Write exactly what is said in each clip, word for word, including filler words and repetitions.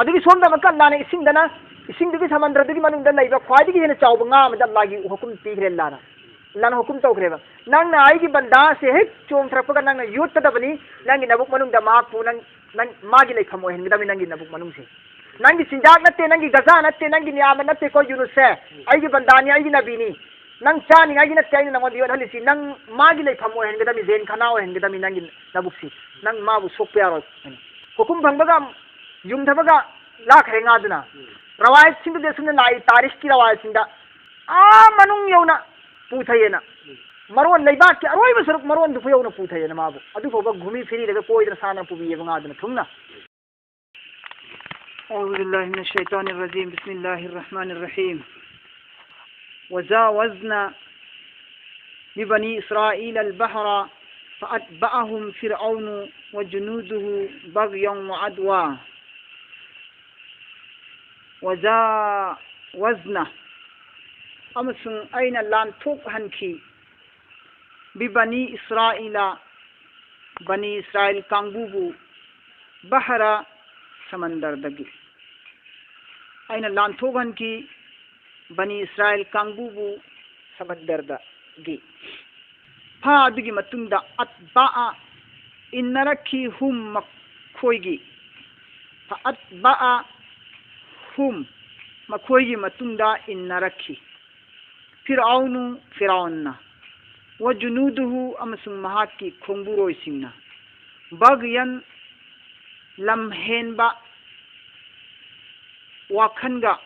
ꯑꯗꯨꯒꯤ ꯁꯣꯝꯗ ꯑꯃꯨꯛꯀ ꯑꯜꯂꯥꯅ ꯏꯁꯤꯡꯗꯅ, ꯏꯁꯤꯡꯗꯨꯒꯤ ꯁꯃꯟꯗ꯭ꯔꯗꯨꯒꯤ ꯃꯅꯨꯡꯗ ꯂꯩꯕ ꯈ꯭ꯋꯥꯏꯗꯒꯤ ꯍꯦꯟꯅ ꯆꯥꯎꯕ ꯉꯥ ꯑꯃꯗ ꯑꯜꯂꯥꯒꯤ ꯍꯨꯀꯨꯝ ꯄꯤꯈ꯭ꯔꯦ, ꯑꯜꯂꯥꯅ꯫ ꯑꯜꯂꯥꯅ ꯍꯨꯀꯨꯝ ꯇꯧꯈ꯭ꯔꯦꯕ, "ꯅꯪꯅ ꯑꯩꯒꯤ ꯕꯟꯗꯥꯁꯦ ꯍꯦꯛ ꯆꯣꯡꯊꯔꯛꯄꯒ ꯅꯪꯅ ꯌꯣꯠꯀꯗꯕꯅꯤ, ꯅꯪꯒꯤ ꯅꯕꯨꯛ ꯃꯅꯨꯡꯗ ꯃꯍꯥꯛꯄꯨ ꯅꯪ, ꯅꯪ ꯃꯥꯒꯤ ꯂꯩꯐꯝ ꯑꯣꯏꯍꯟꯒꯗꯕꯅꯤ, ꯅꯪꯒꯤ ꯅꯕꯨꯛ ꯃꯅꯨꯡꯁꯦ꯫ ꯅꯪꯒꯤ ꯆꯤꯟꯖꯥꯛ ꯅꯠꯇꯦ, ꯅꯪꯒꯤ ꯒꯖꯥ ꯅꯠꯇꯦ, ꯅꯪꯒꯤ ꯅꯤꯌꯥꯃ ꯅꯠꯇꯦꯀꯣ ꯌꯨꯅꯨꯁꯁꯦ, ꯑꯩꯒꯤ ꯕꯟꯗꯥꯅꯤ, ꯑꯩꯒꯤ ꯅꯕꯤꯅꯤ꯫ ꯅꯪ ꯆꯥꯅꯤꯡꯉꯥꯏꯒꯤ ꯅꯠꯇꯦ ꯑꯩꯅ ꯅꯪꯉꯣꯟꯗ ꯌꯣꯠꯍꯜꯂꯤꯁꯤ, ꯅꯪ ꯃꯥꯒꯤ ꯂꯩꯐꯝ ꯑꯣꯏꯍꯟꯒꯗꯕꯅꯤ, ꯖꯦꯟ ꯈꯅꯥ ꯑꯣꯏꯍꯟꯒꯗꯕꯅꯤ ꯅꯪꯒꯤ ꯅꯕꯨꯛꯁꯤ꯫ ꯅꯪ ꯃꯥꯕꯨ ꯁꯣꯛꯄ ꯌꯥꯔꯣꯏ꯫" ꯍꯨꯀꯨꯝ ꯐꯪꯕꯒ ꯌꯨꯝꯊꯕꯒ ꯂꯥꯛꯈ꯭ꯔꯦ ꯉꯥꯗꯨꯅ꯫ ꯔꯋꯥꯌꯠꯁꯤꯡꯗꯗꯤ ꯑꯁꯨꯝꯅ ꯂꯥꯛꯏ, ꯇꯥꯔꯤꯈꯀꯤ ꯔꯋꯥꯌꯠꯁꯤꯡꯗ, ꯑꯥ ꯃꯅꯨꯡ ꯌꯧꯅ ꯄꯨꯊꯩꯌꯦꯅ꯫ ꯃꯔꯣꯟ, ꯂꯩꯕꯥꯛꯀꯤ ꯑꯔꯣꯏꯕ ꯁꯔꯨꯛ ꯃꯔꯣꯟꯗꯨ ꯐꯥꯎ ꯌꯧꯅ ꯄꯨꯊꯩꯌꯦꯅ ꯃꯥꯕꯨ꯫ ꯑꯗꯨ ꯐꯥꯎꯕ ꯘꯨꯃꯤ ꯐꯤꯔꯤꯔꯒ ꯀꯣꯏꯗꯅ ꯁꯥꯟꯅ ꯄꯨꯕꯤꯌꯦꯕ ꯉꯥꯗꯨꯅ ꯊꯨꯡꯅ꯫ أعوذ بالله من الشيطان الرجيم. بسم الله الرحمن الرحيم. وجاوزنا ببني إسرائيل البحر فأتبعهم فرعون وجنوده بغيا وعدوا. وجاوزنا, ꯑꯃꯁꯨꯡ ꯑꯩꯅ ꯂꯥꯟꯊꯣꯛꯍꯟꯈꯤ, ꯕꯤꯕꯅꯤ ꯏꯁꯔꯥꯏꯂ, ꯕꯅꯤ ꯏꯁꯔꯥꯏꯜ ꯀꯥꯡꯕꯨꯕꯨ, ꯕꯍꯔ, ꯁꯃꯟꯗꯔꯗꯒꯤ꯫ ꯑꯩꯅ ꯂꯥꯟꯊꯣꯛꯍꯟꯈꯤ ꯕꯅꯤ ꯏꯁꯔꯥꯏꯜ ꯀꯥꯡꯕꯨꯕꯨ ꯁꯃꯟꯗꯔꯗꯒꯤ꯫ ꯐꯥ ꯑꯗꯨꯒꯤ ꯃꯇꯨꯡꯗ ꯑꯠꯕꯥꯑ, ꯏꯟꯅꯔꯛꯈꯤ, ꯍꯨꯝ, ꯃꯈꯣꯏꯒꯤ꯫ ꯐ ꯑꯠꯕꯥꯑ ꯍꯨꯝ, ꯃꯈꯣꯏꯒꯤ ꯃꯇꯨꯡꯗ ꯏꯟꯅꯔꯛꯈꯤ꯫ ꯐꯤꯔꯥꯎꯅꯨ, ꯐꯤꯔꯥꯎꯟꯅ, ꯋ ꯖꯨꯅꯨꯗꯨꯍꯨ, ꯑꯃꯁꯨꯡ ꯃꯍꯥꯛꯀꯤ ꯈꯣꯡꯕꯨꯔꯣꯏꯁꯤꯡꯅ, ꯕꯒꯌꯟ, ꯂꯝꯍꯦꯟꯕ ꯋꯥꯈꯜꯒ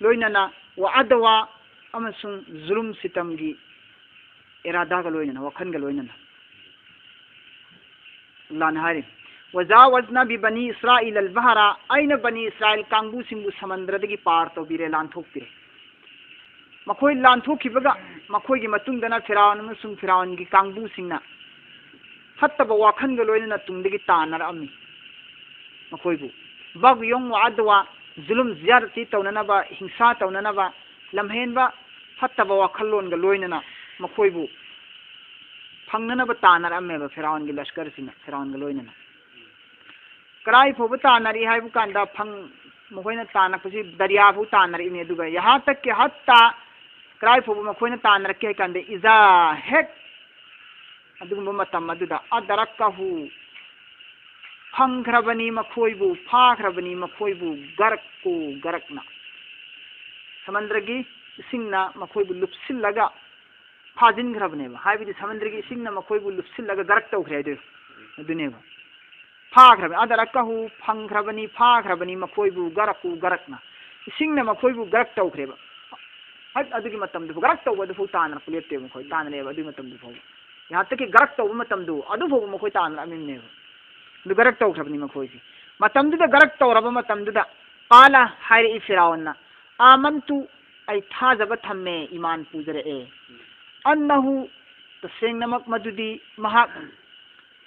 ꯂꯣꯏꯅꯅ, ꯋ ꯑꯗꯋꯥ, ꯑꯃꯁꯨꯡ ꯖꯨꯂꯨꯝ ꯁꯤꯇꯝꯒꯤ ꯏꯔꯥꯗꯥꯒ ꯂꯣꯏꯅꯅ, ꯋꯥꯈꯜꯒ ꯂꯣꯏꯅꯅ꯫ ꯑꯜꯂꯥꯍꯅ ꯍꯥꯏꯔꯤ, "ꯋꯖꯥꯋꯖꯅ ꯕꯤꯕꯅꯤ ꯏꯁꯔꯥꯏꯜ ꯑꯜ ꯕꯍꯔꯥ", ꯑꯩꯅ ꯕꯅꯤ ꯏꯁꯔꯥꯏꯜ ꯀꯥꯡꯕꯨꯁꯤꯡꯕꯨ ꯁꯃꯟꯗ꯭ꯔꯗꯒꯤ ꯄꯥꯔ ꯇꯧꯕꯤꯔꯦ, ꯂꯥꯟꯊꯣꯛꯄꯤꯔꯦ꯫ ꯃꯈꯣꯏ ꯂꯥꯟꯊꯣꯛꯈꯤꯕꯒ ꯃꯈꯣꯏꯒꯤ ꯃꯇꯨꯡꯗꯅ ꯐꯤꯔꯥꯎꯟ ꯑꯃꯁꯨꯡ ꯐꯤꯔꯥꯎꯟꯒꯤ ꯀꯥꯡꯕꯨꯁꯤꯡꯅ ꯐꯠꯇꯕ ꯋꯥꯈꯜꯒ ꯂꯣꯏꯅꯅ ꯇꯨꯡꯗꯒꯤ ꯇꯥꯟꯅꯔꯛꯑꯝꯃꯤ꯫ ꯃꯈꯣꯏꯕꯨ ꯕꯒꯌꯣꯡ ꯋꯥ ꯑꯗꯋꯥ, ꯖꯨꯂꯨꯝ ꯖꯤꯌꯥꯗꯇꯤ ꯇꯧꯅꯅꯕ, ꯍꯤꯡꯁꯥ ꯇꯧꯅꯅꯕ, ꯂꯝꯍꯦꯟꯕ ꯐꯠꯇꯕ ꯋꯥꯈꯜꯂꯣꯟꯒ ꯂꯣꯏꯅꯅ ꯃꯈꯣꯏꯕꯨ ꯐꯪꯅꯅꯕ ꯇꯥꯟꯅꯔꯛꯑꯝꯃꯦꯕ ꯐꯤꯔꯥꯎꯟꯒꯤ ꯂꯁꯀꯔꯁꯤꯡꯅ, ꯐꯤꯔꯥꯎꯟꯒ ꯂꯣꯏꯅꯅ꯫ ꯀꯗꯥꯏ ꯐꯥꯎꯕ ꯇꯥꯟꯅꯔꯛꯏ ꯍꯥꯏꯕ ꯀꯥꯟꯗ ꯐꯪ-, ꯃꯈꯣꯏꯅ ꯇꯥꯟꯅꯔꯛꯄꯁꯤ ꯗꯔꯤꯌꯥ ꯐꯥꯎ ꯇꯥꯟꯅꯔꯛꯏꯅꯦ꯫ ꯑꯗꯨꯒ ꯌꯍꯥ ꯇꯛ ꯀꯤ ꯍꯠꯇꯥ, ꯀꯗꯥꯏ ꯐꯥꯎꯕ ꯃꯈꯣꯏꯅ ꯇꯥꯟꯅꯔꯛꯀꯦ ꯍꯥꯏ ꯀꯥꯟꯗ ꯏꯖꯥ, ꯍꯦꯛ ꯑꯗꯨꯒꯨꯝꯕ ꯃꯇꯝ ꯑꯗꯨꯗ ꯑꯗꯔꯛꯀꯍꯨ, ꯐꯪꯈ꯭ꯔꯕꯅꯤ ꯃꯈꯣꯏꯕꯨ, ꯐꯥꯈ꯭ꯔꯕꯅꯤ ꯃꯈꯣꯏꯕꯨ, ꯒꯔꯛꯀꯨ ꯒꯔꯛꯅ, ꯁꯃꯨꯗ꯭ꯔꯒꯤ ꯏꯁꯤꯡꯅ ꯃꯈꯣꯏꯕꯨ ꯂꯨꯞꯁꯤꯜꯂꯒ ꯐꯥꯖꯤꯟꯈ꯭ꯔꯕꯅꯦꯕ꯫ ꯍꯥꯏꯕꯗꯤ ꯁꯃꯨꯗ꯭ꯔꯒꯤ ꯏꯁꯤꯡꯅ ꯃꯈꯣꯏꯕꯨ ꯂꯨꯞꯁꯤꯜꯂꯒ ꯒꯔꯛ ꯇꯧꯈ꯭ꯔꯦ ꯍꯥꯏꯗꯣ ꯑꯗꯨꯅꯦꯕ꯫ ꯐꯥꯈ꯭ꯔꯕꯅꯤ, ꯑꯗꯔꯛꯀꯍꯨ, ꯐꯪꯈ꯭ꯔꯕꯅꯤ, ꯐꯥꯈ꯭ꯔꯕꯅꯤ ꯃꯈꯣꯏꯕꯨ, ꯒꯔꯛꯀꯨ ꯒꯔꯛꯅ, ꯏꯁꯤꯡꯅ ꯃꯈꯣꯏꯕꯨ ꯒꯔꯛ ꯇꯧꯈ꯭ꯔꯦꯕ꯫ ꯍꯦꯛ ꯑꯗꯨꯒꯤ ꯃꯇꯝꯗꯨ ꯒꯔꯛ ꯇꯧꯕ ꯑꯗꯨꯐꯥꯎ ꯇꯥꯟꯅꯔꯛꯄ ꯂꯦꯞꯇꯦꯕ ꯃꯈꯣꯏ, ꯇꯥꯟꯅꯔꯛꯑꯦꯕ ꯑꯗꯨꯒꯤ ꯃꯇꯝꯗꯨ ꯐꯥꯎꯕ꯫ ꯌꯍꯥ ꯇꯛ ꯀꯤ ꯒꯔꯛ ꯇꯧꯕ ꯃꯇꯝꯗꯨ ꯑꯗꯨ ꯐꯥꯎꯕ ꯃꯈꯣꯏ ꯇꯥꯟꯅꯔꯛꯑꯝꯃꯤꯕꯅꯦꯕ꯫ ꯑꯗꯨ ꯒꯔꯛ ꯇꯧꯈ꯭ꯔꯕꯅꯤ ꯃꯈꯣꯏꯁꯦ꯫ ꯃꯇꯝꯗꯨꯗ ꯒꯔꯛ ꯇꯧꯔꯕ ꯃꯇꯝꯗꯨꯗ ꯀꯥꯂ ꯍꯥꯏꯔꯛꯏ ꯐꯤꯔꯥꯎꯟꯅ, "ꯑꯥꯃꯟꯇꯨ, ꯑꯩ ꯊꯥꯖꯕ ꯊꯝꯃꯦ, ꯏꯃꯥꯟ ꯄꯨꯖꯔꯛꯑꯦ꯫ ꯑꯟꯅꯍꯨ, ꯇꯁꯦꯡꯅꯃꯛ ꯃꯗꯨꯗꯤ ꯃꯍꯥꯛ,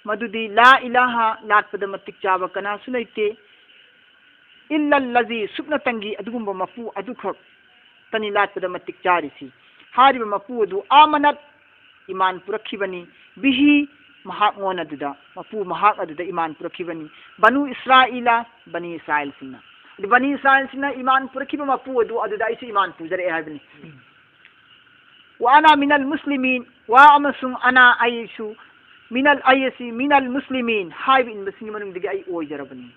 ꯃꯗꯨꯗꯤ ꯂꯥ ꯏꯂꯥꯍ, ꯂꯥꯠꯄꯗ ꯃꯇꯤꯛ ꯆꯥꯕ ꯀꯅꯥꯁꯨ ꯂꯩꯇꯦ, ꯏꯜꯂꯜꯂꯖꯤ, ꯁꯨꯞꯅꯇꯪꯒꯤ ꯑꯗꯨꯒꯨꯝꯕ ꯃꯄꯨ ꯑꯗꯨꯈꯛꯇꯅꯤ ꯂꯥꯠꯄꯗ ꯃꯇꯤꯛ ꯆꯥꯔꯤꯁꯤ꯫ ꯍꯥꯏꯔꯤꯕ ꯃꯄꯨ ꯑꯗꯨ ꯑꯥꯃꯅꯠ, ꯏꯃꯥꯟ ꯄꯨꯔꯛꯈꯤꯕꯅꯤ, ꯕꯤꯍꯤ, ꯃꯍꯥꯛꯉꯣꯟ ꯑꯗꯨꯗ, ꯃꯄꯨ ꯃꯍꯥꯛ ꯑꯗꯨꯗ ꯏꯃꯥꯟ ꯄꯨꯔꯛꯈꯤꯕꯅꯤ, ꯕꯅꯨ ꯏꯁꯔꯥꯏꯂ, ꯕꯅꯤ ꯏꯁꯔꯥꯏꯜꯁꯤꯡꯅ꯫ ꯑꯗꯨ ꯕꯅꯤ ꯏꯁꯔꯥꯏꯜꯁꯤꯡꯅ ꯏꯃꯥꯟ ꯄꯨꯔꯛꯈꯤꯕ ꯃꯄꯨ ꯑꯗꯨ ꯑꯗꯨꯗ ꯑꯩꯁꯨ ꯏꯃꯥꯟ ꯄꯨꯖꯔꯛꯑꯦ" ꯍꯥꯏꯕꯅꯤ꯫ "ꯋꯥ ꯑꯅꯥ ꯃꯤꯅꯜ ꯃꯨꯁꯂꯤꯃꯤꯟ", ꯋꯥ ꯑꯃꯁꯨꯡ "ꯑꯅꯥ", ꯑꯩꯁꯨ, "ꯃꯤꯅꯜ", ꯑꯩ ꯑꯁꯤ, "ꯃꯤꯅꯜ ꯃꯨꯁꯂꯤꯃꯤꯟ", ꯍꯥꯏꯕ ꯏꯟꯕꯁꯤꯡꯒꯤ ꯃꯅꯨꯡꯗꯒꯤ ꯑꯩ ꯑꯣꯏꯖꯔꯕꯅꯤ꯫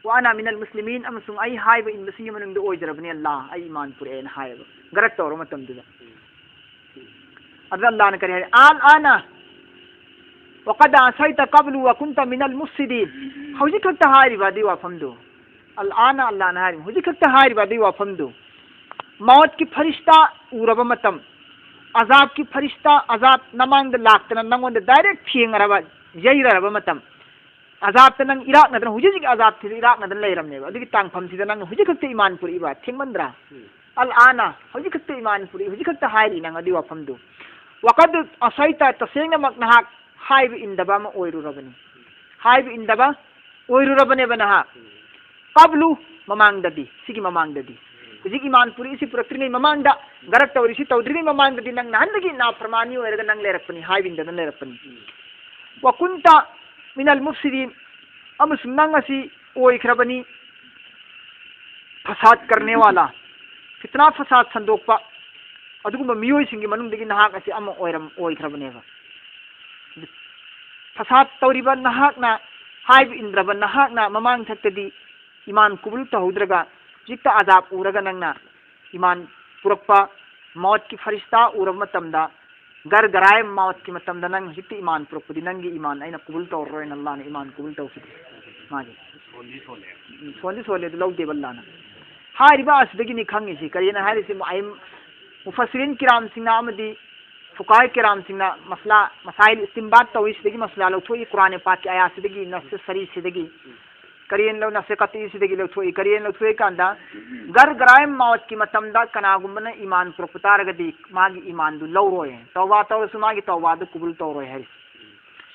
"ꯋꯥ ꯑꯅꯥ ꯃꯤꯅꯜ ꯃꯨꯁꯂꯤꯃꯤꯟ", ꯑꯃꯁꯨꯡ ꯑꯩ ꯍꯥꯏꯕ ꯏꯟꯕꯁꯤꯡꯒꯤ ꯃꯅꯨꯡꯗ ꯑꯣꯏꯖꯔꯕꯅꯤ, ꯑꯜꯂꯥ, ꯑꯩ ꯏꯃꯥꯟ ꯄꯨꯔꯛꯑꯦꯅ ꯍꯥꯏꯌꯦꯕ, ꯒꯔꯛ ꯇꯧꯔꯕ ꯃꯇꯝꯗꯨꯗ꯫ ꯑꯗꯨꯗ ꯑꯜꯂꯥꯅ ꯀꯔꯤ ꯍꯥꯏ? "ꯑꯜ ꯑꯥꯅ ꯋꯥꯀꯗ ꯑꯁꯥꯏꯇ ꯀꯕꯂꯨ ꯋꯥꯀꯨꯟꯇ ꯃꯤꯅꯜ ꯃꯨꯐꯁꯤꯗꯤꯟ"꯫ ꯍꯧꯖꯤꯛ ꯈꯛꯇ ꯍꯥꯏꯔꯤꯕ ꯑꯗꯨꯒꯤ ꯋꯥꯐꯝꯗꯨ, ꯑꯜ ꯑꯥꯅ, ꯑꯜꯂꯥꯅ ꯍꯥꯏꯔꯤꯕ, ꯍꯧꯖꯤꯛ ꯈꯛꯇ ꯍꯥꯏꯔꯤꯕ ꯑꯗꯨꯒꯤ ꯋꯥꯐꯝꯗꯨ, ꯃꯧꯠꯀꯤ ꯐꯔꯤꯁꯇꯥ ꯎꯔꯕ ꯃꯇꯝ, ꯑꯖꯥꯕꯀꯤ ꯐꯔꯤꯁꯇꯥ, ꯑꯖꯥꯕ ꯅꯃꯥꯡꯗ ꯂꯥꯛꯇꯅ ꯅꯪꯉꯣꯟꯗ ꯗꯥꯏꯔꯦꯛ ꯊꯦꯡꯅꯔꯕ, ꯌꯩꯔꯔꯕ ꯃꯇꯝ, ꯑꯖꯥꯕꯇ ꯅꯪ ꯏꯔꯥꯛꯅꯗꯅ, ꯍꯧꯖꯤꯛ ꯍꯧꯖꯤꯛ ꯑꯖꯥꯕꯁꯤꯗ ꯏꯔꯥꯛꯅꯗꯅ ꯂꯩꯔꯝꯅꯦꯕ꯫ ꯑꯗꯨꯒꯤ ꯇꯥꯡꯐꯝꯁꯤꯗ ꯅꯪꯅ ꯍꯧꯖꯤꯛ ꯈꯛꯇ ꯏꯃꯥꯟ ꯄꯨꯔꯛꯏꯕ, ꯊꯦꯡꯃꯟꯗ꯭ꯔꯥ? ꯎꯝ꯫ ꯑꯜ ꯑꯥꯅ, ꯍꯧꯖꯤꯛ ꯈꯛꯇ ꯏꯃꯥꯟ ꯄꯨꯔꯛꯏ, ꯍꯧꯖꯤꯛ ꯈꯛꯇ ꯍꯥꯏꯔꯤ ꯅꯪ ꯑꯗꯨꯒꯤ ꯋꯥꯐꯝꯗꯨ꯫ "ꯋꯥꯀꯗ ꯑꯁꯥꯏꯇ", ꯇꯁꯦꯡꯅꯃꯛ ꯅꯍꯥꯛ ꯍꯥꯏꯕ ꯏꯟꯗꯕ ꯑꯃ ꯑꯣꯏꯔꯨꯔꯕꯅꯤ꯫ ꯍꯥꯏꯕ ꯏꯟꯗꯕ ꯑꯣꯏꯔꯨꯔꯕꯅꯦꯕ ꯅꯍꯥꯛ꯫ "ꯀꯕꯂꯨ", ꯃꯃꯥꯡꯗꯗꯤ, ꯁꯤꯒꯤ ꯃꯃꯥꯡꯗꯗꯤ꯫ ꯍꯧꯖꯤꯛ ꯏꯃꯥꯟ ꯄꯨꯔꯛꯏꯁꯤ ꯄꯨꯔꯛꯇ꯭ꯔꯤꯉꯩ ꯃꯃꯥꯡꯗ, ꯒꯔꯛ ꯇꯧꯔꯤꯁꯤ ꯇꯧꯗ꯭ꯔꯤꯉꯩ ꯃꯃꯥꯡꯗꯗꯤ ꯅꯪ ꯅꯍꯥꯟꯗꯒꯤ ꯅꯥꯐꯔꯃꯥꯅꯤ ꯑꯣꯏꯔꯒ ꯅꯪ ꯂꯩꯔꯛꯄꯅꯤ, ꯍꯥꯏꯕ ꯏꯟꯗꯅ ꯂꯩꯔꯛꯄꯅꯤ꯫ "ꯋꯥꯀꯨꯟꯇ ꯃꯤꯅꯜ ꯃꯨꯐꯁꯤꯗꯤꯟ", ꯑꯃꯁꯨꯡ ꯅꯪ ꯑꯁꯤ ꯑꯣꯏꯈ꯭ꯔꯕꯅꯤ, ꯐꯁꯥꯗ ꯀꯔꯅꯦꯋꯥꯂꯥ, ꯐꯤꯇꯅꯥ ꯐꯁꯥꯗ ꯁꯟꯗꯣꯛꯄ ꯑꯗꯨꯒꯨꯝꯕ ꯃꯤꯑꯣꯏꯁꯤꯡꯒꯤ ꯃꯅꯨꯡꯗꯒꯤ ꯅꯍꯥꯛ ꯑꯁꯤ ꯑꯃ ꯑꯣꯏꯔꯝ-, ꯑꯣꯏꯈ꯭ꯔꯕꯅꯦꯕ꯫ ꯐꯁꯥꯗ ꯇꯧꯔꯤꯕ ꯅꯍꯥꯛꯅ, ꯍꯥꯏꯕ ꯏꯟꯗ꯭ꯔꯕ ꯅꯍꯥꯛꯅ ꯃꯃꯥꯡ ꯊꯛꯇꯗꯤ ꯏꯃꯥꯟ ꯀꯨꯕꯨꯜ ꯇꯧꯍꯧꯗ꯭ꯔꯒ ꯍꯧꯖꯤꯛꯇ ꯑꯖꯥꯕ ꯎꯔꯒ ꯅꯪꯅ ꯏꯃꯥꯟ ꯄꯨꯔꯛꯄ ꯃꯧꯠꯀꯤ ꯐꯔꯤꯁꯇꯥ ꯎꯔꯕ ꯃꯇꯝꯗ, ꯒꯔ ꯒꯔꯥꯏ ꯃꯧꯠꯀꯤ ꯃꯇꯝꯗ ꯅꯪ ꯍꯧꯖꯤꯛꯇ ꯏꯃꯥꯟ ꯄꯨꯔꯛꯄꯗꯤ ꯅꯪꯒꯤ ꯏꯃꯥꯟ ꯑꯩꯅ ꯀꯨꯕꯨꯜ ꯇꯧꯔꯔꯣꯏꯅ ꯑꯜꯂꯥꯍꯅ ꯏꯃꯥꯟ ꯀꯨꯕꯨꯜ ꯇꯧꯈꯤꯗꯦ꯫ ꯃꯥꯒꯤ ꯁꯣꯟꯗꯤ ꯁꯣꯜꯂꯦ꯫ ꯎꯝ, ꯁꯣꯟꯗꯤ ꯁꯣꯜꯂꯦ, ꯑꯗꯨ ꯂꯧꯗꯦꯕ ꯑꯜꯂꯥꯍꯅ꯫ ꯍꯥꯏꯔꯤꯕ ꯑꯁꯤꯗꯒꯤꯅꯤ ꯈꯪꯉꯤꯁꯤ꯫ ꯀꯔꯤꯅ ꯍꯥꯏꯔꯤꯁꯤ? ꯑꯩ ꯃꯨꯐꯁꯤꯔꯤꯟ ꯀꯤꯔꯥꯝꯁꯤꯡꯅ ꯑꯃꯗꯤ ꯐꯨꯀꯥꯍ ꯀꯤꯔꯥꯝꯁꯤꯡꯅ ꯃꯁꯂꯥ, ꯃꯁꯥꯏꯜ ꯏꯁꯇꯤꯝꯕꯥꯠ ꯇꯧꯏ, ꯁꯤꯗꯒꯤ ꯃꯁꯂꯥ ꯂꯧꯊꯣꯛꯏ, ꯀꯨꯔꯥꯟ ꯄꯥꯛꯀꯤ ꯑꯥꯌꯥꯠꯁꯤꯗꯒꯤ, ꯅꯁ ꯁꯔꯤꯁꯤꯗꯒꯤ꯫ ꯀꯔꯤꯅ ꯂꯧ-, ꯅꯁ ꯀꯠꯏꯁꯤꯗꯒꯤ ꯂꯧꯊꯣꯛꯏ꯫ ꯀꯔꯤꯅ ꯂꯧꯊꯣꯛꯏ ꯀꯥꯟꯗ, ꯒꯔ ꯒꯔꯥꯏ ꯃꯥꯎꯠꯀꯤ ꯃꯇꯝꯗ ꯀꯅꯥꯒꯨꯝꯕꯅ ꯏꯃꯥꯟ ꯄꯨꯔꯛꯄ ꯇꯥꯔꯒꯗꯤ ꯃꯥꯒꯤ ꯏꯃꯥꯟꯗꯨ ꯂꯧꯔꯣꯏ, ꯇꯧꯕꯥ ꯇꯧꯔꯁꯨ ꯃꯥꯒꯤ ꯇꯧꯕꯥꯗꯨ ꯀꯨꯕꯨꯜ ꯇꯧꯔꯣꯏ ꯍꯥꯏꯔꯤ꯫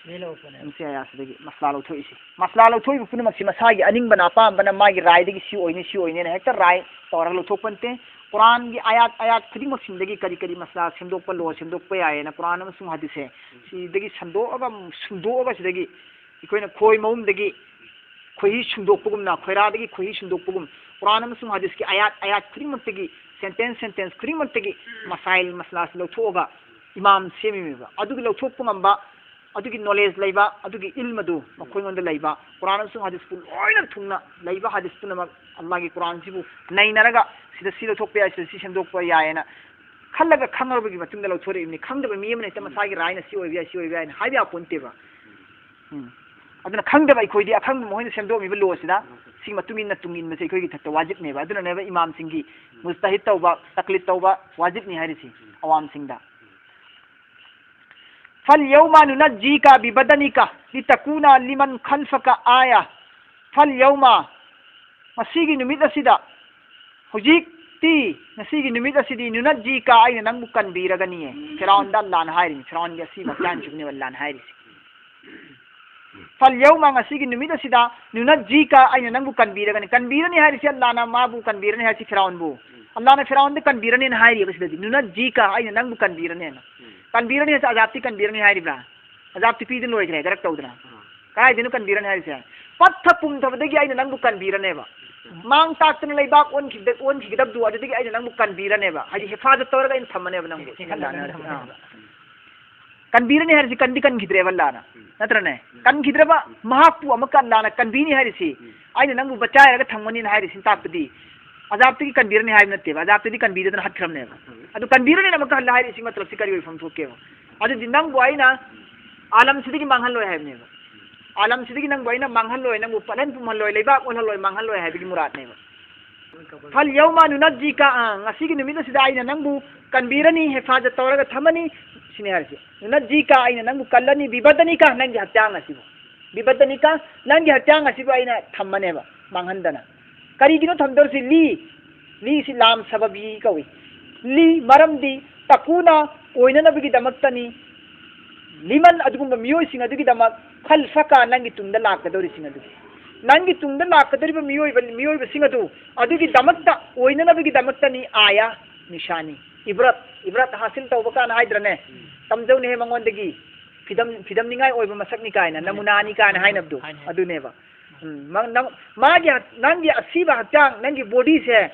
ꯁꯤ ꯂꯧꯔꯛꯄꯅꯦ꯫ ꯃꯁꯤ ꯑꯥꯌꯥꯠꯁꯤꯗꯒꯤ ꯃꯁꯂꯥ ꯂꯧꯊꯣꯛꯏꯁꯤ꯫ ꯃꯁꯂꯥ ꯂꯧꯊꯣꯛꯏꯕ ꯄꯨꯝꯅꯃꯛꯁꯤ ꯃꯁꯥꯒꯤ ꯑꯅꯤꯡꯕꯅ, ꯑꯄꯥꯝꯕꯅ, ꯃꯥꯒꯤ ꯔꯥꯏꯗꯒꯤ ꯁꯤ ꯑꯣꯏꯅꯤ, ꯁꯤ ꯑꯣꯏꯅꯤꯅ ꯍꯦꯛꯇ ꯔꯥꯏ ꯇꯧꯔꯒ ꯂꯧꯊꯣꯛꯄ ꯅꯠꯇꯦ꯫ ꯀꯨꯔꯥꯟꯒꯤ ꯑꯥꯌꯥꯠ, ꯑꯥꯌꯥꯠ ꯈꯨꯗꯤꯡꯃꯛꯁꯤꯡꯗꯒꯤ ꯀꯔꯤ ꯀꯔꯤ ꯃꯁꯂꯥ ꯁꯦꯝꯗꯣꯛꯄ, ꯂꯣ ꯁꯦꯝꯗꯣꯛꯄ ꯌꯥꯏꯌꯦꯅ ꯀꯨꯔꯥꯟ ꯑꯃꯁꯨꯡ ꯍꯗꯤꯁꯁꯦ ꯁꯤꯗꯒꯤ ꯁꯟꯗꯣꯛꯑꯒ, ꯁꯨꯝꯗꯣꯛꯑꯒ ꯁꯤꯗꯒꯤ ꯑꯩꯈꯣꯏꯅ ꯈꯣꯏ ꯃꯍꯨꯝꯗꯒꯤ ꯈꯣꯏꯍꯤ ꯁꯨꯝꯗꯣꯛꯄꯒꯨꯝꯅ, ꯈꯣꯏꯔꯥꯗꯒꯤ ꯈꯣꯏꯍꯤ ꯁꯨꯝꯗꯣꯛꯄꯒꯨꯝ, ꯀꯨꯔꯥꯟ ꯑꯃꯁꯨꯡ ꯍꯗꯤꯁꯀꯤ ꯑꯥꯌꯥꯠ, ꯑꯥꯌꯥꯠ ꯈꯨꯗꯤꯡꯃꯛꯇꯒꯤ, ꯁꯦꯟꯇꯦꯟꯁ, ꯁꯦꯟꯇꯦꯟꯁ ꯈꯨꯗꯤꯡꯃꯛꯇꯒꯤ ꯃꯁꯥꯏꯜ, ꯃꯁꯂꯥꯁꯤ ꯂꯧꯊꯣꯛꯑꯒ ꯏꯃꯥꯝ ꯁꯦꯝꯃꯤꯃꯦꯕ꯫ ꯑꯗꯨꯒꯤ ꯂꯧꯊꯣꯛꯄ ꯉꯝꯕ, ꯑꯗꯨꯒꯤ ꯅꯣꯂꯦꯖ ꯂꯩꯕ, ꯑꯗꯨꯒꯤ ꯏꯜꯃ ꯑꯗꯨ ꯃꯈꯣꯏꯉꯣꯟꯗ ꯂꯩꯕ, ꯀꯨꯔꯥꯟ ꯑꯃꯁꯨꯡ ꯍꯗꯤꯁꯄꯨ ꯂꯣꯏꯅ ꯊꯨꯡꯅ ꯂꯩꯕ, ꯍꯗꯤꯁ ꯄꯨꯝꯅꯃꯛ ꯑꯜꯂꯥꯍꯒꯤ ꯀꯨꯔꯥꯟꯁꯤꯕꯨ ꯅꯩꯅꯔꯒ ꯁꯤꯗ ꯁꯤ ꯂꯧꯊꯣꯛꯄ ꯌꯥꯏ, ꯁꯤꯗ ꯁꯤ ꯁꯦꯝꯗꯣꯛꯄ ꯌꯥꯏꯌꯦꯅ ꯈꯜꯂꯒ ꯈꯪꯉꯕꯒꯤ ꯃꯇꯨꯡꯗ ꯂꯧꯊꯣꯔꯛꯏꯕꯅꯤ꯫ ꯈꯪꯗꯕ ꯃꯤ ꯑꯃꯅ ꯍꯦꯛꯇ ꯃꯁꯥꯒꯤ ꯔꯥꯏꯅ ꯁꯤ ꯑꯣꯏꯕ ꯌꯥꯏ, ꯁꯤ ꯑꯣꯏꯕ ꯌꯥꯏꯅ ꯍꯥꯏꯕ ꯌꯥꯄꯣꯟꯇꯦꯕ꯫ ꯎꯝ꯫ ꯑꯗꯨꯅ ꯈꯪꯗꯕ ꯑꯩꯈꯣꯏꯗꯤ ꯑꯈꯪꯕ ꯃꯈꯣꯏꯅ ꯁꯦꯝꯗꯣꯛꯑꯝꯃꯤꯕ ꯂꯣꯁꯤꯗ ꯁꯤꯒꯤ ꯃꯇꯨꯡ ꯏꯟꯅ ꯇꯨꯡ ꯏꯟꯕꯁꯦ ꯑꯩꯈꯣꯏꯒꯤ ꯏꯊꯛꯇ ꯋꯥꯖꯤꯕꯅꯦꯕ꯫ ꯑꯗꯨꯅꯅꯦꯕ ꯏꯃꯥꯝꯁꯤꯡꯒꯤ ꯃꯨꯖꯇꯍꯤꯗ ꯇꯧꯕ, ꯇꯛꯂꯤꯗ ꯇꯧꯕ ꯋꯥꯖꯤꯕꯅꯤ ꯍꯥꯏꯔꯤꯁꯤ ꯑꯋꯥꯝꯁꯤꯡꯗ꯫ فَالْيَوْمَ نُنَجِّيكَ بِبَدَنِكَ لِتَكُونَ لِمَنْ خَلْفَكَ آيَةً. فَالْيَوْمَ, ꯉꯁꯤꯒꯤ ꯅꯨꯃꯤꯠ ꯑꯁꯤꯗ, ꯍꯧꯖꯤꯛꯇꯤ, ꯉꯁꯤꯒꯤ ꯅꯨꯃꯤꯠ ꯑꯁꯤꯗꯤ, نُنَجِّيكَ, ꯑꯩꯅ ꯅꯪꯕꯨ ꯀꯟꯕꯤꯔꯒꯅꯤꯌꯦ꯫ ꯐꯤꯔꯥꯎꯟꯗ ꯑꯜꯂꯥꯅ ꯍꯥꯏꯔꯤꯅꯤ, ꯐꯤꯔꯥꯎꯟꯒꯤ ꯑꯁꯤꯕ ꯀ꯭ꯌꯥꯟꯁꯤꯕꯨꯅꯦꯕ ꯑꯜꯂꯥꯅ ꯍꯥꯏꯔꯤꯁꯤ꯫ فَالْيَوْمَ, ꯉꯁꯤꯒꯤ ꯅꯨꯃꯤꯠ ꯑꯁꯤꯗ, نُنَجِّيكَ, ꯑꯩꯅ ꯅꯪꯕꯨ ꯀꯟꯕꯤꯔꯒꯅꯤ꯫ ꯀꯟꯕꯤꯔꯅꯤ ꯍꯥꯏꯔꯤꯁꯤ ꯑꯜꯂꯥꯅ ꯃꯥꯕꯨ ꯀꯟꯕꯤꯔꯅꯤ ꯍꯥꯏꯔꯤꯁꯤ ꯐꯤꯔꯥꯎꯟꯕꯨ꯫ ꯑꯜꯂꯥꯅ ꯐꯤꯔꯥꯎꯟꯗ ꯀꯟꯕꯤꯔꯅꯤꯅ ꯍꯥꯏꯔꯤꯕ ꯁꯤꯗꯗꯤ, نُنَجِّيكَ, ꯑꯩꯅ ꯅꯪꯕꯨ ꯀꯟꯕꯤꯔꯅꯤꯅ꯫ ꯀꯟꯕꯤꯔꯅꯤ ꯍꯥꯏꯁꯦ ꯑꯖꯥꯕꯇꯤ ꯀꯟꯕꯤꯔꯅꯤ ꯍꯥꯏꯔꯤꯕ꯭ꯔꯥ? ꯑꯖꯥꯕꯇꯤ ꯄꯤꯗꯅ ꯂꯣꯏꯈ꯭ꯔꯦ, ꯒꯔꯛ ꯇꯧꯗꯅ꯫ ꯀꯗꯥꯏꯗꯅꯣ ꯀꯟꯕꯤꯔꯅꯤ ꯍꯥꯏꯔꯤꯁꯦ? ꯄꯠꯊ ꯄꯨꯝꯊꯕꯗꯒꯤ ꯑꯩꯅ ꯅꯪꯕꯨ ꯀꯟꯕꯤꯔꯅꯦꯕ꯫ ꯃꯥꯡ ꯇꯥꯛꯇꯅ ꯂꯩꯕꯥꯛ ꯑꯣꯟꯈꯤꯕꯗ-, ꯑꯣꯟꯈꯤꯒꯗꯕꯗꯨ ꯑꯗꯨꯗꯒꯤ ꯑꯩꯅ ꯅꯪꯕꯨ ꯀꯟꯕꯤꯔꯅꯦꯕ꯫ ꯍꯥꯏꯗꯤ ꯍꯤꯐꯥꯖꯠ ꯇꯧꯔꯒ ꯑꯩꯅ ꯊꯝꯃꯅꯦꯕ ꯅꯪꯕꯨ꯫ ꯑꯥ꯫ ꯀꯟꯕꯤꯔꯅꯤ ꯍꯥꯏꯔꯤꯁꯤ ꯀꯟꯗꯤ ꯀꯟꯈꯤꯗ꯭ꯔꯦꯕ ꯑꯜꯂꯥꯅ꯫ ꯅꯠꯇ꯭ꯔꯅꯦ? ꯀꯟꯈꯤꯗ꯭ꯔꯕ ꯃꯍꯥꯛꯄꯨ ꯑꯃꯨꯛꯀ ꯑꯜꯂꯥꯅ ꯀꯟꯕꯤꯅꯤ ꯍꯥꯏꯔꯤꯁꯤ, ꯑꯩꯅ ꯅꯪꯕꯨ ꯕꯆꯥꯏꯔꯒ ꯊꯝꯒꯅꯤꯅ ꯍꯥꯏꯔꯤꯁꯤ ꯇꯥꯛꯄꯗꯤ ꯑꯖꯥꯕꯇꯒꯤ ꯀꯟꯕꯤꯔꯅꯤ ꯍꯥꯏꯕ ꯅꯠꯇꯦꯕ꯫ ꯑꯖꯥꯕꯇꯗꯤ ꯀꯟꯕꯤꯗꯗꯅ ꯍꯠꯈ꯭ꯔꯕꯅꯦꯕ꯫ ꯑꯗꯨ ꯀꯟꯕꯤꯔꯅꯤꯅ ꯑꯃꯨꯛꯀ ꯍꯜꯂ ꯍꯥꯏꯔꯤꯁꯤ ꯃꯇꯂꯕꯁꯤ ꯀꯔꯤ ꯑꯣꯏꯐꯝ ꯊꯣꯛꯀꯦꯕ? ꯑꯗꯨꯗꯤ ꯅꯪꯕꯨ ꯑꯩꯅ ꯑꯥꯂꯝꯁꯤꯗꯒꯤ ꯃꯥꯡꯍꯜꯂꯣꯏ ꯍꯥꯏꯕꯅꯦꯕ꯫ ꯑꯥꯂꯝꯁꯤꯗꯒꯤ ꯅꯪꯕꯨ ꯑꯩꯅ ꯃꯥꯡꯍꯜꯂꯣꯏ, ꯅꯪꯕꯨ ꯄꯠꯍꯟ ꯄꯨꯝꯍꯜꯂꯣꯏ, ꯂꯩꯕꯥꯛ ꯑꯣꯜꯍꯜꯂꯣꯏ, ꯃꯥꯡꯍꯜꯂꯣꯏ ꯍꯥꯏꯕꯒꯤ ꯃꯨꯔꯥꯗꯅꯦꯕ꯫ ꯐꯜ ꯌꯧꯃ ꯅꯨꯅꯖꯤꯀ, ꯑ, ꯉꯁꯤꯒꯤ ꯅꯨꯃꯤꯠ ꯑꯁꯤꯗ ꯑꯩꯅ ꯅꯪꯕꯨ ꯀꯟꯕꯤꯔꯅꯤ, ꯍꯦꯐꯥꯖꯠ ꯇꯧꯔꯒ ꯊꯝꯃꯅꯤ, ꯁꯤꯅꯤ ꯍꯥꯏꯔꯤꯁꯦ꯫ ꯅꯨꯅꯖꯤꯀ, ꯑꯩꯅ ꯅꯪꯕꯨ ꯀꯜꯂꯅꯤ, ꯕꯤꯕꯗꯅꯤꯀ, ꯅꯪꯒꯤ ꯍꯛꯆꯥꯡ ꯑꯁꯤꯕꯨ꯫ ꯕꯤꯕꯗꯅꯤꯀ, ꯅꯪꯒꯤ ꯍꯛꯆꯥꯡ ꯑꯁꯤꯕꯨ ꯑꯩꯅ ꯊꯝꯃꯅꯦꯕ, ꯃꯥꯡꯍꯟꯗꯅ꯫ ꯀꯔꯤꯒꯤꯅꯣ ꯊꯝꯗꯧꯔꯤꯁꯤ? ꯂꯤ, ꯂꯤꯁꯤ ꯂꯥꯝ ꯁꯕꯕꯤ ꯀꯧꯏ꯫ ꯂꯤ, ꯃꯔꯝꯗꯤ ꯇꯀꯨꯅ ꯑꯣꯏꯅꯅꯕꯒꯤꯗꯃꯛꯇꯅꯤ꯫ ꯂꯤꯃꯟ, ꯑꯗꯨꯒꯨꯝꯕ ꯃꯤꯑꯣꯏꯁꯤꯡ ꯑꯗꯨꯒꯤꯗꯃꯛ, ꯈꯜꯐꯀ, ꯅꯪꯒꯤ ꯇꯨꯡꯗ ꯂꯥꯛꯀꯗꯧꯔꯤꯁꯤꯡ ꯑꯗꯨꯒꯤ꯫ ꯅꯪꯒꯤ ꯇꯨꯡꯗ ꯂꯥꯛꯀꯗꯧꯔꯤꯕ ꯃꯤꯑꯣꯏꯕ, ꯃꯤꯑꯣꯏꯕꯁꯤꯡ ꯑꯗꯨ ꯑꯗꯨꯒꯤꯗꯃꯛꯇ ꯑꯣꯏꯅꯅꯕꯒꯤꯗꯃꯛꯇꯅꯤ ꯑꯥꯌꯥ, ꯅꯤꯁꯥꯅꯤ꯫ ꯏꯕ꯭ꯔꯠ, ꯏꯕ꯭ꯔꯠ ꯍꯥꯁꯤꯜ ꯇꯧꯕ ꯀꯥꯏꯅ ꯍꯥꯏꯗ꯭ꯔꯅꯦ? ꯇꯝꯖꯧꯅꯦꯍꯦ ꯃꯉꯣꯟꯗꯒꯤ꯫ ꯐꯤꯗꯝ, ꯐꯤꯗꯝꯅꯤꯡꯉꯥꯏ ꯑꯣꯏꯕ ꯃꯁꯛꯅꯤ ꯀꯥꯏꯅ, ꯅꯃꯨꯅꯥꯅꯤ ꯀꯥꯏꯅ ꯍꯥꯏꯅꯕꯗꯣ꯫ ꯍꯥꯏꯅꯤ, ꯍꯥꯏꯅꯤ꯫ ꯑꯗꯨꯅꯦꯕ꯫ ꯎꯝ, ꯃꯥ-, ꯅꯪ-, ꯃꯥꯒꯤ ꯍꯛ-, ꯅꯪꯒꯤ ꯑꯁꯤꯕ ꯍꯛꯆꯥꯡ, ꯅꯪꯒꯤ ꯕꯣꯗꯤꯁꯦ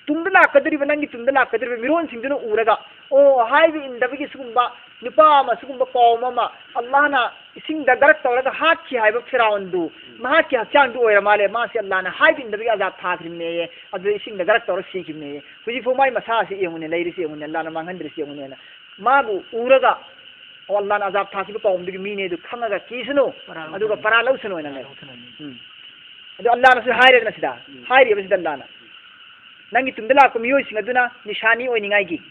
ꯇꯨꯡꯗ ꯂꯥꯛꯀꯗꯧꯔꯤꯕ, ꯅꯪꯒꯤ ꯇꯨꯡꯗ ꯂꯥꯛꯀꯗꯧꯔꯤꯕ ꯃꯤꯔꯣꯟꯁꯤꯡꯗꯨꯅ ꯎꯔꯒ, "ꯑꯣ, ꯍꯥꯏꯕ ꯏꯟꯗꯕꯒꯤ ꯁꯤꯒꯨꯝꯕ ꯅꯨꯄꯥ ꯑꯃ, ꯁꯤꯒꯨꯝꯕ ꯀꯧꯝ ꯑꯃ ꯑꯜꯂꯥꯍꯅ ꯏꯁꯤꯡꯗ ꯒꯔꯛ ꯇꯧꯔꯒ ꯍꯥꯠꯈꯤ ꯍꯥꯏꯕ ꯐꯤꯔꯥꯎꯟꯗꯨ, ꯃꯍꯥꯛꯀꯤ ꯍꯛꯆꯥꯡꯗꯨ ꯑꯣꯏꯔ ꯃꯥꯜꯂꯦ, ꯃꯥꯁꯦ ꯑꯜꯂꯥꯍꯅ ꯍꯥꯏꯕ ꯏꯟꯗꯕꯒꯤ ꯑꯖꯥꯕ ꯊꯥꯈ꯭ꯔꯤꯕꯅꯦꯌꯦ, ꯑꯗꯨꯗ ꯏꯁꯤꯡꯗ ꯒꯔꯛ ꯇꯧꯔꯒ ꯁꯤꯈꯤꯕꯅꯦꯌꯦ꯫ ꯍꯧꯖꯤꯛꯐꯥꯎ ꯃꯥꯒꯤ ꯃꯁꯥ ꯑꯁꯤ ꯌꯦꯡꯉꯨꯅꯦ, ꯂꯩꯔꯤꯁꯤ ꯌꯦꯡꯉꯨꯅꯦ, ꯑꯜꯂꯥꯍꯅ ꯃꯥꯡꯍꯟꯗ꯭ꯔꯤꯁꯤ ꯌꯦꯡꯉꯨꯅꯦꯅ"꯫ ꯃꯥꯕꯨ ꯎꯔꯒ, "ꯑꯣ, ꯑꯜꯂꯥꯍꯅ ꯑꯖꯥꯕ ꯊꯥꯈꯤꯕ ꯀꯧꯝꯗꯨꯒꯤ ꯃꯤꯅꯦ ꯑꯗꯨ ꯈꯪꯉꯒ ꯀꯤꯁꯅꯨ, ꯄꯔꯥ ꯑꯗꯨꯒ ꯂꯧꯁꯅꯨ꯫ ꯄꯔꯥ ꯂꯧꯁꯅꯨ" ꯍꯥꯏꯅ ꯄꯔꯥ ꯂꯩ꯫ ꯂꯧꯁꯅꯨ꯫ ꯎꯝ꯫ ꯑꯗꯨ ꯑꯜꯂꯥꯍꯅꯁꯨ ꯍꯥꯏꯔꯦꯗꯅ ꯁꯤꯗ, ꯎꯝ꯫ ꯍꯥꯏꯔꯤꯕꯁꯤꯗ ꯑꯜꯂꯥꯍꯅ, "ꯅꯪꯒꯤ ꯇꯨꯡꯗ ꯂꯥꯛꯄ ꯃꯤꯑꯣꯏꯁꯤꯡ ꯑꯗꯨꯅ ꯅꯤꯁꯥꯅꯤ ꯑꯣꯏꯅꯤꯡꯉꯥꯏꯒꯤ,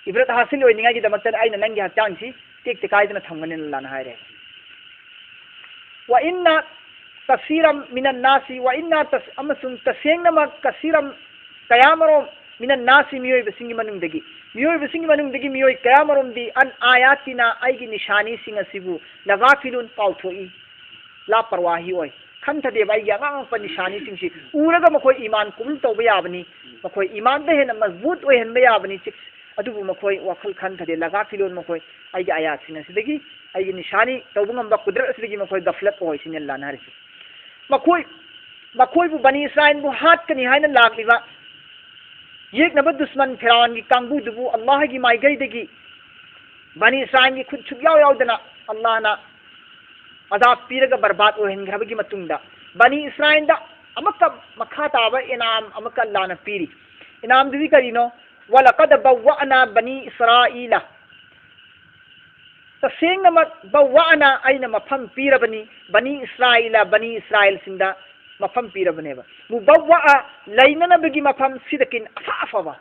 ꯏꯕ꯭ꯔꯠ ꯍꯥꯁꯤꯜ ꯑꯣꯏꯅꯤꯡꯉꯥꯏꯒꯤꯗꯃꯛꯇ ꯑꯩꯅ ꯅꯪꯒꯤ ꯍꯛꯆꯥꯡꯁꯤ ꯇꯦꯛꯇ ꯀꯥꯏꯗꯅ ꯊꯝꯒꯅꯤꯅ" ꯑꯜꯂꯥꯍꯅ ꯍꯥꯏꯔꯦ꯫ "ꯋꯥ ꯏꯟꯅ ꯀꯁꯤꯔꯝ ꯃꯤꯅꯟ ꯅꯥꯁꯤ", ꯋꯥ ꯏꯟꯅ ꯇꯁ-, ꯑꯃꯁꯨꯡ ꯇꯁꯦꯡꯅꯃꯛ ꯀꯁꯤꯔꯝ, ꯀꯌꯥꯃꯔꯣꯝ, ꯃꯤꯅꯟ ꯅꯥꯁꯤ, ꯃꯤꯑꯣꯏꯕꯁꯤꯡꯒꯤ ꯃꯅꯨꯡꯗꯒꯤ, ꯃꯤꯑꯣꯏꯕꯁꯤꯡꯒꯤ ꯃꯅꯨꯡꯗꯒꯤ ꯃꯤꯑꯣꯏ ꯀꯌꯥꯃꯔꯣꯝꯗꯤ ꯑꯟ ꯑꯥꯌꯥꯇꯤꯅꯥ, ꯑꯩꯒꯤ ꯅꯤꯁꯥꯅꯤꯁꯤꯡ ꯑꯁꯤꯕꯨ, ꯂꯒꯥꯐꯤꯂꯨꯟ, ꯀꯥꯎꯊꯣꯛꯏ꯫ ꯂꯥ ꯄꯔꯋꯥꯍꯤ ꯑꯣꯏ꯫ ꯈꯟꯊꯗꯦꯕ ꯑꯩꯒꯤ ꯑꯉꯥꯡ ꯑꯉꯛꯄ ꯅꯤꯁꯥꯅꯤꯁꯤꯡꯁꯤ ꯎꯔꯒ ꯃꯈꯣꯏ ꯏꯃꯥꯟ ꯀꯨꯕꯨꯜ ꯇꯧꯕ ꯌꯥꯕꯅꯤ, ꯃꯈꯣꯏ ꯏꯃꯥꯟꯗ ꯍꯦꯟꯅ ꯃꯖꯕꯨꯠ ꯑꯣꯏꯍꯟꯕ ꯌꯥꯕꯅꯤ, ꯆꯦꯛ-, ꯑꯗꯨꯕꯨ ꯃꯈꯣꯏ ꯋꯥꯈꯜ ꯈꯟꯊꯗꯦ, ꯂꯒꯥ ꯐꯤꯂꯣꯟ ꯃꯈꯣꯏ ꯑꯩꯒꯤ ꯑꯌꯥꯠꯁꯤꯡ ꯑꯁꯤꯗꯒꯤ, ꯑꯩꯒꯤ ꯅꯤꯁꯥꯅꯤ ꯇꯧꯕ ꯉꯝꯕ ꯀꯨꯗꯔꯠ ꯑꯁꯤꯗꯒꯤ ꯃꯈꯣꯏ ꯒꯐꯂꯠ ꯑꯣꯏ ꯁꯤꯅꯤ ꯑꯜꯂꯥꯍꯅ ꯍꯥꯏꯔꯤꯁꯤ꯫ ꯃꯈꯣꯏ, ꯃꯈꯣꯏꯕꯨ ꯕꯅꯤ ꯏꯁꯔꯥꯏꯜꯕꯨ ꯍꯥꯠꯀꯅꯤ ꯍꯥꯏꯅ ꯂꯥꯛꯂꯤꯕ ꯌꯦꯛꯅꯕ ꯗꯨꯁꯃꯟ ꯐꯤꯔꯥꯎꯟꯒꯤ ꯀꯥꯡꯕꯨꯗꯨꯕꯨ ꯑꯜꯂꯥꯍꯒꯤ ꯃꯥꯏꯀꯩꯗꯒꯤ ꯕꯅꯤ ꯏꯁꯔꯥꯏꯜꯒꯤ ꯈꯨꯠ ꯁꯨꯛꯌꯥꯎ ꯌꯥꯎꯗꯅ ꯑꯜꯂꯥꯍꯅ ꯑꯗꯥꯞ ꯄꯤꯔꯒ ꯕꯔꯕꯥꯗ ꯑꯣꯏꯍꯟꯈ꯭ꯔꯕꯒꯤ ꯃꯇꯨꯡꯗ ꯕꯅꯤ ꯏꯁꯔꯥꯏꯜꯗ ꯑꯃꯨꯛꯀ ꯃꯈꯥ ꯇꯥꯕ ꯏꯅꯥꯝ ꯑꯃꯨꯛꯀ ꯑꯜꯂꯥꯍꯅ ꯄꯤꯔꯤ꯫ ꯏꯅꯥꯝꯗꯨꯗꯤ ꯀꯔꯤꯅꯣ? "ولقد بوأنا بني إسرائيل" ꯇꯁꯦꯡꯅꯃꯛ ꯕꯋꯥꯅ ꯑꯩꯅ ꯃꯐꯝ ꯄꯤꯔꯕꯅꯤ ꯕꯅꯤ ꯏꯁꯔꯥꯏꯂ, ꯕꯅꯤ ꯏꯁꯔꯥꯏꯜꯁꯤꯡꯗ ꯃꯐꯝ ꯄꯤꯔꯕꯅꯦꯕ꯫ ꯃꯨꯕꯋꯥ, ꯂꯩꯅꯅꯕꯒꯤ ꯃꯐꯝ ꯁꯤꯗꯀꯤꯟ ꯑꯐ ꯑꯐꯕ,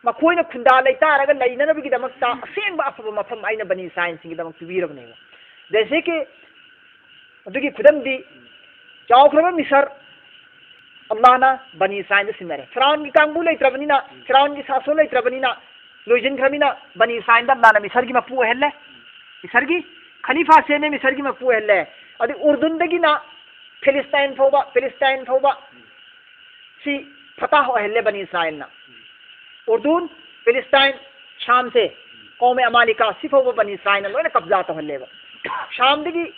ꯃꯈꯣꯏꯅ ꯈꯨꯟꯗꯥ ꯂꯩꯇꯥꯔꯒ ꯂꯩꯅꯅꯕꯒꯤꯗꯃꯛꯇ ꯑꯁꯦꯡꯕ ꯑꯐꯕ ꯃꯐꯝ ꯑꯩꯅ ꯕꯅꯤ ꯏꯁꯔꯥꯏꯜꯁꯤꯡꯒꯤꯗꯃꯛ ꯄꯤꯕꯤꯔꯕꯅꯦꯕ꯫ ꯖꯩꯁꯦ ꯀꯤ ꯑꯗꯨꯒꯤ ꯈꯨꯗꯝꯗꯤ ꯆꯥꯎꯈ꯭ꯔꯕ ꯃꯤꯁꯔ ꯑꯜꯂꯥꯍꯅ ꯕꯅꯤ ꯏꯁꯔꯥꯏꯜꯗ ꯁꯤꯟꯅꯔꯦ꯫ ꯐꯤꯔꯥꯎꯟꯒꯤ ꯀꯥꯡꯕꯨ ꯂꯩꯇ꯭ꯔꯕꯅꯤꯅ, ꯐꯤꯔꯥꯎꯟꯒꯤ ꯁꯥꯁꯣꯟ ꯂꯩꯇ꯭ꯔꯕꯅꯤꯅ, ꯂꯣꯏꯁꯤꯟꯈ꯭ꯔꯕꯅꯤꯅ ꯕꯅꯤ ꯏꯁꯔꯥꯏꯜꯗ ꯑꯜꯂꯥꯍꯅ ꯃꯤꯁꯔꯒꯤ ꯃꯄꯨ ꯑꯣꯏꯍꯜꯂꯦ꯫ ꯃꯤꯁꯔꯒꯤ ꯈꯂꯤꯐꯥ ꯁꯦꯝꯃꯦ, ꯃꯤꯁꯔꯒꯤ ꯃꯄꯨ ꯑꯣꯏꯍꯜꯂꯦ꯫ ꯑꯗꯩ ꯎꯔꯗꯨꯟꯗꯒꯤꯅ ꯐꯤꯂꯤꯁꯇꯥꯏꯟ ꯐꯥꯎꯕ, ꯐꯤꯂꯤꯁꯇꯥꯏꯟ ꯐꯥꯎꯕ ꯁꯤ ꯐꯇꯥꯍ ꯑꯣꯏꯍꯜꯂꯦ ꯕꯅꯤ ꯏꯁꯔꯥꯏꯜꯅ꯫ ꯎꯔꯗꯨꯟ, ꯐꯤꯂꯤꯁꯇꯥꯏꯟ, ꯁꯥꯝꯁꯦ, ꯀꯧꯃꯦ ꯑꯃꯥꯂꯤꯀꯥ ꯁꯤ ꯐꯥꯎꯕ ꯕꯅꯤ ꯏꯁꯔꯥꯏꯜꯅ ꯂꯣꯏꯅ ꯀꯕꯖꯥ ꯇꯧꯍꯜꯂꯦꯕ꯫ ꯁꯥꯝꯗꯒꯤ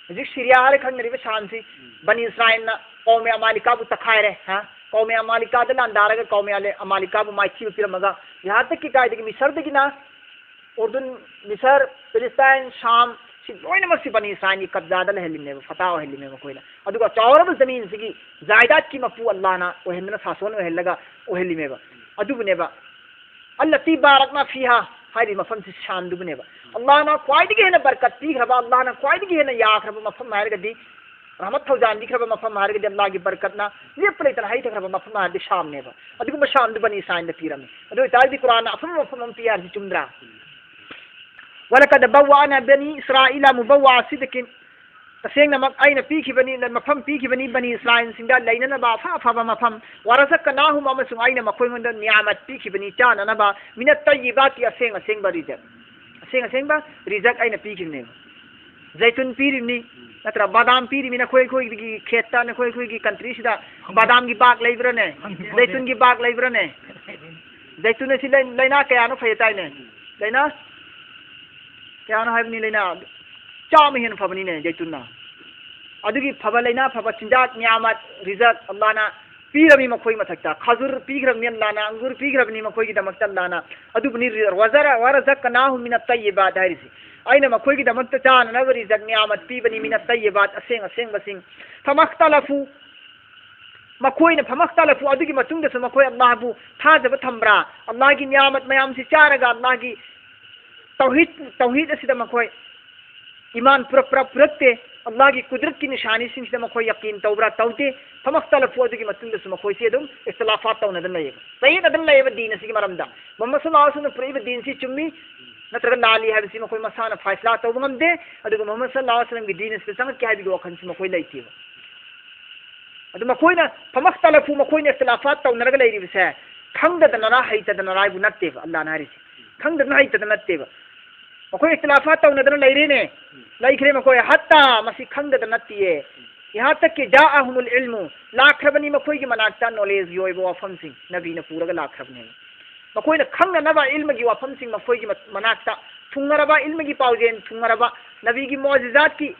ꯍꯧꯖꯤꯛ ꯁꯤꯔꯤꯌꯥ ꯍꯥꯏꯔ ꯈꯪꯅꯔꯤꯕ ꯁꯥꯝꯁꯤ ꯕꯅꯤ ꯏꯁꯔꯥꯏꯜꯅ ꯀꯧꯃꯦ ꯑꯃꯥꯂꯤꯀꯥꯕꯨ ꯇꯛꯈꯥꯏꯔꯦ꯫ ꯍꯥ? ꯀꯧꯃꯦ ꯑꯃꯥꯂꯤꯀꯥꯗ ꯂꯥꯟꯗꯥꯔꯒ ꯀꯧꯃꯦ ꯑꯂꯦ-, ꯑꯃꯥꯂꯤꯀꯥꯕꯨ ꯃꯥꯏꯊꯤꯕ ꯄꯤꯔꯝꯃꯒ, ꯌꯍꯥꯟ ꯇꯛꯀꯤ ꯀꯥꯏꯗꯒꯤ ꯃꯤꯁꯔꯗꯒꯤꯅ ꯎꯔꯗꯨꯟ, ꯃꯤꯁꯔ, ꯐꯤꯂꯤꯁꯇꯥꯏꯟ, ꯁꯥꯝ, ꯁꯤ ꯂꯣꯏꯅꯃꯛꯁꯤ ꯕꯅꯤ ꯏꯁꯔꯥꯏꯜꯒꯤ ꯀꯕꯖꯥꯗ ꯂꯩꯍꯜꯂꯤꯕꯅꯦꯕ, ꯐꯇꯥ ꯑꯣꯏꯍꯜꯂꯤꯕꯅꯦꯕ ꯃꯈꯣꯏꯅ꯫ ꯑꯗꯨꯒ ꯆꯥꯎꯔꯕ ꯖꯃꯤꯟꯁꯤꯒꯤ, ꯖꯥꯏꯗꯥꯗꯀꯤ ꯃꯄꯨ ꯑꯜꯂꯥꯍꯅ ꯑꯣꯏꯍꯟꯗꯅ, ꯁꯥꯁꯣꯟ ꯑꯣꯏꯍꯜꯂꯒ ꯑꯣꯏꯍꯜꯂꯤꯃꯦꯕ꯫ ꯑꯗꯨꯕꯨꯅꯦꯕ, "التي باركنا فيها" ꯍꯥꯏꯔꯤꯕ ꯃꯐꯝꯁꯤ ꯁꯥꯝꯗꯨꯕꯨꯅꯦꯕ꯫ ꯑꯜꯂꯥꯍꯅ ꯈ꯭ꯋꯥꯏꯗꯒꯤ ꯍꯦꯟꯅ ꯕꯔꯀꯠ ꯄꯤꯈ꯭ꯔꯕ, ꯑꯜꯂꯥꯍꯅ ꯈ꯭ꯋꯥꯏꯗꯒꯤ ꯍꯦꯟꯅ ꯌꯥꯈ꯭ꯔꯕ ꯃꯐꯝ ꯍꯥꯏꯔꯒꯗꯤ, ꯔꯍꯃꯠ ꯊꯧꯖꯥꯟꯕꯤꯈ꯭ꯔꯕ ꯃꯐꯝ ꯍꯥꯏꯔꯒꯗꯤ, ꯑꯜꯂꯥꯍꯒꯤ ꯕꯔꯀꯠꯅ ꯂꯦꯞꯄ ꯂꯩꯇꯅ ꯍꯩꯊꯈ꯭ꯔꯕ ꯃꯐꯝ ꯍꯥꯏꯔꯗꯤ ꯁꯥꯝꯅꯦꯕ꯫ ꯑꯗꯨꯒꯨꯝꯕ ꯁꯥꯝꯗꯨ ꯕꯅꯤ ꯏꯁꯔꯥꯏꯜꯗ ꯄꯤꯔꯝꯃꯤ꯫ ꯑꯗꯨ ꯑꯣꯏꯇꯥꯔꯗꯤ ꯀꯨꯔꯥꯟꯅ ꯑꯐꯕ ꯃꯐꯝ ꯑꯃ ꯄꯤ ꯍꯥꯏꯔꯤꯁꯤ ꯆꯨꯝꯗ꯭ꯔꯥ? "ولقد بوأنا بني إسرائيل مبوأ صدق" ꯇꯁꯦꯡꯅꯃꯛ ꯑꯩꯅ ꯄꯤꯈꯤꯕꯅꯤ, ꯃꯐꯝ ꯄꯤꯈꯤꯕꯅꯤ ꯕꯅꯤ ꯏꯁꯔꯥꯏꯜꯁꯤꯡꯗ ꯂꯩꯅꯅꯕ ꯑꯐ ꯑꯐꯕ ꯃꯐꯝ, "ورزقناهم" ꯑꯃꯁꯨꯡ ꯑꯩꯅ ꯃꯈꯣꯏꯉꯣꯟꯗ ꯅꯤꯌꯥꯃꯠ ꯄꯤꯈꯤꯕꯅꯤ, ꯆꯥꯅꯅꯕ, "من الطيبات" ꯑꯁꯦꯡ ꯑꯁꯦꯡꯕ ꯔꯤꯖꯛ, ꯑꯁꯦꯡ ꯑꯁꯦꯡꯕ ꯔꯤꯖꯛ ꯑꯩꯅ ꯄꯤꯈꯤꯕꯅꯦꯕ꯫ ꯖꯩꯇꯨꯟ ꯄꯤꯔꯤꯕꯅꯤ, ꯅꯠꯇ꯭ꯔ? ꯕꯥꯗꯥꯝ ꯄꯤꯔꯤꯕꯅꯤ꯫ ꯅꯈꯣꯏ ꯑꯩꯈꯣꯏꯒꯤ ꯈꯦꯠꯇ, ꯅꯈꯣꯏ ꯑꯩꯈꯣꯏꯒꯤ ꯀꯟꯇ꯭ꯔꯤꯁꯤꯗ ꯕꯥꯗꯥꯝꯒꯤ ꯕꯥꯒ ꯂꯩꯕ꯭ꯔꯥꯅꯦ? ꯖꯩꯇꯨꯟꯒꯤ ꯕꯥꯒ ꯂꯩꯕ꯭ꯔꯥꯅꯦ? ꯖꯩꯇꯨꯟ ꯑꯁꯤ ꯂꯩ-, ꯂꯩꯅꯥ ꯀꯌꯥꯅꯣ ꯐꯩ ꯇꯥꯏꯅꯦ? ꯂꯩꯅꯥ ꯀꯌꯥꯅꯣ ꯍꯥꯏꯕꯅꯤ, ꯂꯩꯅꯥ ꯆꯥꯝꯃ ꯍꯦꯟꯅ ꯐꯕꯅꯤꯅꯦ ꯖꯩꯇꯨꯟꯅ꯫ ꯑꯗꯨꯒꯤ ꯐꯕ, ꯂꯩꯅꯥ ꯐꯕ ꯆꯤꯟꯖꯥꯛ ꯅꯤꯌꯥꯃꯠ, ꯔꯤꯖꯛ ꯑꯜꯂꯥꯅ ꯄꯤꯔꯝꯃꯤ ꯃꯈꯣꯏ ꯃꯊꯛꯇ꯫ ꯈꯖꯨꯔ ꯄꯤꯈ꯭ꯔꯕꯅꯤ ꯑꯜꯂꯥꯅ, ꯑꯪꯒꯨꯔ ꯄꯤꯈ꯭ꯔꯕꯅꯤ ꯃꯈꯣꯏꯒꯤꯗꯃꯛꯇ ꯑꯜꯂꯥꯅ꯫ ꯑꯗꯨꯕꯨꯅꯤ ꯔꯤ-, ꯋꯖꯔ-, ꯋꯔꯖꯛꯅꯥꯍꯨꯝ ꯃꯤꯅꯠ ꯇꯌꯤꯕꯥꯠ ꯍꯥꯏꯔꯤꯁꯤ꯫ ꯑꯩꯅ ꯃꯈꯣꯏꯒꯤꯗꯃꯛꯇ ꯆꯥꯅꯅꯕ ꯔꯤꯖꯛ ꯅꯤꯌꯥꯃꯠ ꯄꯤꯕꯅꯤ, ꯃꯤꯅꯠ ꯇꯌꯤꯕꯥꯠ, ꯑꯁꯦꯡ ꯑꯁꯦꯡꯕꯁꯤꯡ꯫ ꯐꯃꯈꯇꯂꯐꯨ, ꯃꯈꯣꯏꯅ ꯐꯃꯈꯇꯂꯐꯨ, ꯑꯗꯨꯒꯤ ꯃꯇꯨꯡꯗꯁꯨ ꯃꯈꯣꯏ ꯑꯜꯂꯥꯍꯕꯨ ꯊꯥꯖꯕ ꯊꯝꯕ꯭ꯔꯥ? ꯑꯜꯂꯥꯍꯒꯤ ꯅꯤꯌꯥꯃꯠ ꯃꯌꯥꯝꯁꯤ ꯆꯥꯔꯒ ꯑꯜꯂꯥꯍꯒꯤ ꯇꯧꯍꯤꯗ, ꯇꯧꯍꯤꯗ ꯑꯁꯤꯗ ꯃꯈꯣꯏ ꯏꯃꯥꯟ ꯄꯨꯔꯛꯄ꯭ꯔꯥ ꯄꯨꯔꯛꯇꯦ? ꯑꯜꯂꯥꯍꯒꯤ ꯀꯨꯗꯔꯠꯀꯤ ꯅꯤꯁꯥꯅꯤꯁꯤꯡꯁꯤꯗ ꯃꯈꯣꯏ ꯌꯀꯤꯟ ꯇꯧꯕ꯭ꯔꯥ ꯇꯧꯗꯦ? ꯐꯃꯈꯇꯂꯐꯨ, ꯑꯗꯨꯒꯤ ꯃꯇꯨꯡꯗꯁꯨ ꯃꯈꯣꯏꯁꯤ ꯑꯗꯨꯝ ꯏꯈꯇꯤꯂꯥꯐꯥꯠ ꯇꯧꯅꯗꯅ ꯂꯩꯌꯦꯕ, ꯆꯌꯦꯠꯅꯗꯅ ꯂꯩꯌꯦꯕ ꯗꯤꯟ ꯑꯁꯤꯒꯤ ꯃꯔꯝꯗ꯫ ꯃꯨꯍꯝꯃꯗ ꯁꯜꯂꯜꯂꯥꯍꯨ ꯑꯂꯩꯍꯤ ꯋꯁꯜꯂꯝꯅ ꯄꯨꯔꯛꯏꯕ ꯗꯤꯟꯁꯤ ꯆꯨꯝꯃꯤ ꯅꯠꯇ꯭ꯔꯒ ꯂꯥꯜꯂꯤ ꯍꯥꯏꯕꯁꯤ ꯃꯈꯣꯏ ꯃꯁꯥꯅ ꯐꯥꯏꯁꯂꯥ ꯇꯧꯕ ꯉꯝꯗꯦ꯫ ꯑꯗꯨꯒ ꯃꯨꯍꯝꯃꯗ ꯁꯜꯂꯜꯂꯥꯍꯨ ꯑꯂꯩꯍꯤ ꯋꯁꯜꯂꯝꯒꯤ ꯗꯤꯟ ꯑꯁꯤꯗ ꯆꯪꯉꯛꯀꯦ ꯍꯥꯏꯕꯒꯤ ꯋꯥꯈꯜꯁꯨ ꯃꯈꯣꯏ ꯂꯩꯇꯦꯕ꯫ ꯑꯗꯨ ꯃꯈꯣꯏꯅ ꯐꯃꯈꯇꯂꯐꯨ, ꯃꯈꯣꯏꯅ ꯏꯈꯇꯤꯂꯥꯐꯥꯠ ꯇꯧꯅꯔꯒ ꯂꯩꯔꯤꯕꯁꯦ ꯈꯪꯗꯗꯅꯔꯥ ꯍꯩꯇꯗꯅꯔꯥ ꯍꯥꯏꯕꯨ ꯅꯠꯇꯦꯕ ꯑꯜꯂꯥꯍꯅ ꯍꯥꯏꯔꯤꯁꯦ꯫ ꯈꯪꯗꯗꯅ ꯍꯩꯇꯗꯅ ꯅꯠꯇꯦꯕ꯫ ꯃꯈꯣꯏ ꯏꯈꯇꯤꯂꯥꯐꯥꯠ ꯇꯧꯅꯗꯅ ꯂꯩꯔꯦꯅꯦ, ꯂꯩꯈ꯭ꯔꯦ ꯃꯈꯣꯏ꯫ ꯍꯠꯇꯥ, ꯃꯁꯤ ꯈꯪꯗꯗꯅ ꯅꯠꯇꯤꯌꯦ꯫ ꯏꯍꯥ ꯇꯛꯀꯤ ꯖꯥꯑꯍꯨꯃꯨꯜ ꯏꯜꯃꯨ, ꯂꯥꯛꯈ꯭ꯔꯕꯅꯤ ꯃꯈꯣꯏꯒꯤ ꯃꯅꯥꯛꯇ ꯅꯣꯂꯦꯖꯀꯤ ꯑꯣꯏꯕ ꯋꯥꯐꯝꯁꯤꯡ ꯅꯕꯤꯅ ꯄꯨꯔꯒ ꯂꯥꯛꯈ꯭ꯔꯕꯅꯦꯕ꯫ ꯃꯈꯣꯏꯅ ꯈꯪꯅꯅꯕ ꯏꯜꯃꯒꯤ ꯋꯥꯐꯝꯁꯤꯡ ꯃꯈꯣꯏꯒꯤ ꯃ-, ꯃꯅꯥꯛꯇ ꯊꯨꯡꯉꯔꯕ, ꯏꯜꯃꯒꯤ ꯄꯥꯎꯖꯦꯜ ꯊꯨꯡꯉꯔꯕ, ꯅꯕꯤꯒꯤ ꯃꯣꯖꯤꯖꯥꯠꯀꯤ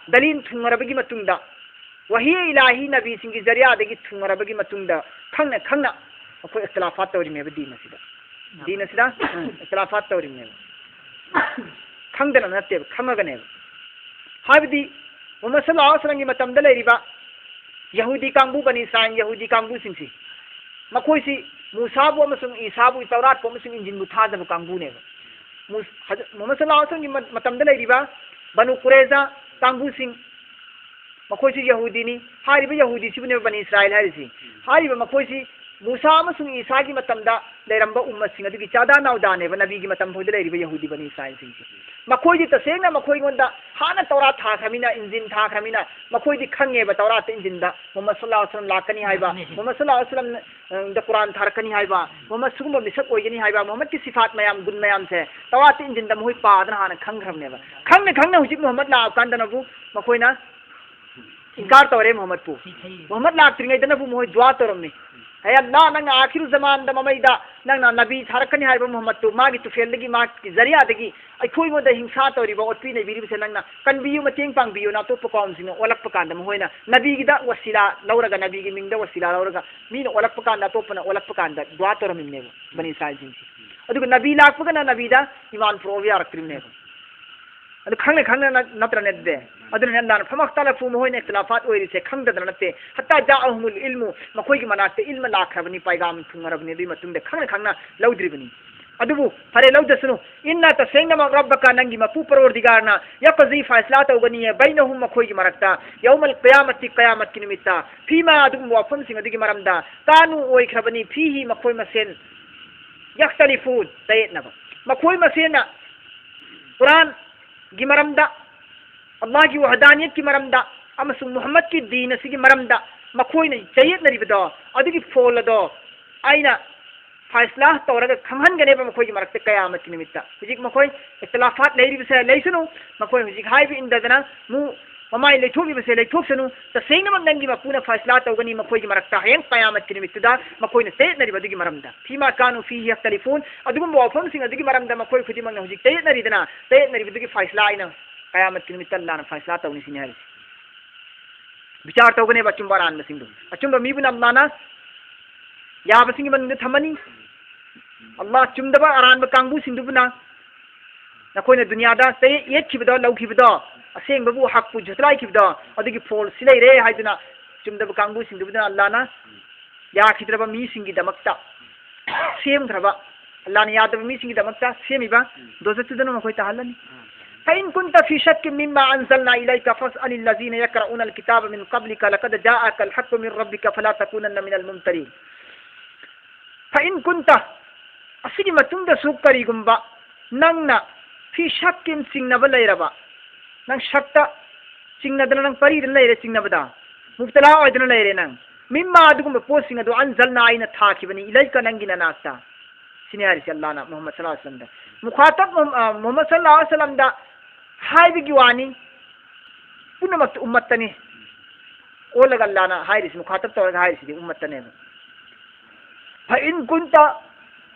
ꯗꯂꯤꯜ ꯊꯨꯡꯉꯔꯕꯒꯤ ꯃꯇꯨꯡꯗ, ꯋꯥꯍꯤ ꯏꯂꯥꯍꯤ ꯅꯕꯤꯁꯤꯡꯒꯤ ꯖꯔꯤꯌꯥꯗꯒꯤ ꯊꯨꯡꯉꯔꯕꯒꯤ ꯃꯇꯨꯡꯗ ꯈꯪꯅ ꯈꯪꯅ ꯃꯈꯣꯏ ꯏꯈꯇꯤꯂꯥꯐꯥꯠ ꯇꯧꯔꯤꯅꯦꯕ ꯗꯤꯟ ꯑꯁꯤꯗ꯫ ꯗꯤꯟ ꯑꯁꯤꯗ ꯏꯈꯇꯤꯂꯥꯐꯥꯠ ꯇꯧꯔꯤꯕꯅꯦꯕ꯫ ꯈꯪꯗꯅ ꯅꯠꯇꯦꯕ, ꯈꯪꯉꯒꯅꯦꯕ꯫ ꯍꯥꯏꯕꯗꯤ ꯃꯨꯍꯝꯃꯗ ꯁꯜꯂꯜꯂꯥꯍꯨ ꯑꯂꯩꯍꯤ ꯋꯁꯜꯂꯝꯒꯤ ꯃꯇꯝꯗ ꯂꯩꯔꯤꯕ ꯌꯍꯨꯗꯤ ꯀꯥꯡꯕꯨ, ꯕꯅꯤ ꯏꯁꯔꯥꯏꯜ ꯌꯍꯨꯗꯤ ꯀꯥꯡꯕꯨꯁꯤꯡꯁꯤ, ꯃꯈꯣꯏꯁꯤ ꯃꯨꯁꯥꯕꯨ ꯑꯃꯁꯨꯡ ꯏꯁꯥꯕꯨ, ꯇꯧꯔꯥꯠꯄꯨ ꯑꯃꯁꯨꯡ ꯏꯟꯖꯤꯟꯕꯨ ꯊꯥꯖꯕ ꯀꯥꯡꯕꯨꯅꯦꯕ꯫ ꯃꯨꯁ-, ꯍꯖ-, ꯃꯨꯍꯝꯃꯗ ꯁꯜꯂꯜꯂꯥꯍꯨ ꯑꯂꯩꯍꯤ ꯋꯁꯜꯂꯝꯒꯤ ꯃ-, ꯃꯇꯝꯗ ꯂꯩꯔꯤꯕ ꯕꯅꯨ ꯀꯨꯔꯦꯖꯥ ꯀꯥꯡꯕꯨꯁꯤꯡ, ꯃꯈꯣꯏꯁꯨ ꯌꯍꯨꯗꯤꯅꯤ꯫ ꯍꯥꯏꯔꯤꯕ ꯌꯍꯨꯗꯤꯁꯤꯕꯨꯅꯦꯕ ꯕꯅꯤ ꯏꯁꯔꯥꯏꯜ ꯍꯥꯏꯔꯤꯁꯤ꯫ ꯍꯥꯏꯔꯤꯕ ꯃꯈꯣꯏꯁꯤ ꯃꯨꯁꯥ ꯑꯃꯁꯨꯡ ꯏꯁꯥꯒꯤ ꯃꯇꯝꯗ ꯂꯩꯔꯝꯕ ꯎꯝꯃꯠꯁꯤꯡ ꯑꯗꯨꯒꯤ ꯆꯥꯗꯥ ꯅꯥꯎꯗꯥꯅꯦꯕ, ꯅꯕꯤꯒꯤ ꯃꯇꯝ ꯐꯥꯎꯗ ꯂꯩꯔꯤꯕ ꯌꯍꯨꯗꯤ ꯕꯅꯤ ꯏꯁꯔꯥꯏꯜꯁꯤꯡꯁꯦ꯫ ꯃꯈꯣꯏꯗꯤ ꯇꯁꯦꯡꯅ ꯃꯈꯣꯏꯉꯣꯟꯗ ꯍꯥꯟꯅ ꯇꯧꯔꯥꯠ ꯊꯥꯈ꯭ꯔꯃꯤꯅ, ꯏꯟꯖꯤꯟ ꯊꯥꯈ꯭ꯔꯃꯤꯅ, ꯃꯈꯣꯏꯗꯤ ꯈꯪꯉꯦꯕ ꯇꯧꯔꯥꯠꯇ ꯏꯟꯖꯤꯟꯗ ꯃꯨꯍꯝꯃꯗ ꯁꯜꯂꯜꯂꯥꯍꯨ ꯑꯂꯩꯍꯤ ꯋꯁꯜꯂꯝ ꯂꯥꯛꯀꯅꯤ ꯍꯥꯏꯕ, ꯃꯨꯍꯝꯃꯗ ꯁꯜꯂꯜꯂꯥꯍꯨ ꯑꯂꯩꯍꯤ ꯋꯁꯜꯂꯝ, ꯑ, ꯗ ꯀꯨꯔꯥꯟ ꯊꯥꯔꯛꯀꯅꯤ ꯍꯥꯏꯕ, ꯃꯨꯍꯝꯃꯗ ꯁꯤꯒꯨꯝꯕ ꯃꯤꯁꯛ ꯑꯣꯏꯒꯅꯤ ꯍꯥꯏꯕ, ꯃꯨꯍꯝꯃꯗꯀꯤ ꯁꯤꯐꯥꯠ ꯃꯌꯥꯝ, ꯒꯨꯟ ꯃꯌꯥꯝꯁꯦ ꯇꯧꯔꯥꯠꯇ ꯏꯟꯖꯤꯟꯗ ꯃꯈꯣꯏ ꯄꯥꯗꯅ ꯍꯥꯟꯅ ꯈꯪꯈ꯭ꯔꯕꯅꯦꯕ꯫ ꯈꯪꯅ ꯈꯪꯅ ꯍꯧꯖꯤꯛ ꯃꯨꯍꯝꯃꯗ ꯂꯥꯛꯑꯀꯥꯟꯗꯅꯕꯨ ꯃꯈꯣꯏꯅ ꯏꯟꯀꯥꯔ ꯇꯧꯔꯦ ꯃꯨꯍꯝꯃꯗꯄꯨ꯫ ꯃꯨꯍꯝꯃꯗ ꯂꯥꯛꯇ꯭ꯔꯤꯉꯩꯗꯅꯕꯨ ꯃꯈꯣꯏ ꯗꯨꯋꯥ ꯇꯧꯔꯝꯃꯤ꯫ ꯑꯦ ꯑꯜꯂꯥ, ꯅꯪꯅ ꯑꯥꯈꯤꯔꯨ ꯖꯃꯥꯟꯗ ꯃꯃꯩꯗ ꯅꯪꯅ ꯅꯕꯤ ꯊꯥꯔꯛꯀꯅꯤ ꯍꯥꯏꯕ ꯃꯨꯍꯝꯃꯗꯇꯨ, ꯃꯥꯒꯤ ꯇꯨꯐꯦꯜꯗꯒꯤ, ꯃꯥꯒꯤ ꯖꯔꯤꯌꯥꯗꯒꯤ ꯑꯩꯈꯣꯏꯉꯣꯟꯗ ꯍꯤꯡꯁꯥ ꯇꯧꯔꯤꯕ, ꯑꯣꯠꯄꯤ ꯅꯩꯕꯤꯔꯤꯕꯁꯦ ꯅꯪꯅ ꯀꯟꯕꯤꯌꯨ, ꯃꯇꯦꯡ ꯄꯥꯡꯕꯤꯌꯨꯅ ꯑꯇꯣꯞꯄ ꯀꯧꯝꯁꯤꯡꯅ ꯑꯣꯜꯂꯛꯄ ꯀꯥꯟꯗ ꯃꯈꯣꯏꯅ ꯅꯕꯤꯒꯤꯗ ꯋꯁꯤꯂꯥ ꯂꯧꯔꯒ, ꯅꯕꯤꯒꯤ ꯃꯤꯡꯗ ꯋꯁꯤꯂꯥ ꯂꯧꯔꯒ ꯃꯤꯅ ꯑꯣꯜꯂꯛꯄ ꯀꯥꯟꯗ, ꯑꯇꯣꯞꯄꯅ ꯑꯣꯜꯂꯛꯄ ꯀꯥꯟꯗ ꯗꯨꯋꯥ ꯇꯧꯔꯝꯃꯤꯕꯅꯦꯕ ꯕꯅꯤ ꯏꯁꯔꯥꯏꯜꯁꯤꯡꯁꯦ꯫ ꯑꯗꯨꯒ ꯅꯕꯤ ꯂꯥꯛꯄꯒꯅ ꯅꯕꯤꯗ ꯏꯃꯥꯟ ꯄꯨꯔꯛꯑꯣ ꯌꯥꯔꯛꯇ꯭ꯔꯤꯕꯅꯦꯕ꯫ ꯑꯗꯨ ꯈꯪꯅ ꯈꯪꯅ ꯅꯠ-, ꯅꯠꯇ꯭ꯔꯅꯦ ꯑꯗꯨꯗꯤ? ꯑꯗꯨꯅꯅꯦ ꯑꯜꯂꯥꯍꯅ "ꯐꯃꯈꯇꯂꯐꯨ", ꯃꯈꯣꯏꯅ ꯏꯈꯇꯤꯂꯥꯐꯥꯠ ꯑꯣꯏꯔꯤꯁꯦ ꯈꯪꯗꯗꯅ ꯅꯠꯇꯦ꯫ "ꯍꯠꯇꯥ ꯖꯥꯑꯍꯨꯃꯨꯜ ꯏꯜꯃꯨ", ꯃꯈꯣꯏꯒꯤ ꯃꯅꯥꯛꯇ ꯏꯜꯃ ꯂꯥꯛꯈ꯭ꯔꯕꯅꯤ, ꯄꯥꯏꯒꯥꯝ ꯊꯨꯡꯉꯔꯕꯅꯤ, ꯑꯗꯨꯒꯤ ꯃꯇꯨꯡꯗ ꯈꯪꯅ ꯈꯪꯅ ꯂꯧꯗ꯭ꯔꯤꯕꯅꯤ꯫ ꯑꯗꯨꯕꯨ ꯐꯔꯦ, ꯂꯧꯗꯁꯅꯨ꯫ "ꯏꯟꯅ", ꯇꯁꯦꯡꯅꯃꯛ, "ꯔꯕ꯭ꯕꯀ", ꯅꯪꯒꯤ ꯃꯄꯨ ꯄꯔꯣꯔꯗꯤꯒꯥꯔꯅ, "ꯌꯛꯇꯖꯤ", ꯐꯥꯏꯁꯂꯥ ꯇꯧꯒꯅꯤꯌꯦ, "ꯕꯩꯅꯍꯨꯝ", ꯃꯈꯣꯏꯒꯤ ꯃꯔꯛꯇ, "ꯌꯧꯃꯜ ꯀꯌꯥꯃꯠꯇꯤ", ꯀꯌꯥꯃꯠꯀꯤ ꯅꯨꯃꯤꯠꯇ, "ꯐꯤꯃꯥ", ꯑꯗꯨꯒꯨꯝꯕ ꯋꯥꯐꯝꯁꯤꯡ ꯑꯗꯨꯒꯤ ꯃꯔꯝꯗ, "ꯀꯥꯅꯨ", ꯑꯣꯏꯈ꯭ꯔꯕꯅꯤ, "ꯐꯤꯍꯤ", ꯃꯈꯣꯏ ꯃꯁꯦꯟ, "ꯌꯛꯇꯂꯤꯐꯨꯟ", ꯆꯌꯦꯠꯅꯕ꯫ ꯃꯈꯣꯏ ꯃꯁꯦꯟꯅ ꯀꯨꯔꯥꯟꯒꯤ ꯃꯔꯝꯗ, ꯑꯜꯂꯥꯍꯒꯤ ꯋꯍꯗꯥꯅꯤꯌꯠꯀꯤ ꯃꯔꯝꯗ ꯑꯃꯁꯨꯡ ꯃꯨꯍꯝꯃꯗꯀꯤ ꯗꯤꯟ ꯑꯁꯤꯒꯤ ꯃꯔꯝꯗ ꯃꯈꯣꯏꯅ ꯆꯌꯦꯠꯅꯔꯤꯕꯗꯣ, ꯑꯗꯨꯒꯤ ꯐꯣꯜ ꯑꯗꯣ ꯑꯩꯅ ꯐꯥꯏꯁꯂꯥ ꯇꯧꯔꯒ ꯈꯪꯍꯟꯒꯅꯦꯕ ꯃꯈꯣꯏꯒꯤ ꯃꯔꯛꯇ ꯀꯌꯥꯃꯠꯀꯤ ꯅꯨꯃꯤꯠꯇ꯫ ꯍꯧꯖꯤꯛ ꯃꯈꯣꯏ ꯏꯈꯇꯤꯂꯥꯐꯥꯠ ꯂꯩꯔꯤꯕꯁꯦ ꯂꯩꯁꯅꯨ, ꯃꯈꯣꯏ ꯍꯧꯖꯤꯛ ꯍꯥꯏꯕ ꯏꯟꯗꯗꯅ ꯃꯨ-, ꯃꯃꯥꯏ ꯂꯩꯊꯣꯛꯂꯤꯕꯁꯦ ꯂꯩꯊꯣꯛꯁꯅꯨ꯫ ꯇꯁꯦꯡꯅꯃꯛ ꯅꯪꯒꯤ ꯃꯄꯨꯅ ꯐꯥꯏꯁꯂꯥ ꯇꯧꯒꯅꯤ ꯃꯈꯣꯏꯒꯤ ꯃꯔꯛꯇ ꯍꯌꯦꯡ ꯀꯌꯥꯃꯠꯀꯤ ꯅꯨꯃꯤꯠꯇꯨꯗ ꯃꯈꯣꯏꯅ ꯆꯌꯦꯠꯅꯔꯤꯕ ꯑꯗꯨꯒꯤ ꯃꯔꯝꯗ꯫ "ꯐꯤꯃꯥ ꯀꯥꯅꯨ ꯐꯤꯍꯤ ꯌꯛꯇꯂꯤꯐꯨꯟ", ꯑꯗꯨꯒꯨꯝꯕ ꯋꯥꯐꯝꯁꯤꯡ ꯑꯗꯨꯒꯤ ꯃꯔꯝꯗ ꯃꯈꯣꯏ ꯈꯨꯗꯤꯡꯃꯛꯅ ꯍꯧꯖꯤꯛ ꯆꯌꯦꯠꯅꯔꯤꯗꯅ, ꯆꯌꯦꯠꯅꯔꯤꯕꯗꯨꯒꯤ ꯐꯥꯏꯁꯂꯥ ꯑꯩꯅ ꯀꯌꯥꯃꯠꯀꯤ ꯅꯨꯃꯤꯠꯇ ꯑꯜꯂꯥꯍꯅ ꯐꯥꯏꯁꯂꯥ ꯇꯧꯅꯤ ꯁꯤꯅꯤ ꯍꯥꯏꯔꯤꯁꯦ꯫ ꯕꯤꯆꯥꯔ ꯇꯧꯒꯅꯦꯕ ꯑꯆꯨꯝꯕ ꯑꯔꯥꯟꯕꯁꯤꯡꯗꯨ꯫ ꯑꯆꯨꯝꯕ ꯃꯤꯕꯨꯅ ꯑꯜꯂꯥꯍꯅ ꯌꯥꯕꯁꯤꯡꯒꯤ ꯃꯅꯨꯡꯗ ꯊꯝꯃꯅꯤ꯫ ꯑꯜꯂꯥꯍ ꯆꯨꯝꯗꯕ ꯑꯔꯥꯟꯕ ꯀꯥꯡꯕꯨꯁꯤꯡꯗꯨꯕꯨꯅ ꯅꯈꯣꯏꯅ ꯗꯨꯅꯤꯌꯥꯗ ꯆꯌꯦꯠ ꯌꯦꯠꯈꯤꯕꯗꯣ, ꯂꯧꯈꯤꯕꯗꯣ, ꯑꯁꯦꯡꯕꯕꯨ ꯍꯛꯄꯨ ꯖꯨꯇꯂꯥꯏꯈꯤꯕꯗꯣ, ꯑꯗꯨꯒꯤ ꯐꯣꯜꯁꯤ ꯂꯩꯔꯦ ꯍꯥꯏꯗꯨꯅ ꯆꯨꯝꯗꯕ ꯀꯥꯡꯕꯨꯁꯤꯡꯗꯨꯕꯨꯅ ꯑꯜꯂꯥꯍꯅ ꯌꯥꯈꯤꯗ꯭ꯔꯕ ꯃꯤꯁꯤꯡꯒꯤꯗꯃꯛꯇ ꯁꯦꯝꯈ꯭ꯔꯕ, ꯑꯜꯂꯥꯍꯅ ꯌꯥꯗꯕ ꯃꯤꯁꯤꯡꯒꯤꯗꯃꯛꯇ ꯁꯦꯝꯃꯤꯕ ꯗꯣꯖꯈꯇꯨꯗꯅ ꯃꯈꯣꯏ ꯇꯥꯍꯜꯂꯅꯤ꯫ "فإن كنت في شك مما أنزلنا إليك فاسأل الذين يقرؤون الكتاب من قبلك لقد جاءك الحق من ربك فلا تكونن من الممترين." "فإن كنت", ꯑꯁꯤꯒꯤ ꯃꯇꯨꯡꯗꯁꯨ ꯀꯔꯤꯒꯨꯝꯕ ꯅꯪꯅ "في شك", ꯆꯤꯡꯅꯕ ꯂꯩꯔꯕ, ꯅꯪ ꯁꯛꯇ ꯆꯤꯡꯅꯗꯅ ꯅꯪ ꯄꯔꯤꯗꯅ ꯂꯩꯔꯦ, ꯆꯤꯡꯅꯕꯗ ꯃꯨꯕꯇꯂꯥ ꯑꯣꯏꯗꯅ ꯂꯩꯔꯦ ꯅꯪ, "مما", ꯑꯗꯨꯒꯨꯝꯕ ꯄꯣꯠꯁꯤꯡ ꯑꯗꯨ, "أنزلنا", ꯑꯩꯅ ꯊꯥꯈꯤꯕꯅꯤ, "إليك", ꯅꯪꯒꯤ ꯅꯅꯥꯛꯇ꯫ ꯁꯤꯅꯤ ꯍꯥꯏꯔꯤꯁꯦ ꯑꯜꯂꯥꯍꯅ ꯃꯨꯍꯝꯃꯗ ꯁꯜꯂꯜꯂꯥꯍꯨ ꯑꯂꯩꯍꯤ ꯋꯁꯜꯂꯝꯗ꯫ ꯃꯨꯈꯥꯇꯕ ꯃꯨꯍꯝ-, ꯑ, ꯃꯨꯍꯝꯃꯗ ꯁꯜꯂꯜꯂꯥꯍꯨ ꯑꯂꯩꯍꯤ ꯋꯁꯜꯂꯝꯗ ꯍꯥꯏꯕꯒꯤ ꯋꯥꯅꯤ, ꯄꯨꯝꯅꯃꯛꯇ ꯎꯝꯃꯠꯇꯅꯤ꯫ ꯑꯣꯜꯂꯒ ꯑꯜꯂꯥꯍꯅ ꯍꯥꯏꯔꯤꯁꯤ, ꯃꯨꯈꯥꯇꯕ ꯇꯧꯔꯒ ꯍꯥꯏꯔꯤꯁꯤꯗꯤ ꯎꯝꯃꯠꯇꯅꯦꯕ꯫ فإن كنت,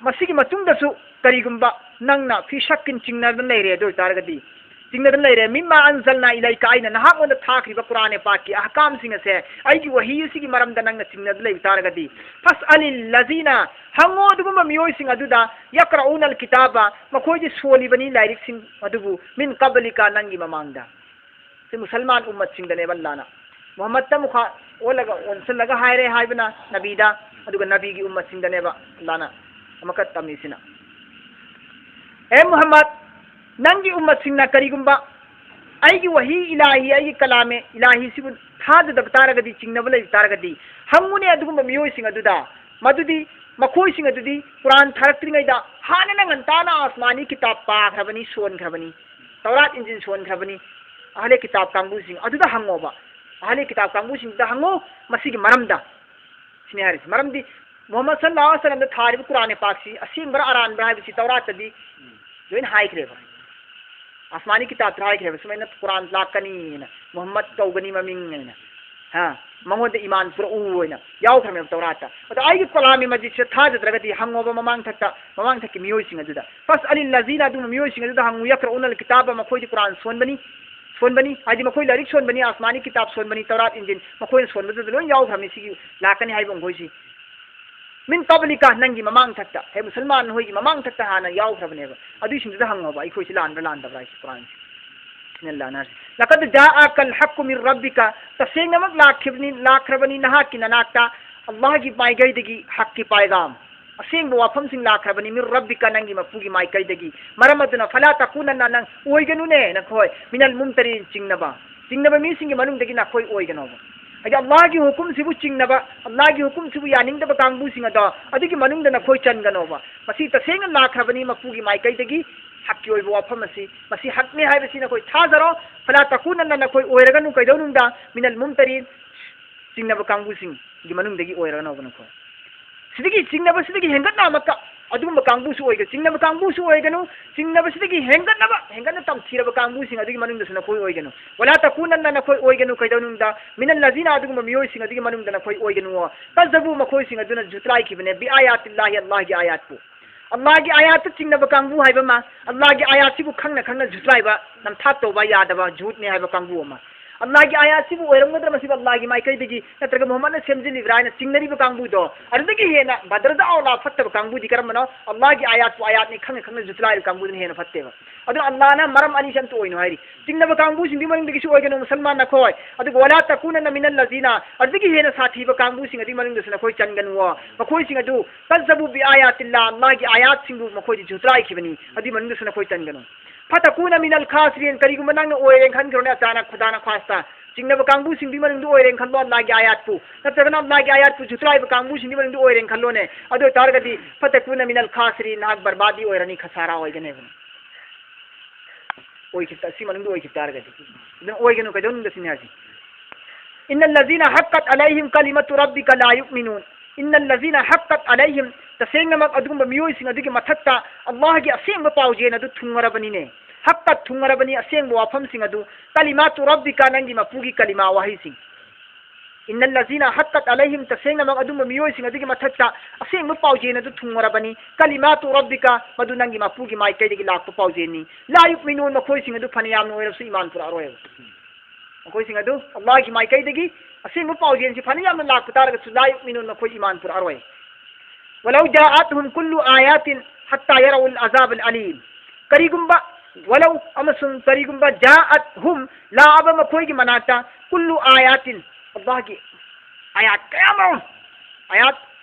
ꯃꯁꯤꯒꯤ ꯃꯇꯨꯡꯗꯁꯨ ꯀꯔꯤꯒꯨꯝꯕ ꯅꯪꯅ في شك, ꯆꯤꯡꯅꯗꯅ ꯂꯩꯔꯦ, ꯑꯗꯨ ꯑꯣꯏꯇꯥꯔꯒꯗꯤ, ꯆꯤꯡꯅꯗꯅ ꯂꯩꯔꯦ, مما أنزلنا إليك, ꯑꯩꯅ ꯅꯍꯥꯛꯉꯣꯟꯗ ꯊꯥꯈ꯭ꯔꯤꯕ ꯀꯨꯔꯥꯟ ꯄꯥꯛꯀꯤ ꯑꯍꯀꯥꯝꯁꯤꯡ ꯑꯁꯦ, ꯑꯩꯒꯤ ꯋꯥꯍꯤ ꯑꯁꯤꯒꯤ ꯃꯔꯝꯗ ꯅꯪꯅ ꯆꯤꯡꯅꯗꯨꯅ ꯂꯩꯕ ꯇꯥꯔꯒꯗꯤ, فاسأل الذين, ꯍꯪꯉꯣ ꯑꯗꯨꯒꯨꯝꯕ ꯃꯤꯑꯣꯏꯁꯤꯡ ꯑꯗꯨꯗ, يقرؤون الكتاب, ꯃꯈꯣꯏꯗꯤ ꯁꯣꯜꯂꯤꯕꯅꯤ ꯂꯥꯏꯔꯤꯛꯁꯤꯡ ꯑꯗꯨꯕꯨ, من قبلك, ꯅꯪꯒꯤ ꯃꯃꯥꯡꯗ. ꯁꯤ ꯃꯨꯁꯜꯃꯥꯟ ꯎꯝꯃꯠꯁꯤꯡꯗꯅꯦꯕ ꯑꯜꯂꯥꯅ ꯃꯨꯍꯝꯃꯗꯇ ꯑꯃꯨꯛ ꯑꯣꯜꯂꯒ ꯑꯣꯟꯁꯤꯜꯂꯒ ꯍꯥꯏꯔꯦ ꯍꯥꯏꯕꯅ ꯅꯕꯤꯗ, ꯑꯗꯨꯒ ꯅꯕꯤꯒꯤ ꯎꯝꯃꯠꯁꯤꯡꯗꯅꯦꯕ ꯑꯜꯂꯥꯅ ꯑꯃꯨꯛꯀ ꯇꯝꯃꯤꯁꯤꯅ, ꯍꯦ ꯃꯨꯍꯝꯃꯗ, ꯅꯪꯒꯤ ꯎꯝꯃꯠꯁꯤꯡꯅ ꯀꯔꯤꯒꯨꯝꯕ ꯑꯩꯒꯤ ꯋꯥꯍꯤ ꯏꯂꯥꯍꯤ, ꯑꯩꯒꯤ ꯀꯂꯥꯃꯦ ꯏꯂꯥꯍꯤꯁꯤꯕꯨ ꯊꯥꯖꯗꯕ ꯇꯥꯔꯒꯗꯤ, ꯆꯤꯡꯅꯕ ꯂꯩꯕ ꯇꯥꯔꯒꯗꯤ, ꯍꯪꯉꯨꯅꯦ ꯑꯗꯨꯒꯨꯝꯕ ꯃꯤꯑꯣꯏꯁꯤꯡ ꯑꯗꯨꯗ, ꯃꯗꯨꯗꯤ ꯃꯈꯣꯏꯁꯤꯡ ꯑꯗꯨꯗꯤ ꯀꯨꯔꯥꯟ ꯊꯥꯔꯛꯇ꯭ꯔꯤꯉꯩꯗ ꯍꯥꯟꯅꯅ ꯉꯟꯇꯥꯅ ꯑꯥꯁꯃꯥꯅꯤ ꯀꯤꯇꯥꯕ ꯄꯥꯈ꯭ꯔꯕꯅꯤ, ꯁꯣꯟꯈ꯭ꯔꯕꯅꯤ, ꯇꯧꯔꯥꯠ ꯏꯟꯖꯤꯟ ꯁꯣꯟꯈ꯭ꯔꯕꯅꯤ, ꯑꯍꯂꯦ ꯀꯤꯇꯥꯕ ꯀꯥꯡꯕꯨꯁꯤꯡ ꯑꯗꯨꯗ ꯍꯪꯉꯣꯕ, ꯑꯍꯂꯦ ꯀꯤꯇꯥꯕ ꯀꯥꯡꯕꯨꯁꯤꯡꯗꯨꯗ ꯍꯪꯉꯨ ꯃꯁꯤꯒꯤ ꯃꯔꯝꯗ, ꯁꯤꯅꯤ ꯍꯥꯏꯔꯤꯁꯤ꯫ ꯃꯔꯝꯗꯤ ꯃꯨꯍꯝꯃꯗ ꯁꯜꯂꯥꯍꯨ ꯑꯂꯥꯏꯍꯤ ꯋꯥꯁꯜꯂꯝꯗ ꯊꯥꯔꯤꯕ ꯀꯨꯔꯥꯟ ꯄꯥꯛꯁꯤ ꯑꯁꯦꯡꯕ꯭ꯔꯥ ꯑꯔꯥꯟꯕ꯭ꯔꯥ ꯍꯥꯏꯕꯁꯤ ꯇꯧꯔꯥꯠꯇꯗꯤ ꯂꯣꯏꯅ ꯍꯥꯏꯈ꯭ꯔꯦꯕ꯫ ꯑꯥꯁꯃꯥꯅꯤ ꯀꯤꯇꯥꯕꯇ ꯍꯥꯏꯈ꯭ꯔꯦꯕ, ꯁꯨꯃꯥꯏꯅ ꯀꯨꯔꯥꯟ ꯂꯥꯛꯀꯅꯤꯅ, ꯃꯨꯍꯝꯃꯗ ꯀꯧꯒꯅꯤ ꯃꯃꯤꯡ ꯍꯥꯏꯅ, ꯍꯥ, ꯃꯉꯣꯟꯗ ꯏꯃꯥꯟ ꯄꯨꯔꯛꯎ ꯍꯥꯏꯅ ꯌꯥꯎꯈ꯭ꯔꯃꯦꯕ ꯇꯧꯔꯥꯠꯇ꯫ ꯑꯗꯣ ꯑꯩꯒꯤ ꯀꯂꯥꯃꯦ ꯃꯖꯤꯗꯁꯤꯗ ꯊꯥꯖꯗ꯭ꯔꯒꯗꯤ ꯍꯪꯉꯣꯕ ꯃꯃꯥꯡ ꯊꯛꯇ, ꯃꯃꯥꯡ ꯊꯛꯀꯤ ꯃꯤꯑꯣꯏꯁꯤꯡ ꯑꯗꯨꯗ, فاسأل الذين, ꯑꯗꯨꯒꯨꯝꯕ ꯃꯤꯑꯣꯏꯁꯤꯡ ꯑꯗꯨꯗ ꯍꯪꯉꯨ, يقرؤون الكتاب, ꯃꯈꯣꯏꯗꯤ ꯀꯨꯔꯥꯟ ꯁꯣꯟꯕꯅꯤ, ꯁꯣꯟꯕꯅꯤ, ꯍꯥꯏꯗꯤ ꯃꯈꯣꯏ ꯂꯥꯏꯔꯤꯛ ꯁꯣꯟꯕꯅꯤ, ꯑꯥꯁꯃꯥꯅꯤ ꯀꯤꯇꯥꯕ ꯁꯣꯟꯕꯅꯤ, ꯇꯧꯔꯥꯠ ꯏꯟꯖꯤꯟ, ꯃꯈꯣꯏꯅ ꯁꯣꯟꯕꯗꯨꯗ ꯂꯣꯏ ꯌꯥꯎꯈ꯭ꯔꯕꯅꯤ ꯁꯤꯒꯤ ꯂꯥꯛꯀꯅꯤ ꯍꯥꯏꯕ ꯃꯈꯣꯏꯁꯤ꯫ من قبلك, ꯅꯪꯒꯤ ꯃꯃꯥꯡ ꯊꯛꯇ, ꯍꯦ ꯃꯨꯁꯜꯃꯥꯟ ꯍꯣꯏꯒꯤ ꯃꯃꯥꯡ ꯊꯛꯇ ꯍꯥꯟꯅ ꯌꯥꯎꯈ꯭ꯔꯕꯅꯦꯕ꯫ ꯑꯗꯨꯏꯁꯤꯡꯗꯨꯗ ꯍꯪꯉꯣꯕ, ꯑꯩꯈꯣꯏꯁꯤ ꯂꯥꯟꯕ꯭ꯔꯥ ꯂꯥꯟꯗꯕ꯭ꯔꯥ ꯍꯥꯏꯁꯤ ꯀꯨꯔꯥꯟꯁꯤ꯫ ꯁꯤꯅ ꯂꯥꯟꯅꯔꯁꯤ꯫ لقد جاءك الحق من ربك, ꯇꯁꯦꯡꯅꯃꯛ ꯂꯥꯛꯈꯤꯕꯅꯤ, ꯂꯥꯛꯈ꯭ꯔꯕꯅꯤ ꯅꯍꯥꯛꯀꯤ ꯅꯅꯥꯛꯇ ꯑꯜꯂꯥꯍꯒꯤ ꯃꯥꯏꯀꯩꯗꯒꯤ ꯍꯛꯀꯤ ꯄꯥꯏꯒꯥꯝ, ꯑꯁꯦꯡꯕ ꯋꯥꯐꯝꯁꯤꯡ ꯂꯥꯛꯈ꯭ꯔꯕꯅꯤ, من ربك, ꯅꯪꯒꯤ ꯃꯄꯨꯒꯤ ꯃꯥꯏꯀꯩꯗꯒꯤ꯫ ꯃꯔꯝ ꯑꯗꯨꯅ, فلا تكونن, ꯅꯪ ꯑꯣꯏꯒꯅꯨꯅꯦ ꯅꯈꯣꯏ, من الممترين, ꯆꯤꯡꯅꯕ, ꯆꯤꯡꯅꯕ ꯃꯤꯁꯤꯡꯒꯤ ꯃꯅꯨꯡꯗꯒꯤ ꯅꯈꯣꯏ ꯑꯣꯏꯒꯅꯣꯕ꯫ ꯍꯥꯏꯗꯤ ꯑꯜꯂꯥꯍꯒꯤ ꯍꯨꯀꯨꯝꯁꯤꯕꯨ ꯆꯤꯡꯅꯕ, ꯑꯜꯂꯥꯍꯒꯤ ꯍꯨꯀꯨꯝꯁꯤꯕꯨ ꯌꯥꯅꯤꯡꯗꯕ ꯀꯥꯡꯕꯨꯁꯤꯡ ꯑꯗꯣ ꯑꯗꯨꯒꯤ ꯃꯅꯨꯡꯗ ꯅꯈꯣꯏ ꯆꯟꯒꯅꯣꯕ꯫ ꯃꯁꯤ ꯇꯁꯦꯡꯅ ꯂꯥꯛꯈ꯭ꯔꯕꯅꯤ ꯃꯄꯨꯒꯤ ꯃꯥꯏꯀꯩꯗꯒꯤ, ꯍꯛꯀꯤ ꯑꯣꯏꯕ ꯋꯥꯐꯝ ꯑꯁꯤ, ꯃꯁꯤ ꯍꯛꯅꯤ ꯍꯥꯏꯕꯁꯤ ꯅꯈꯣꯏ ꯊꯥꯖꯔꯣ꯫ فلا تكونن, ꯅꯈꯣꯏ ꯑꯣꯏꯔꯒꯅꯨ ꯀꯩꯗꯧꯅꯨꯡꯗ, من الممترين, ꯆꯤꯡꯅꯕ ꯀꯥꯡꯕꯨꯁꯤꯡꯒꯤ ꯃꯅꯨꯡꯗꯒꯤ ꯑꯣꯏꯔꯒꯅꯣꯕ ꯅꯈꯣꯏ꯫ ꯁꯤꯗꯒꯤ, ꯆꯤꯡꯅꯕꯁꯤꯗꯒꯤ ꯍꯦꯟꯒꯠꯅ ꯑꯃꯠꯇ ꯑꯗꯨꯒꯨꯝꯕ ꯀꯥꯡꯕꯨꯁꯨ ꯑꯣꯏꯒꯅꯨ, ꯆꯤꯡꯅꯕ ꯀꯥꯡꯕꯨꯁꯨ ꯑꯣꯏꯒꯅꯨ, ꯆꯤꯡꯅꯕꯁꯤꯗꯒꯤ ꯍꯦꯟꯒꯠꯅꯕ, ꯍꯦꯟꯒꯠꯅ ꯇꯝꯊꯤꯔꯕ ꯀꯥꯡꯕꯨꯁꯤꯡ ꯑꯗꯨꯒꯤ ꯃꯅꯨꯡꯗꯁꯨ ꯅꯈꯣꯏ ꯑꯣꯏꯒꯅꯨ꯫ ꯋꯂꯥ ꯇꯀꯨꯅꯟꯅ, ꯅꯈꯣꯏ ꯑꯣꯏꯒꯅꯨ ꯀꯩꯗꯧꯅꯨꯡꯗ, ꯃꯤꯅꯜ ꯂꯖꯤꯅ, ꯑꯗꯨꯒꯨꯝꯕ ꯃꯤꯑꯣꯏꯁꯤꯡ ꯑꯗꯨꯒꯤ ꯃꯅꯨꯡꯗ ꯅꯈꯣꯏ ꯑꯣꯏꯒꯅꯨ꯫ ꯀꯖꯕꯨ, ꯃꯈꯣꯏꯁꯤꯡ ꯑꯗꯨꯅ ꯖꯨꯇ꯭ꯔꯥꯏꯈꯤꯕꯅꯦ, ꯕꯤ ꯑꯥꯌꯥꯇꯤꯜꯂꯥꯍꯤ, ꯑꯜꯂꯥꯍꯒꯤ ꯑꯥꯌꯥꯠꯄꯨ꯫ ꯑꯜꯂꯥꯍꯒꯤ ꯑꯥꯌꯥꯠꯇ ꯆꯤꯡꯅꯕ ꯀꯥꯡꯕꯨ ꯍꯥꯏꯕ ꯑꯃ, ꯑꯜꯂꯥꯍꯒꯤ ꯑꯥꯌꯥꯠꯁꯤꯕꯨ ꯈꯪꯅ ꯈꯪꯅ ꯖꯨꯇ꯭ꯔꯥꯏꯕ, ꯅꯝꯊꯥꯛ ꯇꯧꯕ ꯌꯥꯗꯕ ꯖꯨꯠꯅꯦ ꯍꯥꯏꯕ ꯀꯥꯡꯕꯨ ꯑꯃ꯫ ꯑꯜꯂꯥꯍꯒꯤ ꯑꯥꯌꯥꯠꯁꯤꯕꯨ ꯑꯣꯏꯔꯝꯒꯗ꯭ꯔꯥ ꯃꯁꯤꯕꯨ ꯑꯜꯂꯥꯍꯒꯤ ꯃꯥꯏꯀꯩꯗꯒꯤ ꯅꯠꯇ꯭ꯔꯒ ꯃꯨꯍꯝꯃꯗꯅ ꯁꯦꯝꯖꯤꯜꯂꯤꯕ꯭ꯔꯥ ꯍꯥꯏꯅ ꯆꯤꯡꯅꯔꯤꯕ ꯀꯥꯡꯕꯨꯗꯣ, ꯑꯗꯨꯗꯒꯤ ꯍꯦꯟꯅ ꯕꯗꯔꯗ ꯑꯧꯂꯥ ꯐꯠꯇꯕ ꯀꯥꯡꯕꯨꯗꯤ ꯀꯔꯝꯕꯅꯣ? ꯑꯜꯂꯥꯍꯒꯤ ꯑꯥꯌꯥꯠꯄꯨ ꯑꯥꯌꯥꯠꯅꯤ ꯈꯪꯅ ꯈꯪꯅ ꯖꯨꯇ꯭ꯔꯥꯏꯕ ꯀꯥꯡꯕꯨꯗꯨꯅ ꯍꯦꯟꯅ ꯐꯠꯇꯦꯕ꯫ ꯑꯗꯨꯅ ꯑꯜꯂꯥꯍꯅ ꯃꯔꯝ ꯑꯅꯤꯁꯤ ꯑꯝꯇ ꯑꯣꯏꯅꯨ ꯍꯥꯏꯔꯤ꯫ ꯆꯤꯡꯅꯕ ꯀꯥꯡꯕꯨꯁꯤꯡꯗꯨꯒꯤ ꯃꯅꯨꯡꯗꯒꯤꯁꯨ ꯑꯣꯏꯒꯅꯨ ꯃꯨꯁꯜꯃꯥꯟ ꯅꯈꯣꯏ, ꯑꯗꯨꯒ ꯋꯂꯥ ꯇꯀꯨꯅꯟꯅ ꯃꯤꯅꯜ ꯂꯖꯤꯅ, ꯑꯗꯨꯗꯒꯤ ꯍꯦꯟꯅ ꯁꯥꯊꯤꯕ ꯀꯥꯡꯕꯨꯁꯤꯡ ꯑꯗꯨꯒꯤ ꯃꯅꯨꯡꯗꯁꯨ ꯅꯈꯣꯏ ꯆꯟꯒꯅꯨꯋꯣ꯫ ꯃꯈꯣꯏꯁꯤꯡ ꯑꯗꯨ ꯀꯖꯕꯨ ꯕꯤ ꯑꯥꯌꯥꯇꯤꯜꯂꯥ, ꯑꯜꯂꯥꯍꯒꯤ ꯑꯥꯌꯥꯠꯁꯤꯡꯕꯨ ꯃꯈꯣꯏꯗꯤ ꯖꯨꯇ꯭ꯔꯥꯏꯈꯤꯕꯅꯤ, ꯑꯗꯨꯒꯤ ꯃꯅꯨꯡꯗꯁꯨ ꯅꯈꯣꯏ ꯆꯟꯒꯅꯨ꯫ ꯐꯇꯀꯨꯅ ꯃꯤꯅꯜ ꯈꯥꯁꯤꯔꯤꯟ, ꯀꯔꯤꯒꯨꯝꯕ ꯅꯪꯅ ꯑꯣꯏꯔꯦꯅ ꯈꯟꯈ꯭ꯔꯣꯅꯦ, ꯑꯆꯥꯅꯛ ꯈꯨꯗꯥꯅ ꯈ꯭ꯋꯥꯁꯇ ꯆꯤꯡꯅꯕ ꯀꯥꯡꯕꯨꯁꯤꯡꯗꯨꯒꯤ ꯃꯅꯨꯡꯗ ꯑꯣꯏꯔꯦꯅ ꯈꯜꯂꯣ, ꯑꯜꯂꯥꯍꯒꯤ ꯑꯥꯌꯥꯠꯄꯨ, ꯅꯠꯇ꯭ꯔꯒꯅ ꯑꯜꯂꯥꯍꯒꯤ ꯑꯥꯌꯥꯠꯄꯨ ꯖꯨꯇ꯭ꯔꯥꯏꯕ ꯀꯥꯡꯕꯨꯁꯤꯡꯗꯨꯒꯤ ꯃꯅꯨꯡꯗ ꯑꯣꯏꯔꯦꯅ ꯈꯜꯂꯣꯅꯦ꯫ ꯑꯗꯨ ꯑꯣꯏꯇꯥꯔꯒꯗꯤ ꯐꯇꯀꯨꯅ ꯃꯤꯅꯜ ꯈꯥꯁꯤꯔꯤꯟ, ꯅꯍꯥꯛ ꯕꯔꯕꯥꯗꯤ ꯑꯣꯏꯔꯅꯤ, ꯈꯁꯥꯔꯥ ꯑꯣꯏꯒꯅꯦꯕꯅꯤ꯫ ꯑꯣꯏꯈꯤꯕ ꯇ-, ꯁꯤ ꯃꯅꯨꯡꯗ ꯑꯣꯏꯈꯤꯕ ꯇꯥꯔꯒꯗꯤ꯫ ꯑꯗꯨꯅ ꯑꯣꯏꯒꯅꯨ ꯀꯩꯗꯧꯅꯨꯡꯗ ꯁꯤꯅꯤ ꯍꯥꯏꯁꯦ꯫ ꯏꯟꯅꯜ ꯂꯖꯤꯅ ꯍꯛꯀꯠ ꯑꯂꯩꯍꯤꯝ ꯀꯂꯤꯃꯇꯨ ꯔꯕꯤꯀ ꯂꯥ ꯌꯨꯛꯃꯤꯅꯨꯟ꯫ ꯏꯟꯅꯜ ꯂꯖꯤꯅ ꯍꯛꯀꯠ ꯑꯂꯩꯍꯤꯝ, ꯇꯁꯦꯡꯅꯃꯛ ꯑꯗꯨꯒꯨꯝꯕ ꯃꯤꯑꯣꯏꯁꯤꯡ ꯑꯗꯨꯒꯤ ꯃꯊꯛꯇ ꯑꯜꯂꯥꯍꯒꯤ ꯑꯁꯦꯡꯕ ꯄꯥꯎꯖꯦꯜ ꯑꯗꯨ ꯊꯨꯡꯉꯔꯕꯅꯤꯅꯦ꯫ ꯍꯛꯀꯠ, ꯊꯨꯡꯉꯔꯕꯅꯤ ꯑꯁꯦꯡꯕ ꯋꯥꯐꯝꯁꯤꯡ ꯑꯗꯨ, ꯀꯂꯤꯃꯥꯇꯨ ꯔꯕꯤꯀ, ꯅꯪꯒꯤ ꯃꯄꯨꯒꯤ ꯀꯂꯤꯃꯥ ꯋꯥꯍꯩꯁꯤꯡ꯫ ꯏꯟꯅꯜ ꯂꯖꯤꯅ ꯍꯛꯀꯠ ꯑꯂꯩꯍꯤꯝ, ꯇꯁꯦꯡꯅꯃꯛ ꯑꯗꯨꯝꯕ ꯃꯤꯑꯣꯏꯁꯤꯡ ꯑꯗꯨꯒꯤ ꯃꯊꯛꯇ ꯑꯁꯦꯡꯕ ꯄꯥꯎꯖꯦꯜ ꯑꯗꯨ ꯊꯨꯡꯉꯔꯕꯅꯤ꯫ ꯀꯂꯤꯃꯥꯇꯨ ꯔꯕꯤꯀ, ꯃꯗꯨ ꯅꯪꯒꯤ ꯃꯄꯨꯒꯤ ꯃꯥꯏꯀꯩꯗꯒꯤ ꯂꯥꯛꯄ ꯄꯥꯎꯖꯦꯜꯅꯤ꯫ ꯂꯥ ꯌꯨꯛꯃꯤꯅꯨꯟ, ꯃꯈꯣꯏꯁꯤꯡ ꯑꯗꯨ ꯐꯅ ꯌꯥꯝꯅ ꯑꯣꯏꯔꯕꯁꯨ ꯏꯃꯥꯟ ꯄꯨꯔꯛꯑꯔꯣꯏꯕ꯫ ꯃꯈꯣꯏꯁꯤꯡ ꯑꯗꯨ ꯑꯜꯂꯥꯍꯒꯤ ꯃꯥꯏꯀꯩꯗꯒꯤ ꯑꯁꯦꯡꯕ ꯄꯥꯎꯖꯦꯜꯁꯤ ꯐꯅ ꯌꯥꯝꯅ ꯂꯥꯛꯄ ꯇꯥꯔꯒꯁꯨ ꯂꯥ ꯌꯨꯛꯃꯤꯅꯨꯟ, ꯃꯈꯣꯏ ꯏꯃꯥꯟ ꯄꯨꯔꯛꯑꯔꯣꯏ꯫ ꯋꯂꯧ ꯖꯥꯑꯠꯍꯨꯝ ꯀꯨꯜꯂꯨ ꯑꯥꯌꯥꯇꯤꯟ ꯍꯠꯇꯥ ꯌꯔꯧꯜ ꯑꯖꯥꯕꯜ ꯑꯂꯤꯝ꯫ ꯀꯔꯤꯒꯨꯝꯕ, ꯋꯂꯧ, ꯑꯃꯁꯨꯡ ꯀꯔꯤꯒꯨꯝꯕ, ꯖꯥꯑꯠꯍꯨꯝ, ꯂꯥꯛꯑꯕ ꯃꯈꯣꯏꯒꯤ ꯃꯅꯥꯛꯇ, ꯀꯨꯜꯂꯨ ꯑꯥꯌꯥꯇꯤꯟ, ꯑꯜꯂꯥꯍꯒꯤ ꯑꯥꯌꯥꯠ ꯀꯌꯥꯃꯔꯨꯝ, ꯑꯥꯌꯥꯠ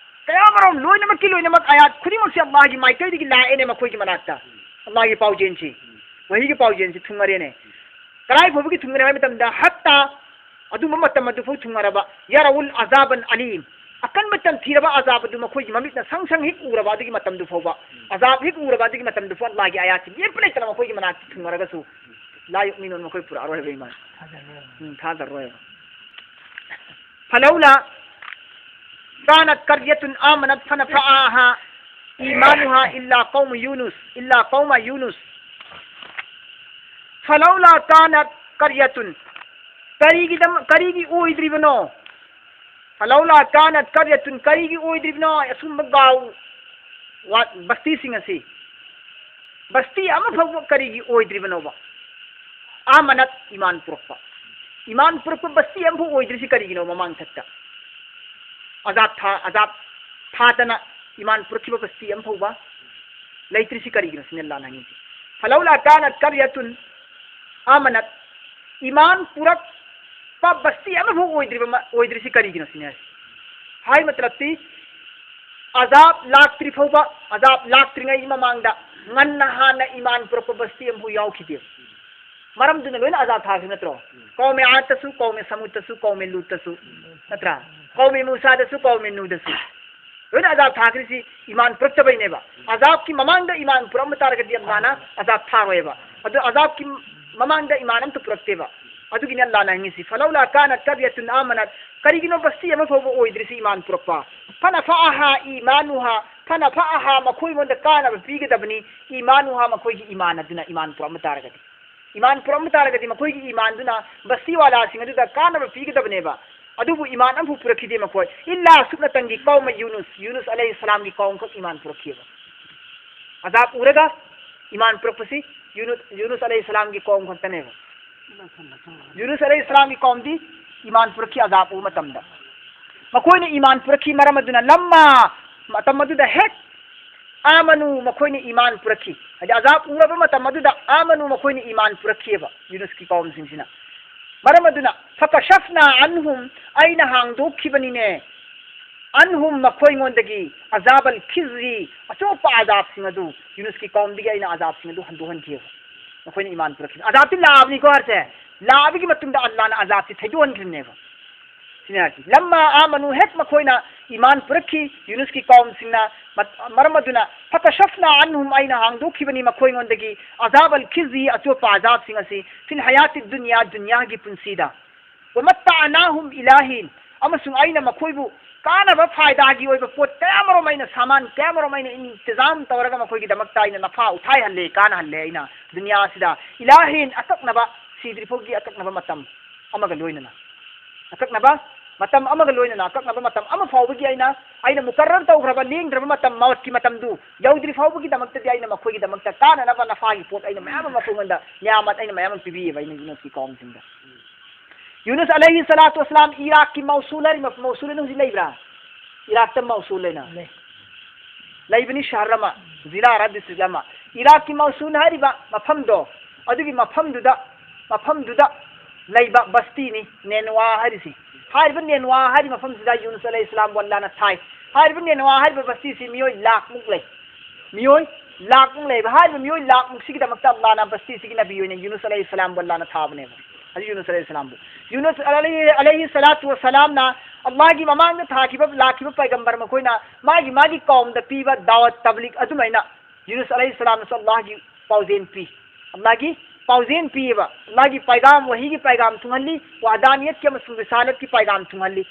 ꯀꯌꯥꯃꯔꯨꯝ, ꯂꯣꯏꯅꯃꯛꯀꯤ ꯂꯣꯏꯅꯃꯛ ꯑꯥꯌꯥꯠ ꯈꯨꯗꯤꯡꯃꯛꯁꯦ ꯑꯜꯂꯥꯍꯒꯤ ꯃꯥꯏꯀꯩꯗꯒꯤ ꯂꯥꯛꯑꯦꯅꯦ ꯃꯈꯣꯏꯒꯤ ꯃꯅꯥꯛꯇ꯫ ꯑꯜꯂꯥꯍꯒꯤ ꯄꯥꯎꯖꯦꯜꯁꯤ, ꯋꯥꯍꯤꯒꯤ ꯄꯥꯎꯖꯦꯜꯁꯤ ꯊꯨꯡꯉꯔꯦꯅꯦ꯫ ꯀꯗꯥꯏ ꯐꯥꯎꯕꯒꯤ ꯊꯨꯡꯉꯔꯦ ꯍꯥꯏꯕ ꯃꯇꯝꯗ, ꯍꯠꯇꯥ, ꯑꯗꯨꯝꯕ ꯃꯇꯝ ꯑꯗꯨꯐꯥꯎ ꯊꯨꯡꯉꯔꯕ, ꯌꯔꯧꯜ ꯑꯖꯥꯕꯜ ꯑꯂꯤꯝ, ꯑꯀꯟꯕ ꯇꯝꯊꯤꯔꯕ ꯑꯖꯥꯕ ꯑꯗꯨ ꯃꯈꯣꯏꯒꯤ ꯃꯃꯤꯠꯅ ꯁꯪ ꯁꯪ ꯍꯦꯛ ꯎꯔꯕ ꯑꯗꯨꯒꯤ ꯃꯇꯝꯗꯨ ꯐꯥꯎꯕ, ꯑꯖꯥꯕ ꯍꯦꯛ ꯎꯔꯕ ꯑꯗꯨꯒꯤ ꯃꯇꯝꯗꯨ ꯐꯥꯎ ꯑꯜꯂꯥꯍꯒꯤ ꯑꯥꯌꯥꯠꯁꯤ ꯂꯦꯞꯄ ꯂꯩꯇꯅ ꯃꯈꯣꯏꯒꯤ ꯃꯅꯥꯛꯇ ꯊꯨꯡꯉꯔꯒꯁꯨ, ꯂꯥ ꯌꯨꯛꯃꯤꯅꯨꯟ, ꯃꯈꯣꯏ ꯄꯨꯔꯛꯑꯔꯣꯏꯕ ꯏꯃꯥꯟ꯫ ꯎꯝ, ꯊꯥꯖꯔꯔꯣꯏꯕ꯫ ꯐꯂꯧꯂꯥ ꯀꯥꯅꯠ ꯀꯔꯤꯌꯇꯨꯟ ꯑꯥꯃꯅꯠ ꯐꯅꯐꯥꯍꯥ إيمانها إلا قوم يونس، إلا قوم يونس. فلولا كانت قرية. ꯀꯔꯤꯒꯤꯗꯃꯛ, ꯀꯔꯤꯒꯤ ꯑꯣꯏꯗ꯭ꯔꯤꯕꯅꯣ? فلولا كانت قرية, ꯀꯔꯤꯒꯤ ꯑꯣꯏꯗ꯭ꯔꯤꯕꯅꯣ? ꯑꯁꯨꯝꯕ ꯒꯥꯎ, ꯋꯥ-, ꯕꯁꯇꯤꯁꯤꯡ ꯑꯁꯤ, ꯕꯁꯇꯤ ꯑꯃ ꯐꯥꯎꯕ ꯀꯔꯤꯒꯤ ꯑꯣꯏꯗ꯭ꯔꯤꯕꯅꯣꯕ? آمنت, ꯏꯃꯥꯟ ꯄꯨꯔꯛꯄ, ꯏꯃꯥꯟ ꯄꯨꯔꯛꯄ ꯕꯁꯇꯤ ꯑꯃꯐꯥꯎ ꯑꯣꯏꯗ꯭ꯔꯤꯁꯤ ꯀꯔꯤꯒꯤꯅꯣ? ꯃꯃꯥꯡ ꯊꯛꯇ ꯑꯖꯥꯕ ꯊꯥ-, ꯑꯖꯥꯕ ꯊꯥꯗꯅ ꯏꯃꯥꯟ ꯄꯨꯔꯛꯈꯤꯕ ꯕꯁꯇꯤ ꯑꯃ ꯐꯥꯎꯕ ꯂꯩꯇ꯭ꯔꯤꯁꯤ ꯀꯔꯤꯒꯤꯅꯣ ꯁꯤꯅꯤ ꯑꯜꯂꯥꯍꯅ ꯍꯪꯉꯤꯁꯤ꯫ فلولا كانت قرية آمنت, ꯏꯃꯥꯟ ꯄꯨꯔꯛꯄ ꯕꯁꯇꯤ ꯑꯃꯐꯥꯎ ꯑꯣꯏꯗ꯭ꯔꯤꯕ ꯃ-, ꯑꯣꯏꯗ꯭ꯔꯤꯁꯤ ꯀꯔꯤꯒꯤꯅꯣ ꯁꯤꯅꯤ ꯍꯥꯏꯁꯦ꯫ ꯍꯥꯏ ꯃꯇꯂꯕꯇꯤ, ꯑꯖꯥꯕ ꯂꯥꯛꯇ꯭ꯔꯤ ꯐꯥꯎꯕ, ꯑꯖꯥꯕ ꯂꯥꯛꯇ꯭ꯔꯤꯉꯩ ꯃꯃꯥꯡꯗ ꯉꯟꯅ ꯍꯥꯟꯅ ꯏꯃꯥꯟ ꯄꯨꯔꯛꯄ ꯕꯁꯇꯤ ꯑꯃꯐꯥꯎ ꯌꯥꯎꯈꯤꯗꯦꯕ꯫ ꯃꯔꯝꯗꯨꯅ ꯂꯣꯏꯅ ꯑꯖꯥꯕ ꯊꯥꯈꯤꯕ ꯅꯠꯇ꯭ꯔꯣ? ꯀꯧꯃꯦ ꯑꯥꯗꯇꯁꯨ, ꯀꯧꯃꯦ ꯁꯃꯨꯗꯇꯁꯨ, ꯀꯧꯃꯦ ꯂꯨꯠꯇꯁꯨ, ꯅꯠꯇ꯭ꯔꯥ? ꯀꯧꯃꯦ ꯃꯨꯁꯥꯗꯁꯨ, ꯀꯧꯃꯦ ꯅꯨꯗꯁꯨ ꯂꯣꯏꯅ ꯑꯖꯥꯕ ꯊꯥꯈ꯭ꯔꯤꯁꯤ ꯏꯃꯥꯟ ꯄꯨꯔꯛꯇꯕꯩꯅꯦꯕ꯫ ꯑꯖꯥꯕꯀꯤ ꯃꯃꯥꯡꯗ ꯏꯃꯥꯟ ꯄꯨꯔꯛꯑꯝꯕ ꯇꯥꯔꯒꯗꯤ ꯑꯜꯂꯥꯍꯅ ꯑꯖꯥꯕ ꯊꯥꯔꯣꯏꯕ꯫ ꯑꯗꯨ ꯑꯖꯥꯕꯀꯤ ꯃꯃꯥꯡꯗ ꯏꯃꯥꯟ ꯑꯝꯇ ꯄꯨꯔꯛꯇꯦꯕ꯫ ꯑꯗꯨꯒꯤꯅꯦ ꯑꯜꯂꯥꯍꯅ ꯍꯪꯉꯤꯁꯤ, فلولا كانت قرية آمنت, ꯀꯔꯤꯒꯤꯅꯣ ꯕꯁꯇꯤ ꯑꯃ ꯐꯥꯎꯕ ꯑꯣꯏꯗ꯭ꯔꯤꯁꯤ ꯏꯃꯥꯟ ꯄꯨꯔꯛꯄ? فنفعها إيمانها, فنفعها, ꯃꯈꯣꯏꯉꯣꯟꯗ ꯀꯥꯟꯅꯕ ꯄꯤꯒꯗꯕꯅꯤ, إيمانها, ꯃꯈꯣꯏꯒꯤ ꯏꯃꯥꯟ ꯑꯗꯨꯅ, ꯏꯃꯥꯟ ꯄꯨꯔꯛꯑꯝꯕ ꯇꯥꯔꯒꯗꯤ꯫ ꯏꯃꯥꯟ ꯄꯨꯔꯛꯑꯝꯕ ꯇꯥꯔꯒꯗꯤ ꯃꯈꯣꯏꯒꯤ ꯏꯃꯥꯟꯗꯨꯅ ꯕꯁꯇꯤ ꯋꯥꯂꯥꯁꯤꯡ ꯑꯗꯨꯗ ꯀꯥꯟꯅꯕ ꯄꯤꯒꯗꯕꯅꯦꯕ꯫ ꯑꯗꯨꯕꯨ ꯏꯃꯥꯟ ꯑꯃꯐꯥꯎ ꯄꯨꯔꯛꯈꯤꯗꯦ ꯃꯈꯣꯏ꯫ إلا, ꯁꯨꯞꯅꯇꯪꯒꯤ, قوم يونس, ꯌꯨꯅꯨꯁ ꯑꯂꯩꯍꯤꯁꯁꯂꯥꯝꯒꯤ ꯀꯧꯝꯈꯛ ꯏꯃꯥꯟ ꯄꯨꯔꯛꯈꯤꯕ꯫ ꯑꯖꯥꯕ ꯎꯔꯒ ꯏꯃꯥꯟ ꯄꯨꯔꯛꯄꯁꯤ ꯌꯨꯅꯨ-, ꯌꯨꯅꯨꯁ ꯑꯂꯩꯍꯤꯁꯁꯂꯥꯝꯒꯤ ꯀꯧꯝ ꯈꯛꯇꯅꯦꯕ꯫ ꯌꯨꯅꯨꯁ ꯑꯂꯩꯍꯤꯁꯁꯂꯥꯝꯒꯤ ꯀꯧꯝꯗꯤ ꯏꯃꯥꯟ ꯄꯨꯔꯛꯈꯤ ꯑꯖꯥꯕ ꯎꯕ ꯃꯇꯝꯗ꯫ ꯃꯈꯣꯏꯅ ꯏꯃꯥꯟ ꯄꯨꯔꯛꯈꯤ ꯃꯔꯝ ꯑꯗꯨꯅ, لما, ꯃꯇꯝ ꯑꯗꯨꯗ ꯍꯦꯛ, آمنوا, ꯃꯈꯣꯏꯅ ꯏꯃꯥꯟ ꯄꯨꯔꯛꯈꯤ꯫ ꯍꯥꯏꯗꯤ ꯑꯖꯥꯕ ꯎꯔꯕ ꯃꯇꯝ ꯑꯗꯨꯗ, آمنوا, ꯃꯈꯣꯏꯅ ꯏꯃꯥꯟ ꯄꯨꯔꯛꯈꯤꯑꯕ ꯌꯨꯅꯨꯁꯀꯤ ꯀꯧꯝꯁꯤꯡꯁꯤꯅ꯫ ꯃꯔꯝ ꯑꯗꯨꯅ, فكشفنا عنهم, ꯑꯩꯅ ꯍꯥꯡꯗꯣꯛꯈꯤꯕꯅꯤꯅꯦ, عنهم, ꯃꯈꯣꯏꯉꯣꯟꯗꯒꯤ, عذاب الخزي, ꯑꯆꯣꯞꯄ ꯑꯖꯥꯕꯁꯤꯡ ꯑꯗꯨ, ꯌꯨꯅꯨꯁꯀꯤ ꯀꯧꯝꯗꯒꯤ ꯑꯩꯅ ꯑꯖꯥꯕꯁꯤꯡ ꯑꯗꯨ ꯍꯟꯗꯣꯛꯍꯟꯈꯤꯑꯕ꯫ ꯃꯈꯣꯏꯅ ꯏꯃꯥꯟ ꯄꯨꯔꯛꯈꯤꯕ꯫ ꯑꯖꯥꯕꯇꯤ ꯂꯥꯛꯑꯕꯅꯤꯀꯣ ꯍꯥꯏꯁꯦ꯫ ꯂꯥꯛꯑꯕꯒꯤ ꯃꯇꯨꯡꯗ ꯑꯜꯂꯥꯍꯅ ꯑꯖꯥꯕꯁꯤ ꯊꯩꯗꯣꯛꯍꯟꯈ꯭ꯔꯤꯕꯅꯦꯕ꯫ ꯁꯤꯅꯤ ꯍꯥꯏꯁꯤ꯫ لما آمنوا, ꯍꯦꯛ ꯃꯈꯣꯏꯅ ꯏꯃꯥꯟ ꯄꯨꯔꯛꯈꯤ, ꯌꯨꯅꯨꯁꯀꯤ ꯀꯧꯝꯁꯤꯡꯅ, ꯃꯠ-, ꯃꯔꯝ ꯑꯗꯨꯅ, فكشفنا عنهم, ꯑꯩꯅ ꯍꯥꯡꯗꯣꯛꯈꯤꯕꯅꯤ ꯃꯈꯣꯏꯉꯣꯟꯗꯒꯤ, عذاب الخزي, ꯑꯆꯣꯞꯄ ꯑꯖꯥꯕꯁꯤꯡ ꯑꯁꯤ, في الحياة الدنيا, ꯗꯨꯅꯤꯌꯥꯒꯤ ꯄꯨꯟꯁꯤꯗ, ومتعناهم إلى حين, ꯑꯃꯁꯨꯡ ꯑꯩꯅ ꯃꯈꯣꯏꯕꯨ ꯀꯥꯟꯅꯕ ꯐꯥꯏꯗꯥꯒꯤ ꯑꯣꯏꯕ ꯄꯣꯠ ꯀꯌꯥꯃꯔꯨꯝ ꯑꯩꯅ ꯁꯥꯃꯥꯟ ꯀꯌꯥꯃꯔꯨꯝ ꯑꯩꯅ ꯏꯟꯇꯤꯖꯥꯝ ꯇꯧꯔꯒ ꯃꯈꯣꯏꯒꯤꯗꯃꯛꯇ ꯑꯩꯅ ꯅꯐꯥ ꯎꯊꯥꯏꯍꯜꯂꯦ, ꯀꯥꯟꯅꯍꯜꯂꯦ꯫ ꯑꯩꯅ ꯗꯨꯅꯤꯌꯥ ꯑꯁꯤꯗ ꯏꯂꯥꯍꯤꯟ ꯑꯀꯛꯅꯕ, ꯁꯤꯗ꯭ꯔꯤ ꯐꯥꯎꯒꯤ ꯑꯀꯛꯅꯕ ꯃꯇꯝ ꯑꯃꯒ ꯂꯣꯏꯅꯅ, ꯑꯀꯛꯅꯕ ꯃꯇꯝ ꯑꯃꯒ ꯂꯣꯏꯅꯅ ꯑꯀꯛꯅꯕ ꯃꯇꯝ ꯑꯃ ꯐꯥꯎꯕꯒꯤ ꯑꯩꯅ, ꯑꯩꯅ ꯃꯨꯀꯔꯔ ꯇꯧꯈ꯭ꯔꯕ ꯂꯦꯡꯗ꯭ꯔꯕ ꯃꯇꯝ, ꯃꯧꯠꯀꯤ ꯃꯇꯝꯗꯨ ꯌꯧꯗ꯭ꯔꯤ ꯐꯥꯎꯕꯒꯤꯗꯃꯛꯇꯗꯤ ꯑꯩꯅ ꯃꯈꯣꯏꯒꯤꯗꯃꯛꯇ ꯀꯥꯟꯅꯅꯕ ꯅꯐꯥꯒꯤ ꯄꯣꯠ ꯑꯩꯅ ꯃꯌꯥꯝ ꯑꯃ ꯃꯈꯣꯏꯉꯣꯟꯗ ꯅꯤꯌꯥꯃꯠ ꯑꯩꯅ ꯃꯌꯥꯝ ꯑꯃ ꯄꯤꯕꯤꯌꯦꯕ ꯑꯩꯅ ꯌꯨꯅꯁꯀꯤ ꯀꯥꯎꯝꯁꯤꯡꯗ꯫ ꯌꯨꯅꯁ ꯑꯂꯩꯍꯤ ꯁꯂꯥꯇꯨ ꯋꯁꯂꯥꯝ ꯏꯔꯥꯛꯀꯤ ꯃꯧꯁꯨꯜ ꯍꯥꯏꯔꯤꯕ ꯃꯧꯁꯨꯜ ꯑꯅꯤ ꯍꯧꯖꯤꯛ ꯂꯩꯕ꯭ꯔꯥ? ꯏꯔꯥꯛꯇ ꯃꯧꯁꯨꯜ ꯂꯩꯅ ꯂꯩ꯫ ꯂꯩꯕꯅꯤ ꯁꯍꯔ ꯑꯃ, ꯖꯤꯂꯥꯔ ꯗꯤꯁꯇ꯭ꯔꯤꯛ ꯑꯃ꯫ ꯏꯔꯥꯛꯀꯤ ꯃꯧꯁꯨꯜ ꯍꯥꯏꯔꯤꯕ ꯃꯐꯝꯗꯣ, ꯑꯗꯨꯒꯤ ꯃꯐꯝꯗꯨꯗ, ꯃꯐꯝꯗꯨꯗ ꯂꯩꯕ ꯕꯁꯇꯤꯅꯤ ꯅꯦꯅꯋꯥ ꯍꯥꯏꯔꯤꯁꯤ꯫ ꯍꯥꯏꯔꯤꯕ ꯅꯦꯅꯋꯥ ꯍꯥꯏꯔꯤꯕ ꯃꯐꯝꯁꯤꯗ ꯌꯨꯅꯁ ꯑꯂꯩꯍꯤ ꯁꯂꯥꯝꯕꯨ ꯑꯜꯂꯥꯅ ꯊꯥꯏ꯫ ꯍꯥꯏꯔꯤꯕ ꯅꯦꯅꯋꯥ ꯍꯥꯏꯔꯤꯕ ꯕꯁꯇꯤꯁꯤ ꯃꯤꯑꯣꯏ ꯂꯥꯛꯃꯨꯛ ꯂꯩ꯫ ꯃꯤꯑꯣꯏ ꯂꯥꯛꯃꯨꯛ ꯂꯩꯕ꯫ ꯍꯥꯏꯔꯤꯕ ꯃꯤꯑꯣꯏ ꯂꯥꯛꯃꯨꯛꯁꯤꯒꯤꯗꯃꯛꯇ ꯑꯜꯂꯥꯅ ꯕꯁꯇꯤꯁꯤꯒꯤ ꯅꯕꯤ ꯑꯣꯏꯅ ꯌꯨꯅꯁ ꯑꯂꯩꯍꯤ ꯁꯂꯥꯝꯕꯨ ꯑꯜꯂꯥꯅ ꯊꯥꯕꯅꯦꯕ꯫ ꯍꯧꯖꯤꯛ ꯌꯨꯅꯁ ꯑꯂꯩꯍꯤ ꯁꯂꯥꯝꯕꯨ꯫ ꯌꯨꯅꯁ ꯑꯂꯩꯍꯤ, ꯑꯂꯩꯍꯤ ꯁꯂꯥꯇꯨ ꯋꯁꯂꯥꯝꯅ ꯑꯜꯂꯥꯍꯒꯤ ꯃꯃꯥꯡꯗ ꯊꯥꯈꯤꯕ, ꯂꯥꯛꯈꯤꯕ ꯄꯩꯒꯝꯕꯔ ꯃꯈꯣꯏꯅ ꯃꯥꯒꯤ, ꯃꯥꯒꯤ ꯀꯧꯝꯗ ꯄꯤꯕ ꯗꯥꯋꯠ ꯇꯕ꯭ꯂꯤꯛ ꯑꯗꯨꯃꯥꯏꯅ ꯌꯨꯅꯁ ꯑꯂꯩꯍꯤ ꯁꯂꯥꯝꯅꯁꯨ ꯑꯜꯂꯥꯍꯒꯤ ꯄꯥꯎꯖꯦꯜ ꯄꯤ꯫ ꯑꯜꯂꯥꯍꯒꯤ ꯄꯥꯎꯖꯦꯜ ꯄꯤꯌꯦꯕ꯫ ꯑꯜꯂꯥꯍꯒꯤ ꯄꯥꯏꯒꯥꯝ, ꯋꯥꯍꯤꯒꯤ ꯄꯥꯏꯒꯥꯝ ꯊꯨꯡꯍꯜꯂꯤ, ꯋꯥꯍꯗꯥꯅꯤꯌꯠꯀꯤ ꯑꯃꯁꯨꯡ ꯔꯤꯁꯥꯂꯠꯀꯤ ꯄꯥꯏꯒꯥꯝ ꯊꯨꯡꯍꯜꯂꯤ꯫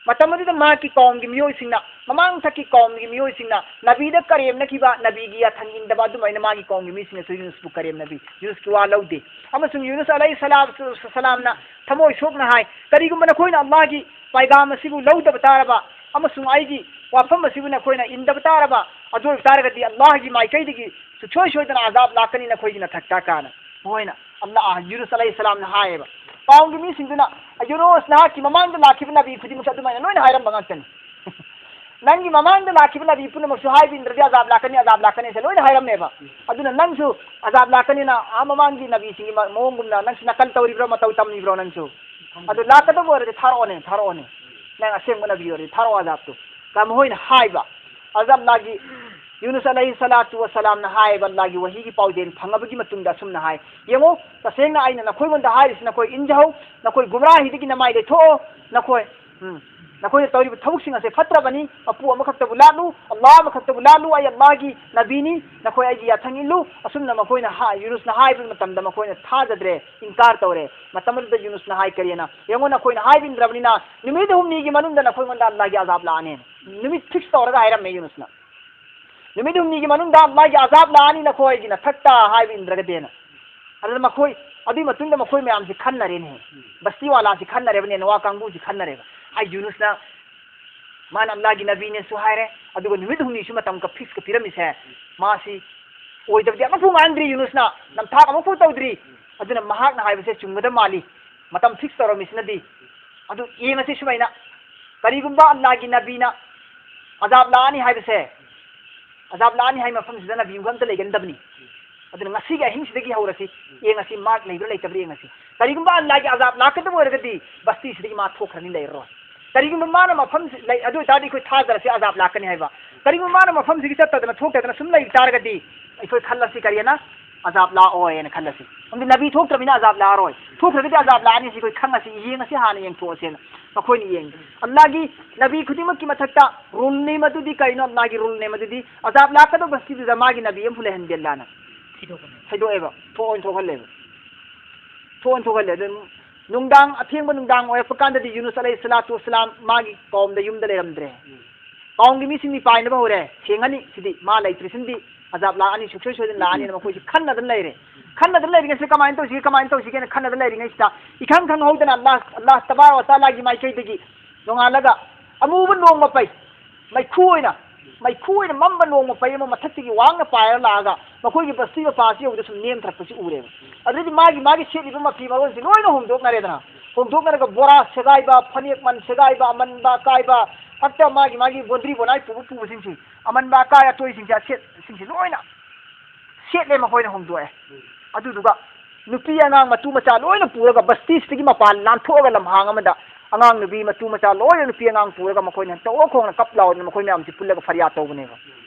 ꯃꯇꯝ ꯑꯗꯨꯗ ꯃꯍꯥꯛꯀꯤ ꯀꯧꯝꯒꯤ ꯃꯤꯑꯣꯏꯁꯤꯡꯅ, ꯃꯃꯥꯡꯊꯛꯀꯤ ꯀꯧꯝꯒꯤ ꯃꯤꯑꯣꯏꯁꯤꯡꯅ ꯅꯕꯤꯗ ꯀꯔꯦꯝꯅꯈꯤꯕ, ꯅꯕꯤꯒꯤ ꯌꯥꯊꯪ ꯏꯟꯗꯕ ꯑꯗꯨꯃꯥꯏꯅ ꯃꯥꯒꯤ ꯀꯧꯝꯒꯤ ꯃꯤꯁꯤꯡꯅꯁꯨ ꯌꯨꯅꯨꯁꯄꯨ ꯀꯔꯦꯝꯅꯕꯤ, ꯌꯨꯅꯨꯁꯀꯤ ꯋꯥ ꯂꯧꯗꯦ꯫ ꯑꯃꯁꯨꯡ ꯌꯨꯅꯨꯁ ꯑꯂꯩꯍꯤ ꯁꯂꯥꯝ, ꯁꯂꯥꯝꯅ ꯊꯃꯣꯏ ꯁꯣꯛꯅ ꯍꯥꯏ, "ꯀꯔꯤꯒꯨꯝꯕ ꯅꯈꯣꯏꯅ ꯑꯜꯂꯥꯍꯒꯤ ꯄꯥꯏꯒꯥꯝ ꯑꯁꯤꯕꯨ ꯂꯧꯗꯕ ꯇꯥꯔꯕ ꯑꯃꯁꯨꯡ ꯑꯩꯒꯤ ꯋꯥꯐꯝ ꯑꯁꯤꯕꯨ ꯅꯈꯣꯏꯅ ꯏꯟꯗꯕ ꯇꯥꯔꯕ, ꯑꯗꯨ ꯑꯣꯏꯕ ꯇꯥꯔꯒꯗꯤ ꯑꯜꯂꯥꯍꯒꯤ ꯃꯥꯏꯀꯩꯗꯒꯤ ꯁꯨꯡꯁꯣꯏ ꯁꯣꯏꯗꯅ ꯑꯖꯥꯕ ꯂꯥꯛꯀꯅꯤ ꯅꯈꯣꯏꯒꯤ ꯅꯊꯛꯇ" ꯀꯥꯏꯅ ꯃꯈꯣꯏꯅ ꯑꯜꯂꯥꯍ, ꯌꯨꯅꯨꯁ ꯑꯂꯩꯍꯤ ꯁꯂꯥꯝꯅ ꯍꯥꯏꯌꯦꯕ꯫ ꯀꯥꯎꯝꯒꯤ ꯃꯤꯁꯤꯡꯗꯨꯅ, "ꯌꯨꯅꯨꯁ, ꯅꯍꯥꯛꯀꯤ ꯃꯃꯥꯡꯗ ꯂꯥꯛꯈꯤꯕ ꯅꯕꯤ ꯈꯨꯗꯤꯡꯃꯛꯁꯨ ꯑꯗꯨꯃꯥꯏꯅ ꯂꯣꯏꯅ ꯍꯥꯏꯔꯝꯕ ꯉꯥꯛꯇꯅꯤ꯫ ꯅꯪꯒꯤ ꯃꯃꯥꯡꯗ ꯂꯥꯛꯈꯤꯕ ꯅꯕꯤ ꯄꯨꯝꯅꯃꯛꯁꯨ ꯍꯥꯏꯕ ꯏꯟꯗ꯭ꯔꯗꯤ ꯑꯖꯥꯕ ꯂꯥꯛꯀꯅꯤ, ꯑꯖꯥꯕ ꯂꯥꯛꯀꯅꯤ" ꯍꯥꯏꯁꯦ ꯂꯣꯏꯅ ꯍꯥꯏꯔꯝꯃꯦꯕ꯫ ꯑꯗꯨꯅ ꯅꯪꯁꯨ ꯑꯖꯥꯕ ꯂꯥꯛꯀꯅꯤꯅ ꯑꯥ ꯃꯃꯥꯡꯒꯤ ꯅꯕꯤꯁꯤꯡꯒꯤ ꯃ-, ꯃꯑꯣꯡꯒꯨꯝꯅ ꯅꯪꯁꯨ ꯅꯀꯜ ꯇꯧꯔꯤꯕ꯭ꯔꯣ, ꯃꯇꯧ ꯇꯝꯂꯤꯕ꯭ꯔꯣ ꯅꯪꯁꯨ? ꯑꯗꯨ ꯂꯥꯛꯀꯗꯕ ꯑꯣꯏꯔꯗꯤ ꯊꯥꯔꯛꯑꯣꯅꯦ, ꯊꯥꯔꯛꯑꯣꯅꯦ꯫ ꯅꯪ ꯑꯁꯦꯡꯕ ꯅꯕꯤ ꯑꯣꯏꯔꯗꯤ ꯊꯥꯔꯛꯑꯣ ꯑꯖꯥꯕꯇꯨ꯫ ꯀ ꯃꯈꯣꯏꯅ ꯍꯥꯏꯕ, ꯑꯖꯥꯕ ꯑꯜꯂꯥꯍꯒꯤ, ꯌꯨꯅꯨꯁ ꯑꯂꯩꯍꯤ ꯁꯂꯥꯇꯨ ꯋꯁꯂꯥꯝꯅ ꯍꯥꯏꯌꯦꯕ, ꯑꯜꯂꯥꯍꯒꯤ ꯋꯥꯍꯤꯒꯤ ꯄꯥꯎꯖꯦꯜ ꯐꯪꯉꯕꯒꯤ ꯃꯇꯨꯡꯗ ꯑꯁꯨꯝꯅ ꯍꯥꯏ, "ꯌꯦꯡꯉꯨ, ꯇꯁꯦꯡꯅ ꯑꯩꯅ ꯅꯈꯣꯏꯉꯣꯟꯗ ꯍꯥꯏꯔꯤꯁꯤ ꯅꯈꯣꯏ ꯏꯟꯖꯍꯧ, ꯅꯈꯣꯏ ꯒꯨꯝꯔꯥꯍꯤꯗꯒꯤ ꯅꯃꯥꯏ ꯂꯩꯊꯣꯛꯑꯣ, ꯅꯈꯣꯏ"꯫ ꯎꯝ꯫ ꯅꯈꯣꯏꯅ ꯇꯧꯔꯤꯕ ꯊꯕꯛꯁꯤꯡ ꯑꯁꯦ ꯐꯠꯇ꯭ꯔꯕꯅꯤ꯫ ꯃꯄꯨ ꯑꯃꯈꯛꯇꯕꯨ ꯂꯥꯠꯂꯨ, ꯑꯜꯂꯥꯍ ꯑꯃꯈꯛꯇꯕꯨ ꯂꯥꯠꯂꯨ, ꯑꯩ ꯑꯜꯂꯥꯍꯒꯤ ꯅꯕꯤꯅꯤ, ꯅꯈꯣꯏ ꯑꯩꯒꯤ ꯌꯥꯊꯪ ꯏꯜꯂꯨ꯫ ꯑꯁꯨꯝꯅ ꯃꯈꯣꯏꯅ ꯍꯥ-, ꯌꯨꯅꯨꯁꯅ ꯍꯥꯏꯕ ꯃꯇꯝꯗ ꯃꯈꯣꯏꯅ ꯊꯥꯖꯗ꯭ꯔꯦ, ꯏꯟꯀꯥꯔ ꯇꯧꯔꯦ꯫ ꯃꯇꯝ ꯑꯗꯨꯗ ꯌꯨꯅꯨꯁꯅ ꯍꯥꯏ ꯀꯔꯤꯅ, "ꯌꯦꯡꯉꯣ, ꯅꯈꯣꯏꯅ ꯍꯥꯏꯕ ꯏꯟꯗ꯭ꯔꯕꯅꯤꯅ ꯅꯨꯃꯤꯠ ꯍꯨꯝꯅꯤꯒꯤ ꯃꯅꯨꯡꯗ ꯅꯈꯣꯏꯉꯣꯟꯗ ꯑꯜꯂꯥꯍꯒꯤ ꯑꯖꯥꯕ ꯂꯥꯛꯑꯅꯤ"꯫ ꯅꯨꯃꯤꯠ ꯐꯤꯛꯁ ꯇꯧꯔꯒ ꯍꯥꯏꯔꯝꯃꯦ ꯌꯨꯅꯨꯁꯅ꯫ ꯅꯨꯃꯤꯠ ꯍꯨꯝꯅꯤꯒꯤ ꯃꯅꯨꯡꯗ ꯃꯥꯒꯤ ꯑꯖꯥꯕ ꯂꯥꯛꯑꯅꯤ ꯅꯈꯣꯏꯒꯤ ꯅꯊꯛꯇ ꯍꯥꯏꯕ ꯏꯟꯗ꯭ꯔꯒꯗꯤꯅ꯫ ꯑꯗꯨꯅ ꯃꯈꯣꯏ, ꯑꯗꯨꯒꯤ ꯃꯇꯨꯡꯗ ꯃꯈꯣꯏ ꯃꯌꯥꯝꯁꯤ ꯈꯟꯅꯔꯦꯅꯦ꯫ ꯕꯁꯇꯤ ꯋꯥꯂꯥꯁꯤ ꯈꯟꯅꯔꯦꯕ, ꯅꯦꯅꯋꯥ ꯀꯥꯡꯕꯨꯁꯤ ꯈꯟꯅꯔꯦꯕ꯫ ꯑꯩ ꯌꯨꯅꯨꯁꯅ ꯃꯥꯅ ꯑꯜꯂꯥꯍꯒꯤ ꯅꯕꯤꯅꯦꯁꯨ ꯍꯥꯏꯔꯦ, ꯑꯗꯨꯒ ꯅꯨꯃꯤꯠ ꯍꯨꯝꯅꯤꯁꯨ ꯃꯇꯝ ꯀ-, ꯐꯤꯛꯁꯀ ꯄꯤꯔꯝꯃꯤꯁꯦ, ꯃꯥꯁꯤ ꯑꯣꯏꯗꯕꯗꯤ ꯑꯃꯐꯥꯎ ꯉꯥꯡꯗ꯭ꯔꯤ ꯌꯨꯅꯨꯁꯅ, ꯅꯝꯊꯥꯛ ꯑꯃꯐꯥꯎ ꯇꯧꯗ꯭ꯔꯤ꯫ ꯑꯗꯨꯅ ꯃꯍꯥꯛꯅ ꯍꯥꯏꯕꯁꯦ ꯆꯨꯝꯒꯗꯕ ꯃꯥꯜꯂꯤ꯫ ꯃꯇꯝ ꯐꯤꯛꯁ ꯇꯧꯔꯝꯃꯤꯁꯤꯅꯗꯤ꯫ ꯑꯗꯨ ꯌꯦꯡꯉꯁꯤ ꯁꯨꯃꯥꯏꯅ, ꯀꯔꯤꯒꯨꯝꯕ ꯑꯜꯂꯥꯍꯒꯤ ꯅꯕꯤꯅ ꯑꯖꯥꯕ ꯂꯥꯛꯑꯅꯤ ꯍꯥꯏꯕꯁꯦ, ꯑꯖꯥꯕ ꯂꯥꯛꯑꯅꯤ ꯍꯥꯏ ꯃꯐꯝꯁꯤꯗ ꯅꯕꯤ ꯑꯃ ꯑꯝꯇ ꯂꯩꯒꯟꯗꯕꯅꯤ꯫ ꯑꯗꯨꯅ ꯉꯁꯤꯒꯤ ꯑꯍꯤꯡꯁꯤꯗꯒꯤ ꯍꯧꯔꯁꯤ, ꯌꯦꯡꯉꯁꯤ ꯃꯥ ꯂꯩꯕ꯭ꯔꯥ ꯂꯩꯇꯕ꯭ꯔꯥ ꯌꯦꯡꯉꯁꯤ꯫ ꯀꯔꯤꯒꯨꯝꯕ ꯑꯜꯂꯥꯍꯒꯤ ꯑꯖꯥꯕ ꯂꯥꯛꯀꯗꯕ ꯑꯣꯏꯔꯒꯗꯤ ꯕꯁꯇꯤꯁꯤꯗꯒꯤ ꯃꯥ ꯊꯣꯛꯈ꯭ꯔꯅꯤ, ꯂꯩꯔꯔꯣꯏ꯫ ꯀꯔꯤꯒꯨꯝꯕ ꯃꯥꯅ ꯃꯐꯝꯁꯤ ꯂꯩ, ꯑꯗꯨ ꯑꯣꯏꯇꯥꯔꯗꯤ ꯑꯩꯈꯣꯏ ꯊꯥꯖꯔꯁꯤ ꯑꯖꯥꯕ ꯂꯥꯛꯀꯅꯤ ꯍꯥꯏꯕ꯫ ꯀꯔꯤꯒꯨꯝꯕ ꯃꯥꯅ ꯃꯐꯝꯁꯤꯒꯤ ꯆꯠꯇꯗꯅ ꯊꯣꯛꯇꯗꯅ ꯁꯨꯝ ꯂꯩ ꯇꯥꯔꯒꯗꯤ ꯑꯩꯈꯣꯏ ꯈꯜꯂꯁꯤ ꯀꯔꯤꯑꯅ? ꯑꯖꯥꯕ ꯂꯥꯛꯑꯣꯏꯅ ꯈꯜꯂꯁꯤ꯫ ꯑꯗꯨꯗꯤ ꯅꯕꯤ ꯊꯣꯛꯇ꯭ꯔꯕꯅꯤꯅ ꯑꯖꯥꯕ ꯂꯥꯛꯑꯔꯣꯏ꯫ ꯊꯣꯛꯈ꯭ꯔꯒꯗꯤ ꯑꯖꯥꯕ ꯂꯥꯛꯑꯅꯤ, ꯁꯤ ꯑꯩꯈꯣꯏ ꯈꯪꯉꯁꯤ, ꯌꯦꯡꯉꯁꯤ, ꯍꯥꯟꯅ ꯌꯦꯡꯊꯣꯛꯑꯁꯦꯅ ꯃꯈꯣꯏꯅ ꯌꯦꯡꯉꯤ꯫ ꯑꯜꯂꯥꯍꯒꯤ ꯅꯕꯤ ꯈꯨꯗꯤꯡꯃꯛꯀꯤ ꯃꯊꯛꯇ ꯔꯨꯜ ꯅꯦꯝ ꯑꯗꯨꯗꯤ ꯀꯩꯅꯣ? ꯑꯜꯂꯥꯍꯒꯤ ꯔꯨꯜ ꯅꯦꯝ ꯑꯗꯨꯗꯤ ꯑꯖꯥꯕ ꯂꯥꯛꯀꯗꯧꯕ ꯕꯁꯇꯤꯗꯨꯗ ꯃꯥꯒꯤ ꯅꯕꯤ ꯑꯃꯐꯥꯎ ꯂꯩꯍꯟꯗꯦ ꯑꯜꯂꯥꯍꯅ꯫ ꯊꯩꯗꯣꯛꯑꯦꯕ, ꯊꯣꯛꯑꯣꯏꯅ ꯊꯣꯛꯍꯜꯂꯦꯕ꯫ ꯊꯣꯛꯑꯣꯏꯅ ꯊꯣꯛꯍꯜꯂꯦ꯫ ꯑꯗꯨ ꯅꯨꯡꯗꯥꯡ, ꯑꯊꯦꯡꯕ ꯅꯨꯡꯗꯥꯡ ꯑꯣꯏꯔꯛꯄ ꯀꯥꯟꯗꯗꯤ ꯌꯨꯅꯨꯁ ꯑꯂꯩꯍꯤ ꯁꯂꯥꯇꯨ ꯋꯁꯁꯂꯥꯝ ꯃꯥꯒꯤ ꯀꯧꯝꯗ, ꯌꯨꯝꯗ ꯂꯩꯔꯝꯗ꯭ꯔꯦ꯫ ꯀꯥꯎꯝꯒꯤ ꯃꯤꯁꯤꯡꯗꯤ ꯄꯥꯏꯅꯕ ꯍꯧꯔꯦ꯫ ꯊꯦꯡꯉꯅꯤ ꯁꯤꯗꯤ, ꯃꯥ ꯂꯩꯇ꯭ꯔꯤꯁꯤꯅꯗꯤ ꯑꯖꯥꯕ ꯂꯥꯛꯑꯅꯤ, ꯁꯨꯡꯁꯣꯏ ꯁꯣꯏꯗꯅ ꯂꯥꯛꯑꯅꯤꯅ ꯃꯈꯣꯏꯁꯤ ꯈꯟꯅꯗꯅ ꯂꯩꯔꯦ꯫ ꯈꯟꯅꯗꯅ ꯂꯩꯔꯤꯉꯩꯁꯤꯗ ꯀꯃꯥꯏꯅ ꯇꯧꯁꯤꯒꯦ, ꯀꯃꯥꯏꯅ ꯇꯧꯁꯤꯒꯦꯅ ꯈꯟꯅꯗꯅ ꯂꯩꯔꯤꯉꯩꯁꯤꯗ ꯏꯈꯪ ꯈꯪꯍꯧꯗꯅ ꯑꯜꯂꯥꯍ, ꯑꯜꯂꯥꯍ ꯇꯕꯥꯔꯛ ꯋ ꯇꯥꯂꯥꯒꯤ ꯃꯥꯏꯀꯩꯗꯒꯤ ꯅꯣꯡꯉꯥꯜꯂꯒ ꯑꯃꯨꯕ ꯅꯣꯡꯃ ꯄꯩ, ꯃꯩꯈꯨ ꯑꯣꯏꯅ, ꯃꯩꯈꯨ ꯑꯣꯏꯅ ꯃꯝꯕ ꯅꯣꯡꯃ ꯄꯩ ꯑꯃ ꯃꯊꯛꯇꯒꯤ ꯋꯥꯡꯅ ꯄꯥꯏꯔ ꯂꯥꯛꯑꯒ ꯃꯈꯣꯏꯒꯤ ꯕꯁꯇꯤ ꯃꯄꯥꯁꯤ ꯌꯧꯕꯗ ꯁꯨꯝ ꯅꯦꯝꯊꯔꯛꯄꯁꯤ ꯎꯔꯦꯕ꯫ ꯑꯗꯨꯗꯤ ꯃꯥꯒꯤ, ꯃꯥꯒꯤ ꯁꯦꯠꯂꯤꯕ ꯃꯐꯤ ꯃꯔꯣꯟꯁꯤ ꯂꯣꯏꯅ ꯍꯣꯡꯗꯣꯛꯅꯔꯦꯗꯅ꯫ ꯍꯣꯡꯗꯣꯛꯅꯔꯒ ꯕꯣꯔꯥ ꯁꯦꯒꯥꯏꯕ, ꯐꯅꯦꯛ ꯃꯟ ꯁꯦꯒꯥꯏꯕ, ꯑꯃꯟꯕ ꯑꯀꯥꯏꯕ, ꯍꯛꯇ ꯃꯥꯒꯤ, ꯃꯥꯒꯤ ꯕꯣꯟꯗ꯭ꯔꯤ ꯕꯣꯅꯥꯏ ꯄꯨꯕ ꯄꯨꯕꯁꯤꯡꯁꯤ, ꯑꯃꯟꯕ ꯑꯀꯥꯏ ꯑꯇꯣꯏꯁꯤꯡꯁꯦ, ꯑꯁꯦꯠꯁꯤꯡꯁꯦ ꯂꯣꯏꯅ ꯁꯦꯠꯂꯦ, ꯃꯈꯣꯏꯅ ꯍꯣꯡꯗꯣꯛꯑꯦ꯫ ꯑꯗꯨꯗꯨꯒ ꯅꯨꯄꯤ ꯑꯉꯥꯡ ꯃꯇꯨ ꯃꯆꯥ ꯂꯣꯏꯅ ꯄꯨꯔꯒ ꯕꯁꯇꯤꯁꯤꯗꯒꯤ ꯃꯄꯥꯟ ꯂꯥꯟꯊꯣꯛꯑꯒ ꯂꯝꯍꯥꯡ ꯑꯃꯗ ꯑꯉꯥꯡ ꯅꯨꯄꯤ ꯃꯇꯨ ꯃꯆꯥ ꯂꯣꯏꯅ, ꯅꯨꯄꯤ ꯑꯉꯥꯡ ꯄꯨꯔꯒ ꯃꯈꯣꯏꯅ ꯆꯥꯎꯑꯣ ꯈꯣꯡꯅ ꯀꯞ ꯂꯥꯎꯗꯅ ꯃꯈꯣꯏ ꯃꯌꯥꯝꯁꯤ ꯄꯨꯜꯂꯒ ꯐꯔꯤꯌꯥꯗ ꯇꯧꯕꯅꯦꯕ꯫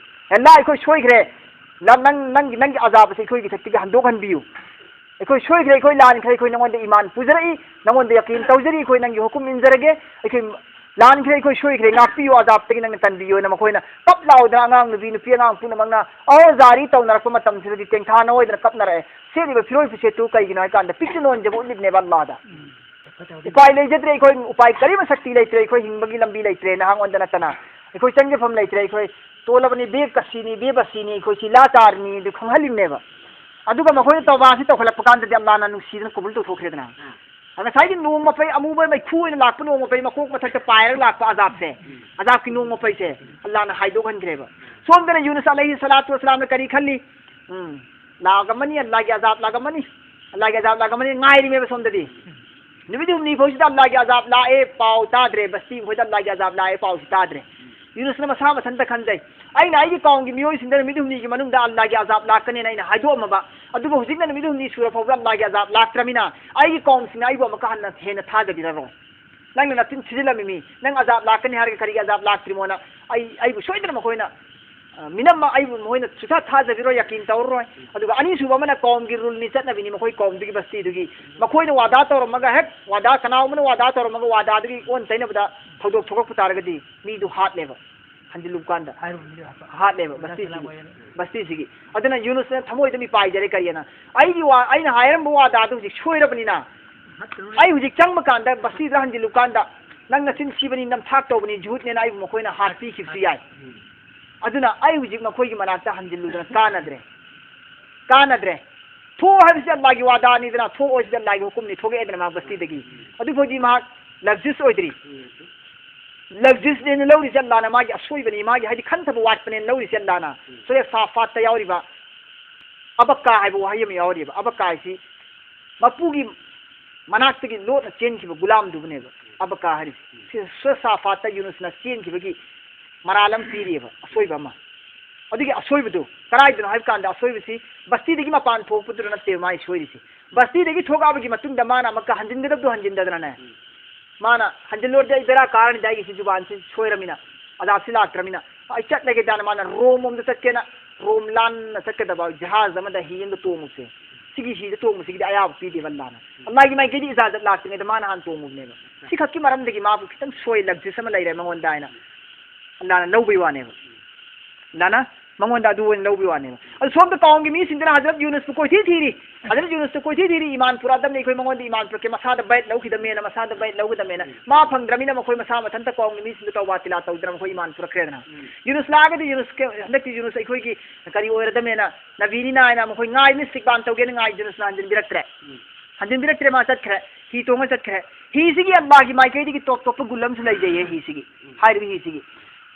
"ꯑꯦ ꯑꯜꯂꯥ, ꯑꯩꯈꯣꯏ ꯁꯣꯏꯈ꯭ꯔꯦ꯫ ꯅꯪ, ꯅꯪ, ꯅꯪꯒꯤ, ꯅꯪꯒꯤ ꯑꯖꯥꯕꯁꯦ ꯑꯩꯈꯣꯏꯒꯤ ꯏꯊꯛꯇꯒꯤ ꯍꯟꯗꯣꯛꯍꯟꯕꯤꯌꯨ꯫ ꯑꯩꯈꯣꯏ ꯁꯣꯏꯈ꯭ꯔꯦ, ꯑꯩꯈꯣꯏ ꯂꯥꯟꯈ꯭ꯔꯦ, ꯑꯩꯈꯣꯏ ꯅꯉꯣꯟꯗ ꯏꯃꯥꯟ ꯄꯨꯖꯔꯛꯏ, ꯅꯉꯣꯟꯗ ꯌꯀꯤꯟ ꯇꯧꯖꯔꯤ, ꯑꯩꯈꯣꯏ ꯅꯪꯒꯤ ꯍꯨꯀꯨꯝ ꯏꯟꯖꯔꯒꯦ, ꯑꯩꯈꯣꯏ ꯂꯥꯟꯈ꯭ꯔꯦ, ꯑꯩꯈꯣꯏ ꯁꯣꯏꯈ꯭ꯔꯦ, ꯉꯥꯛꯄꯤꯌꯨ, ꯑꯖꯥꯕꯇꯒꯤ ꯅꯪꯅ ꯀꯟꯕꯤꯌꯨ" ꯍꯥꯏꯅ ꯃꯈꯣꯏꯅ ꯄꯞ ꯂꯥꯎꯗꯅ, ꯑꯉꯥꯡ ꯅꯨꯄꯤ, ꯅꯨꯄꯤ ꯑꯉꯥꯡ ꯄꯨꯝꯅꯃꯛꯅ ꯑꯧ ꯖꯥꯔꯤ ꯇꯧꯅꯔꯛꯄ ꯃꯇꯝꯁꯤꯗꯗꯤ ꯇꯦꯡꯊꯥ ꯅꯣꯏꯗꯅ ꯀꯞꯅꯔꯛꯑꯦ꯫ ꯁꯦꯠꯂꯤꯕ ꯐꯤꯔꯣꯜ ꯐꯤꯁꯦꯠꯇꯨ ꯀꯩꯒꯤꯅꯣ ꯍꯥꯏ ꯀꯥꯟꯗ ꯄꯤꯛꯆ ꯅꯣꯟꯖꯕ ꯎꯠꯂꯤꯕꯅꯦꯕ ꯑꯜꯂꯥꯗ꯫ ꯎꯄꯥꯏ ꯂꯩꯖꯗ꯭ꯔꯦ ꯑꯩꯈꯣꯏ, ꯎꯄꯥꯏ ꯀꯔꯤꯃ ꯁꯛꯇꯤ ꯂꯩꯇ꯭ꯔꯦ ꯑꯩꯈꯣꯏ, ꯍꯤꯡꯕꯒꯤ ꯂꯝꯕꯤ ꯂꯩꯇ꯭ꯔꯦ ꯅꯍꯥꯛꯉꯣꯟꯗ ꯅꯠꯇꯅ꯫ ꯑꯩꯈꯣꯏ ꯆꯪꯖꯐꯝ ꯂꯩꯇ꯭ꯔꯦ, ꯑꯩꯈꯣꯏ ꯇꯣꯜꯂꯕꯅꯤ, ꯕꯦꯀꯁꯤꯅꯤ, ꯕꯦꯕꯁꯤꯅꯤ, ꯑꯩꯈꯣꯏ ꯁꯤ ꯂꯥꯆꯥꯔꯅꯤ ꯑꯗꯨ ꯈꯪꯍꯜꯂꯤꯕꯅꯦꯕ꯫ ꯑꯗꯨꯒ ꯃꯈꯣꯏꯅ ꯇꯧꯕꯥꯁꯤ ꯇꯧꯈꯠꯂꯛꯄ ꯀꯥꯟꯗꯗꯤ ꯑꯜꯂꯥꯅ ꯅꯨꯡꯁꯤꯗꯅ ꯀꯕꯨꯜ ꯇꯧꯊꯣꯛꯈ꯭ꯔꯦꯗꯅ꯫ ꯉꯁꯥꯏꯒꯤ ꯅꯣꯡ ꯃꯄꯩ ꯑꯃꯨꯕ ꯃꯩꯈꯨ ꯑꯣꯏꯅ ꯂꯥꯛꯄ ꯅꯣꯡ ꯃꯄꯩ ꯃꯀꯣꯛ ꯃꯊꯛꯇ ꯄꯥꯏꯔꯒ ꯂꯥꯛꯄ ꯑꯖꯥꯕꯁꯦ, ꯑꯖꯥꯕꯀꯤ ꯅꯣꯡ ꯃꯄꯩꯁꯦ ꯑꯜꯂꯥꯅ ꯍꯥꯏꯗꯣꯛꯍꯟꯈ꯭ꯔꯦꯕ꯫ ꯁꯣꯝꯗꯅ ꯌꯨꯅꯨꯁ ꯑꯂꯩꯍꯤ ꯁꯂꯥꯇꯨ ꯋꯁꯂꯥꯝꯅ ꯀꯔꯤ ꯈꯜꯂꯤ? ꯎꯝ, ꯂꯥꯛꯑꯝꯃꯅꯤ, ꯑꯜꯂꯥꯒꯤ ꯑꯖꯥꯕ ꯂꯥꯛꯑꯝꯃꯅꯤ, ꯑꯜꯂꯥꯒꯤ ꯑꯖꯥꯕ ꯂꯥꯛꯑꯝꯃꯅꯤ ꯉꯥꯏꯔꯤꯃꯦꯕ ꯁꯣꯝꯗꯗꯤ꯫ ꯅꯨꯃꯤꯠ ꯍꯨꯝꯅꯤ ꯐꯥꯎꯁꯤꯗ ꯑꯜꯂꯥꯒꯤ ꯑꯖꯥꯕ ꯂꯥꯛꯑꯦ ꯄꯥꯎ ꯇꯥꯗ꯭ꯔꯦ, ꯕꯁꯇꯤ ꯃꯈꯣꯏꯗ ꯑꯜꯂꯥꯒꯤ ꯑꯖꯥꯕ ꯂꯥꯛꯑꯦ ꯄꯥꯎꯁꯤ ꯇꯥꯗ꯭ꯔꯦ꯫ ꯌꯨꯅꯨꯁꯅ ꯃꯁꯥ ꯃꯊꯟꯇ ꯈꯟꯖꯩ, "ꯑꯩꯅ ꯑꯩꯒꯤ ꯀꯥꯎꯝꯒꯤ ꯃꯤꯑꯣꯏꯁꯤꯡꯗ ꯅꯨꯃꯤꯠ ꯍꯨꯝꯅꯤꯒꯤ ꯃꯅꯨꯡꯗ ꯑꯜꯂꯥꯒꯤ ꯑꯖꯥꯕ ꯂꯥꯛꯀꯅꯦꯅ ꯑꯩꯅ ꯍꯥꯏꯗꯣꯛꯑꯝꯃꯕ, ꯑꯗꯨꯕꯨ ꯍꯧꯖꯤꯛꯅ ꯅꯨꯃꯤꯠ ꯍꯨꯝꯅꯤ ꯁꯨꯔ ꯐꯥꯎꯕ ꯑꯜꯂꯥꯒꯤ ꯑꯖꯥꯕ ꯂꯥꯛꯇ꯭ꯔꯃꯤꯅ ꯑꯩꯒꯤ ꯀꯥꯎꯝꯁꯤꯡꯅ ꯑꯩꯕꯨ ꯑꯃꯨꯛꯀ ꯍꯟꯅ ꯍꯦꯟꯅ ꯊꯥꯖꯕꯤꯔꯔꯣꯏ꯫ ꯅꯪꯅ ꯅꯆꯤꯟ ꯊꯤꯖꯤꯜꯂꯝꯃꯤꯃꯤ, ꯅꯪ ꯑꯖꯥꯕ ꯂꯥꯛꯀꯅꯤ ꯍꯥꯏꯔꯒ ꯀꯔꯤꯒꯤ ꯑꯖꯥꯕ ꯂꯥꯛꯇ꯭ꯔꯤꯃꯣꯅ?" ꯑꯩ, ꯑꯩꯕꯨ ꯁꯣꯏꯗꯅ ꯃꯈꯣꯏꯅ, ꯑ, ꯃꯤꯅꯝꯃ ꯑꯩꯕꯨ ꯃꯈꯣꯏꯅ ꯁꯨꯊꯥ ꯊꯥꯖꯕꯤꯔꯣꯏ, ꯌꯥꯀꯤꯟ ꯇꯧꯔꯔꯣꯏ꯫ ꯑꯗꯨꯒ ꯑꯅꯤꯁꯨꯕ ꯑꯃꯅ ꯀꯥꯎꯝꯒꯤ ꯔꯨꯜꯅꯤ, ꯆꯠꯅꯕꯤꯅꯤ, ꯃꯈꯣꯏ ꯀꯥꯎꯝꯗꯨꯒꯤ ꯕꯁꯇꯤꯗꯨꯒꯤ ꯃꯈꯣꯏꯅ ꯋꯥꯗꯥ ꯇꯧꯔꯝꯃꯒ, ꯍꯦꯛ ꯋꯥꯗꯥ, ꯀꯅꯥꯒꯨꯝꯕꯅ ꯋꯥꯗꯥ ꯇꯧꯔꯝꯃꯒ ꯋꯥꯗꯥꯗꯨꯒꯤ ꯑꯣꯟ ꯇꯩꯅꯕꯗ ꯊꯧꯗꯣꯛ ꯊꯣꯛꯂꯛꯄ ꯇꯥꯔꯒꯗꯤ ꯃꯤꯗꯨ ꯍꯥꯠꯂꯦꯕ꯫ ꯍꯟꯖꯤꯜꯂꯨꯕ ꯀꯥꯟꯗ ꯍꯥꯠꯂꯦꯕ ꯕꯁꯇꯤꯁꯤꯒꯤ, ꯕꯁꯇꯤꯁꯤꯒꯤ꯫ ꯑꯗꯨꯅ ꯌꯨꯅꯨꯁꯅ ꯊꯃꯣꯏꯗ ꯃꯤꯄꯥꯏꯖꯔꯦ꯫ ꯀꯔꯤꯑꯅ? "ꯑꯩꯒꯤ ꯋꯥ, ꯑꯩꯅ ꯍꯥꯏꯔꯝꯕ ꯋꯥꯗꯥꯗꯨ ꯍꯧꯖꯤꯛ ꯁꯣꯏꯔꯕꯅꯤꯅ, ꯑꯩ ꯍꯧꯖꯤꯛ ꯆꯪꯕ ꯀꯥꯟꯗ, ꯕꯁꯇꯤꯗ ꯍꯟꯖꯤꯜꯂꯨ ꯀꯥꯟꯗ, ꯅꯪ ꯅꯆꯤꯟ ꯊꯤꯕꯅꯤ, ꯅꯝꯊꯥꯛ ꯇꯧꯕꯅꯤ, ꯖꯨꯍꯨꯠꯅꯦꯅ ꯑꯩꯕꯨ ꯃꯈꯣꯏꯅ ꯍꯥꯠꯄꯤꯈꯤꯕꯁꯨ ꯌꯥꯏ꯫ ꯑꯗꯨꯅ ꯑꯩ ꯍꯧꯖꯤꯛ ꯃꯈꯣꯏꯒꯤ ꯃꯅꯥꯛꯇ ꯍꯟꯖꯤꯜꯂꯨꯗꯅ ꯀꯥꯟꯅꯗ꯭ꯔꯦ, ꯀꯥꯟꯅꯗ꯭ꯔꯦ꯫ ꯊꯣꯛꯑꯣ ꯍꯥꯏꯕꯁꯤ ꯑꯜꯂꯥꯒꯤ ꯋꯥꯗꯥꯅꯤꯗꯅ, ꯊꯣꯛꯑꯣ ꯍꯥꯏꯕꯁꯤ ꯑꯜꯂꯥꯒꯤ ꯍꯨꯀꯨꯝꯅꯤ, ꯊꯣꯛꯂꯛꯑꯦꯗꯅ ꯃꯥ ꯕꯁꯇꯤꯗꯒꯤ꯫ ꯑꯗꯨ ꯐꯥꯎꯗꯤ ꯃꯍꯥꯛ ꯂꯛꯖꯤꯁ ꯑꯣꯏꯗ꯭ꯔꯤ꯫ ꯂꯛꯖꯤꯁꯅꯦꯅ ꯂꯧꯔꯤꯁꯦ ꯑꯜꯂꯥꯅ, ꯃꯥꯒꯤ ꯑꯁꯣꯏꯕꯅꯤ, ꯃꯥꯒꯤ ꯍꯥꯏꯗꯤ ꯈꯟꯊꯕ ꯋꯥꯠꯄꯅꯦꯅ ꯂꯧꯔꯤꯁꯦ ꯑꯜꯂꯥꯅ꯫ ꯁꯨꯔꯦ ꯁꯥꯐꯥꯠꯇ ꯌꯥꯎꯔꯤꯕ ꯑꯕꯀꯥ ꯍꯥꯏꯕ ꯋꯥꯍꯩ ꯑꯃ ꯌꯥꯎꯔꯤꯕ꯫ ꯑꯕꯀꯥ ꯍꯥꯏꯁꯤ ꯃꯄꯨꯒꯤ ꯃꯅꯥꯛꯇꯒꯤ ꯂꯣꯠꯅ ꯆꯦꯟꯈꯤꯕ ꯒꯨꯂꯥꯝꯗꯨꯕꯨꯅꯦꯕ ꯑꯕꯀꯥ ꯍꯥꯏꯔꯤꯁꯦ꯫ ꯁꯤ ꯁꯨꯔꯦ ꯁꯥꯐꯥꯠꯇ ꯌꯨꯅꯨꯁꯅ ꯆꯦꯟꯈꯤꯕꯒꯤ ꯃꯔꯥꯜ ꯑꯃ ꯄꯤꯔꯤꯑꯕ, ꯑꯁꯣꯏꯕ ꯑꯃ꯫ ꯑꯗꯨꯒꯤ ꯑꯁꯣꯏꯕꯗꯨ ꯀꯗꯥꯏꯗꯅꯣ ꯍꯥꯏꯕ ꯀꯥꯟꯗ, ꯑꯁꯣꯏꯕꯁꯤ ꯕꯁꯇꯤꯗꯒꯤ ꯃꯄꯥꯟ ꯊꯣꯛꯄꯗꯨꯗ ꯅꯠꯇꯦꯕ ꯃꯥꯒꯤ ꯁꯣꯏꯔꯤꯁꯤ꯫ ꯕꯁꯇꯤꯗꯒꯤ ꯊꯣꯛꯂꯛꯑꯕꯒꯤ ꯃꯇꯨꯡꯗ ꯃꯥꯅ ꯑꯃꯨꯛꯀ ꯍꯟꯖꯤꯟꯒꯗꯕꯗꯨ ꯍꯟꯖꯤꯟꯗꯗꯅꯅꯦ꯫ ꯃꯥꯅ ꯍꯟꯖꯤꯜꯂꯨꯔꯗꯤ ꯑꯩ ꯕꯦꯔꯥ ꯀꯥꯔꯅꯤꯗ, ꯑꯩꯒꯤꯁꯤ ꯖꯨꯕꯥꯟꯁꯤ ꯁꯣꯏꯔꯃꯤꯅ, ꯑꯖꯥꯕꯁꯤ ꯂꯥꯛꯇ꯭ꯔꯃꯤꯅ꯫ ꯑꯩ ꯆꯠꯂꯒꯦꯗꯅ ꯃꯥꯅ ꯔꯣꯝ ꯂꯣꯝꯗ ꯆꯠꯀꯦꯅ, ꯔꯣꯝ ꯂꯥꯟꯅ ꯆꯠꯀꯗꯕ ꯖꯍꯥꯖ ꯑꯃꯗ ꯍꯤ ꯑꯃꯗ ꯇꯣꯡꯉꯨꯁꯦ꯫ ꯁꯤꯒꯤ ꯍꯤꯗ ꯇꯣꯡꯕꯁꯤꯒꯤꯗꯤ ꯑꯌꯥꯕ ꯄꯤꯗꯦꯕ ꯑꯜꯂꯥꯅ꯫ ꯑꯜꯂꯥꯒꯤ ꯃꯥꯏꯀꯩꯗꯤ ꯏꯖꯥꯖꯠ ꯂꯥꯛꯇ꯭ꯔꯤꯉꯩꯗ ꯃꯥꯅ ꯍꯥꯟꯅ ꯇꯣꯡꯉꯨꯕꯅꯦꯕ꯫ ꯁꯤ ꯈꯛꯀꯤ ꯃꯔꯝꯗꯒꯤ ꯃꯥꯕꯨ ꯈꯤꯇꯪ ꯁꯣꯏ ꯂꯛꯖꯤꯁ ꯑꯃ ꯂꯩꯔꯦ ꯃꯉꯣꯟꯗ ꯍꯥꯏꯅ ꯑꯜꯂꯥꯅ ꯂꯧꯕꯩ ꯋꯥꯅꯦꯕ꯫ ꯑꯜꯂꯥꯅ ꯃꯉꯣꯟꯗ ꯑꯗꯨ ꯑꯣꯏꯅ ꯂꯧꯕꯩ ꯋꯥꯅꯦꯕ꯫ ꯑꯗꯨ ꯁꯣꯝꯗ ꯀꯥꯎꯝꯒꯤ ꯃꯤꯁꯤꯡꯗꯨꯅ ꯍꯖꯔꯠ ꯌꯨꯅꯨꯁꯄꯨ ꯀꯣꯏꯊꯤ ꯊꯤꯔꯤ꯫ ꯍꯖꯔꯠ ꯌꯨꯅꯨꯁꯇ ꯀꯣꯏꯊꯤ ꯊꯤꯔꯤ, ꯏꯃꯥꯟ ꯄꯨꯔꯛꯑꯗꯕꯅꯤ, ꯑꯩꯈꯣꯏ ꯃꯉꯣꯟꯗ ꯏꯃꯥꯟ ꯄꯨꯔꯛꯀꯦ, ꯃꯁꯥꯗ ꯕꯥꯏꯠ ꯂꯧꯈꯤꯗꯕꯅꯦꯅ, ꯃꯁꯥꯗ ꯕꯥꯏꯠ ꯂꯧꯒꯗꯕꯅꯦꯅ꯫ ꯃꯥ ꯐꯪꯗ꯭ꯔꯃꯤꯅ ꯃꯈꯣꯏ ꯃꯁꯥ ꯃꯊꯟꯇ ꯀꯥꯎꯝꯒꯤ ꯃꯤꯁꯤꯡꯗꯨ ꯇꯧꯕꯥ ꯇꯤꯂꯥ ꯇꯧꯗꯅ ꯃꯈꯣꯏ ꯏꯃꯥꯟ ꯄꯨꯔꯛꯈ꯭ꯔꯦꯗꯅ꯫ ꯌꯨꯅꯨꯁ ꯂꯥꯛꯑꯒꯗꯤ ꯌꯨꯅꯨꯁ ꯍꯟꯗꯛꯇꯤ ꯌꯨꯅꯨꯁ ꯑꯩꯈꯣꯏꯒꯤ ꯀꯔꯤ ꯑꯣꯏꯔꯗꯕꯅꯦꯅ, ꯅꯕꯤꯅꯤꯅ ꯍꯥꯏꯅ ꯃꯈꯣꯏ ꯉꯥꯏꯕꯅꯤ, ꯏꯁꯇꯤꯛꯕꯥꯟ ꯇꯧꯒꯦꯅ ꯉꯥꯏ, ꯌꯨꯅꯨꯁꯅ ꯍꯟꯖꯤꯟꯕꯤꯔꯛꯇ꯭ꯔꯦ꯫ ꯍꯟꯖꯤꯟꯕꯤꯔꯛꯇ꯭ꯔꯦ, ꯃꯥ ꯆꯠꯈ꯭ꯔꯦ꯫ ꯍꯤ ꯇꯣꯡꯉ ꯆꯠꯈ꯭ꯔꯦ꯫ ꯍꯤꯁꯤꯒꯤ ꯑꯜꯂꯥꯒꯤ ꯃꯥꯏꯀꯩꯗꯒꯤ ꯇꯣꯞ ꯇꯣꯞꯄ ꯒꯨꯜ ꯑꯃꯁꯨ ꯂꯩꯖꯩꯌꯦ ꯍꯤꯁꯤꯒꯤ꯫ ꯍꯥꯏꯔꯤꯕ ꯍꯤꯁꯤꯒꯤ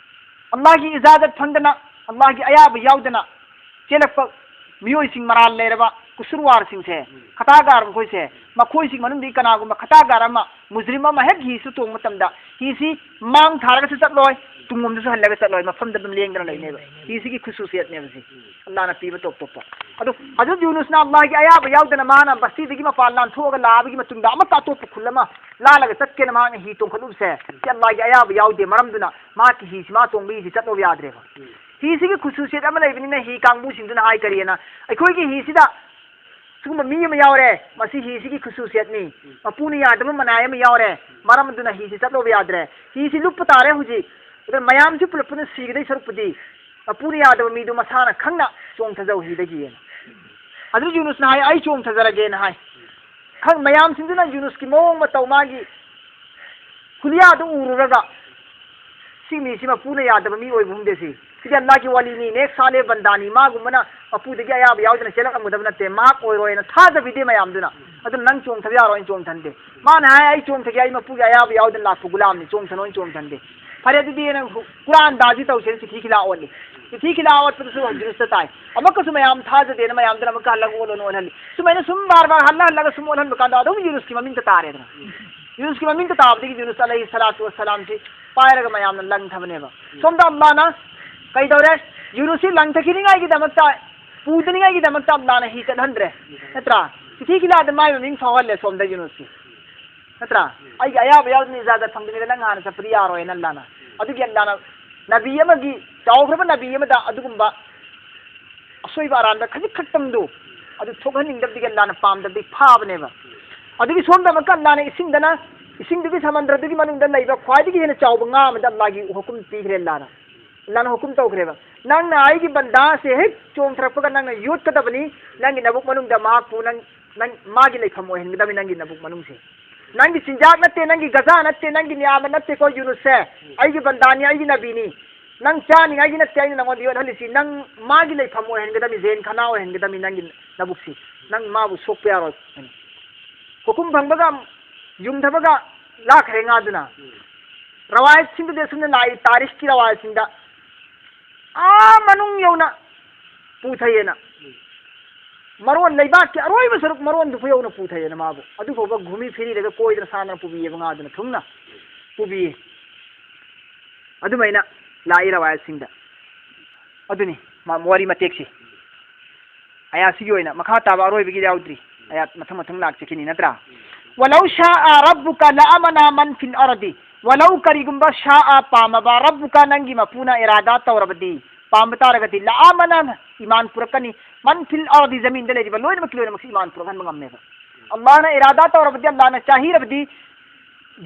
ꯑꯜꯂꯥꯒꯤ ꯏꯖꯥꯖꯠ ꯐꯪꯗꯅ, ꯑꯜꯂꯥꯒꯤ ꯑꯌꯥꯕ ꯌꯥꯎꯗꯅ ꯆꯦꯜꯂꯛꯄ ꯃꯤꯑꯣꯏꯁꯤꯡ, ꯃꯔꯥꯜ ꯂꯩꯔꯕ ꯀꯨꯁꯨꯔꯋꯥꯔꯁꯤꯡꯁꯦ, ꯈꯇꯥꯒꯥꯔ ꯃꯈꯣꯏꯁꯦ, ꯃꯈꯣꯏꯁꯤꯡ ꯃꯅꯨꯡꯗꯒꯤ ꯀꯅꯥꯒꯨꯝꯕ ꯈꯇꯥꯒꯥꯔ ꯑꯃ, ꯃꯨꯖꯔꯤꯝ ꯑꯃ ꯍꯦꯛ ꯍꯤꯁꯨ ꯇꯣꯡꯕ ꯃꯇꯝꯗ ꯍꯤꯁꯤ ꯃꯥꯡ ꯊꯥꯔꯒꯁꯨ ꯆꯠꯂꯣꯏ, ꯇꯨꯡꯂꯣꯝꯗꯁꯨ ꯍꯜꯂꯒ ꯆꯠꯂꯣꯏ, ꯃꯐꯝꯗ ꯑꯗꯨꯝ ꯂꯦꯡꯗꯅ ꯂꯩꯅꯦꯕ꯫ ꯍꯤꯁꯤꯒꯤ ꯈꯨꯁꯨꯁꯤꯌꯠꯅꯦꯕ ꯁꯤ꯫ ꯑꯜꯂꯥꯅ ꯄꯤꯕ ꯇꯣꯞ ꯇꯣꯞꯄ꯫ ꯑꯗꯣ ꯍꯖꯔꯠ ꯌꯨꯅꯨꯁꯅ ꯑꯜꯂꯥꯒꯤ ꯑꯌꯥꯕ ꯌꯥꯎꯗꯅ ꯃꯥꯅ ꯕꯁꯇꯤꯗꯒꯤ ꯃꯄꯥꯟ ꯂꯥꯟꯊꯣꯛꯑꯒ ꯂꯥꯛꯑꯕꯒꯤ ꯃꯇꯨꯡꯗ ꯑꯃꯠꯇ ꯑꯇꯣꯞꯄ ꯈꯨꯜ ꯑꯃ ꯂꯥꯜꯂꯒ ꯆꯠꯀꯦꯅ ꯃꯍꯥꯛꯅ ꯍꯤ ꯇꯣꯡꯈꯠꯂꯨꯕꯁꯦ, ꯁꯤ ꯑꯜꯂꯥꯒꯤ ꯑꯌꯥꯕ ꯌꯥꯎꯗꯦ꯫ ꯃꯔꯝꯗꯨꯅ ꯃꯍꯥꯛꯀꯤ ꯍꯤꯁꯤ, ꯃꯥ ꯇꯣꯡꯕ ꯍꯤꯁꯤ ꯆꯠꯂꯣꯕ ꯌꯥꯗ꯭ꯔꯦꯕ꯫ ꯍꯤꯁꯤꯒꯤ ꯈꯨꯁꯨꯁꯤꯌꯠ ꯑꯃ ꯂꯩꯕꯅꯤꯅ ꯍꯤ ꯀꯥꯡꯕꯨꯁꯤꯡꯗꯨꯅ ꯍꯥꯏ ꯀꯔꯤꯅ, ꯑꯩꯈꯣꯏꯒꯤ ꯍꯤꯁꯤꯗ ꯁꯤꯒꯨꯝꯕ ꯃꯤ ꯑꯃ ꯌꯥꯎꯔꯦ, ꯃꯁꯤ ꯍꯤꯁꯤꯒꯤ ꯈꯨꯁꯨꯁꯤꯌꯠꯅꯤ, ꯃꯄꯨꯅ ꯌꯥꯗꯕ ꯃꯅꯥꯏ ꯑꯃ ꯌꯥꯎꯔꯦ, ꯃꯔꯝ ꯑꯗꯨꯅ ꯍꯤꯁꯤ ꯆꯠꯂꯣꯕ ꯌꯥꯗ꯭ꯔꯦ, ꯍꯤꯁꯤ ꯂꯨꯞꯄ ꯇꯥꯔꯦ ꯍꯧꯖꯤꯛ꯫ ꯑꯗꯨꯅ ꯃꯌꯥꯝꯁꯤ ꯄꯨꯂꯞ ꯄꯨꯟꯅ ꯁꯤꯒꯗꯧ ꯁꯔꯨꯛꯄꯨꯗꯤ ꯃꯄꯨꯅ ꯌꯥꯗꯕ ꯃꯤꯗꯨ ꯃꯁꯥꯅ ꯈꯪꯅ ꯆꯣꯡꯊꯖꯧ ꯍꯤꯗꯒꯤꯅ꯫ ꯑꯗꯨ ꯌꯨꯅꯨꯁꯅ ꯍꯥꯏ, "ꯑꯩ ꯆꯣꯡꯊꯖꯔꯒꯦꯅ" ꯍꯥꯏ꯫ ꯈꯪ-, ꯃꯌꯥꯝꯁꯤꯡꯗꯨꯅ ꯌꯨꯅꯨꯁꯀꯤ ꯃꯑꯣꯡ ꯃꯇꯧ, ꯃꯥꯒꯤ ꯍꯨꯂꯤꯌꯥꯗꯨ ꯎꯔꯨꯔꯒ, "ꯁꯤ ꯃꯤꯁꯤ ꯃꯄꯨꯅ ꯌꯥꯗꯕ ꯃꯤ ꯑꯣꯏꯕ ꯍꯨꯝꯗꯦ ꯁꯤ꯫ ꯁꯤꯗꯤ ꯑꯜꯂꯥꯒꯤ ꯋꯥꯂꯤꯅꯤ, ꯅꯦꯛ ꯁꯥꯂꯦ ꯕꯟꯗꯥꯅꯤ, ꯃꯥꯒꯨꯝꯕꯅ ꯃꯄꯨꯗꯒꯤ ꯑꯌꯥꯕ ꯌꯥꯎꯗꯅ ꯆꯦꯜꯂꯛꯂꯝꯒꯗꯕ ꯅꯠꯇꯦ, ꯃꯍꯥꯛ ꯑꯣꯏꯔꯣꯏꯅ" ꯊꯥꯖꯕꯤꯗꯦ ꯃꯌꯥꯝꯗꯨꯅ꯫ ꯑꯗꯨꯅ "ꯅꯪ ꯆꯣꯡꯊꯕ ꯌꯥꯔꯣꯏ, ꯑꯩꯅ ꯆꯣꯡꯊꯟꯗꯦ"꯫ ꯃꯥꯅ ꯍꯥꯏ, "ꯑꯩ ꯆꯣꯡꯊꯒꯦ, ꯑꯩ ꯃꯄꯨꯒꯤ ꯑꯌꯥꯕ ꯌꯥꯎꯗꯅ ꯂꯥꯛꯄ ꯒꯨꯂꯥꯝꯅꯤ, ꯆꯣꯡꯊꯅꯣ, ꯑꯩꯅ ꯆꯣꯡꯊꯟꯗꯦ"꯫ ꯐꯔꯦ, ꯑꯗꯨꯗꯤ ꯅꯪ ꯀꯨꯔꯥꯟ ꯗꯥꯖꯤ ꯇꯧꯁꯦꯅ ꯆꯤꯊꯤ ꯈꯤꯂꯥ ꯑꯣꯠꯂꯤ꯫ ꯆꯤꯊꯤ ꯈꯤꯂꯥ ꯑꯣꯠꯄꯗꯨꯁꯨ ꯍꯨꯖꯨꯔꯁꯇ ꯇꯥꯏ꯫ ꯑꯃꯨꯛꯀꯁꯨ ꯃꯌꯥꯝ ꯊꯥꯖꯗꯦꯅ ꯃꯌꯥꯝꯗꯨꯅ ꯑꯃꯨꯛꯀ ꯍꯜꯂꯒ ꯑꯣꯠꯂꯣꯅ ꯑꯣꯠꯍꯜꯂꯤ꯫ ꯁꯨꯃꯥꯏꯅ ꯁꯨꯝ ꯕꯥꯔ ꯕꯥꯔ ꯍꯜꯂ ꯍꯜꯂꯒ ꯁꯨꯝ ꯑꯣꯠꯍꯟꯕ ꯀꯥꯟꯗ ꯑꯗꯨꯝ ꯌꯨꯅꯨꯁꯀꯤ ꯃꯃꯤꯡꯗ ꯇꯥꯔꯦꯗꯅ꯫ ꯌꯨꯅꯨꯁꯀꯤ ꯃꯃꯤꯡꯗ ꯇꯥꯕꯗꯒꯤ ꯌꯨꯅꯨꯁ ꯑꯂꯩꯍꯤ ꯁꯂꯥꯇꯨ ꯋꯁꯁꯂꯥꯝꯁꯤ ꯄꯥꯏꯔꯒ ꯃꯌꯥꯝꯅ ꯂꯪꯊꯕꯅꯦꯕ꯫ ꯁꯣꯝꯗ ꯑꯜꯂꯥꯅ ꯀꯩꯗꯧꯔꯦ? ꯌꯨꯅꯨꯁꯁꯤ ꯂꯪꯊꯈꯤꯅꯤꯡꯉꯥꯏꯒꯤꯗꯃꯛꯇ, ꯄꯨꯗꯅꯤꯡꯉꯥꯏꯒꯤꯗꯃꯛꯇ ꯑꯜꯂꯥꯅ ꯍꯤ ꯆꯠꯍꯟꯗ꯭ꯔꯦ꯫ ꯅꯠꯇ꯭ꯔꯥ? ꯆꯤꯊꯤ ꯈꯤꯂꯥꯗ ꯃꯥꯏ ꯃꯃꯤꯡ ꯐꯥꯎꯍꯜꯂꯦ ꯁꯣꯝꯗ ꯌꯨꯅꯨꯁꯁꯤ꯫ ꯅꯠꯇ꯭ꯔꯥ? "ꯑꯩꯒꯤ ꯑꯌꯥꯕ ꯌꯥꯎꯗꯅ ꯏꯖꯥꯖꯠ ꯐꯪꯗ꯭ꯔꯤꯉꯩꯗ ꯅꯪ ꯍꯥꯟꯅ ꯆꯠꯄꯗꯤ ꯌꯥꯔꯣꯏꯅ" ꯑꯜꯂꯥꯅ꯫ ꯑꯗꯨꯒꯤ ꯑꯜꯂꯥꯅ ꯅꯕꯤ ꯑꯃꯒꯤ, ꯆꯥꯎꯈ꯭ꯔꯕ ꯅꯕꯤ ꯑꯃꯗ ꯑꯗꯨꯒꯨꯝꯕ ꯑꯁꯣꯏꯕ ꯑꯔꯥꯟꯕ ꯈꯖꯤꯛ ꯈꯛꯇꯪꯗꯨ ꯑꯗꯨ ꯊꯣꯛꯍꯟꯅꯤꯡꯗꯕꯗꯒꯤ ꯑꯜꯂꯥꯅ ꯄꯥꯝꯗꯕꯗꯒꯤ ꯐꯥꯕꯅꯦꯕ꯫ ꯑꯗꯨꯒꯤ ꯁꯣꯝꯗ ꯑꯃꯨꯛꯀ ꯑꯜꯂꯥꯅ ꯏꯁꯤꯡꯗꯅ, ꯏꯁꯤꯡꯗꯨꯒꯤ ꯁꯃꯟꯗ꯭ꯔꯗꯨꯒꯤ ꯃꯅꯨꯡꯗ ꯂꯩꯕ ꯈ꯭ꯋꯥꯏꯗꯒꯤ ꯍꯦꯟꯅ ꯆꯥꯎꯕ ꯉꯥ ꯑꯃꯗ ꯑꯜꯂꯥꯒꯤ ꯍꯨꯀꯨꯝ ꯄꯤꯈ꯭ꯔꯦ ꯑꯜꯂꯥꯅ꯫ ꯑꯜꯂꯥꯅ ꯍꯨꯀꯨꯝ ꯇꯧꯈ꯭ꯔꯦꯕ, "ꯅꯪꯅ ꯑꯩꯒꯤ ꯕꯟꯗꯥꯁꯦ ꯍꯦꯛ ꯆꯣꯡꯊꯔꯛꯄꯒ ꯅꯪꯅ ꯌꯣꯠꯀꯗꯕꯅꯤ, ꯅꯪꯒꯤ ꯅꯕꯨꯛ ꯃꯅꯨꯡꯗ ꯃꯍꯥꯛꯄꯨ ꯅꯪ, ꯅꯪ ꯃꯥꯒꯤ ꯂꯩꯐꯝ ꯑꯣꯏꯍꯟꯒꯗꯕꯅꯤ, ꯅꯪꯒꯤ ꯅꯕꯨꯛ ꯃꯅꯨꯡꯁꯦ꯫ ꯅꯪꯒꯤ ꯆꯤꯟꯖꯥꯛ ꯅꯠꯇꯦ, ꯅꯪꯒꯤ ꯒꯖꯥ ꯅꯠꯇꯦ, ꯅꯪꯒꯤ ꯅꯤꯌꯥꯃ ꯅꯠꯇꯦꯀꯣ ꯌꯨꯅꯨꯁꯁꯦ, ꯑꯩꯒꯤ ꯕꯟꯗꯥꯅꯤ, ꯑꯩꯒꯤ ꯅꯕꯤꯅꯤ꯫ ꯅꯪ ꯆꯥꯅꯤꯡꯉꯥꯏꯒꯤ ꯅꯠꯇꯦ ꯑꯩꯅ ꯅꯪꯉꯣꯟꯗ ꯌꯣꯠꯍꯜꯂꯤꯁꯤ, ꯅꯪ ꯃꯥꯒꯤ ꯂꯩꯐꯝ ꯑꯣꯏꯍꯟꯒꯗꯕꯅꯤ, ꯖꯦꯟ ꯈꯅꯥ ꯑꯣꯏꯍꯟꯒꯗꯕꯅꯤ ꯅꯪꯒꯤ ꯅꯕꯨꯛꯁꯤ, ꯅꯪ ꯃꯥꯕꯨ ꯁꯣꯛꯄ ꯌꯥꯔꯣꯏ"꯫ ꯍꯨꯀꯨꯝ ꯐꯪꯕꯒ ꯌꯨꯡꯊꯕꯒ ꯂꯥꯛꯈ꯭ꯔꯦ ꯉꯥꯗꯨꯅ꯫ ꯔꯋꯥꯌꯠꯁꯤꯡꯗꯗꯤ ꯑꯁꯨꯝꯅ ꯂꯥꯛꯏ, ꯇꯥꯔꯤꯈꯀꯤ ꯔꯋꯥꯌꯠꯁꯤꯡꯗ, ꯑꯥ ꯃꯅꯨꯡ ꯌꯧꯅ ꯄꯨꯊꯩꯌꯦꯅ꯫ ꯃꯔꯣꯟ, ꯂꯩꯕꯥꯛꯀꯤ ꯑꯔꯣꯏꯕ ꯁꯔꯨꯛ ꯃꯔꯣꯟꯗꯨ ꯐꯥꯎ ꯌꯧꯅ ꯄꯨꯊꯩꯌꯦꯅ ꯃꯥꯕꯨ꯫ ꯑꯗꯨ ꯐꯥꯎꯕ ꯘꯨꯃꯤ ꯐꯤꯔꯤꯔꯒ ꯀꯣꯏꯗꯅ ꯁꯥꯟꯗꯅ ꯄꯨꯕꯤꯌꯦꯕ, ꯉꯥꯗꯨꯅ ꯊꯨꯡꯅ ꯄꯨꯕꯤꯌꯦ꯫ ꯑꯗꯨꯃꯥꯏꯅ ꯂꯥꯛꯏ ꯔꯋꯥꯌꯠꯁꯤꯡꯗ꯫ ꯑꯗꯨꯅꯤ ꯃꯥ-, ꯋꯥꯔꯤ ꯃꯇꯦꯛꯁꯤ꯫ ꯑꯌꯥꯠꯁꯤꯒꯤ ꯑꯣꯏꯅ ꯃꯈꯥ ꯇꯥꯕ ꯑꯔꯣꯏꯕꯒꯤ ꯌꯥꯎꯗ꯭ꯔꯤ꯫ ꯑꯌꯥꯠ ꯃꯊꯪ ꯃꯊꯪ ꯂꯥꯛꯆꯈꯤꯅꯤ ꯅꯠꯇ꯭ꯔꯥ? "ولو شاء ربك لآمن من في الأرض"꯫ "ولو" ꯀꯔꯤꯒꯨꯝꯕ "شاء" ꯄꯥꯝꯃꯕ, "ربك" ꯅꯪꯒꯤ ꯃꯄꯨꯅ ꯏꯔꯥꯗꯥ ꯇꯧꯔꯕꯗꯤ, ꯄꯥꯝꯕ ꯇꯥꯔꯒꯗꯤ, "لآمن" ꯏꯃꯥꯟ ꯄꯨꯔꯛꯀꯅꯤ, "من في الأرض" ꯖꯃꯤꯟꯗ ꯂꯩꯔꯤꯕ ꯂꯣꯏꯅꯃꯛꯀꯤ ꯂꯣꯏꯅꯃꯛꯁꯤ ꯏꯃꯥꯟ ꯄꯨꯔꯛꯍꯟꯕ ꯉꯝꯃꯦꯕ꯫ ꯑꯜꯂꯥꯍꯅ ꯏꯔꯥꯗꯥ ꯇꯧꯔꯕꯗꯤ, ꯑꯜꯂꯥꯍꯅ ꯆꯥꯍꯤꯔꯕꯗꯤ,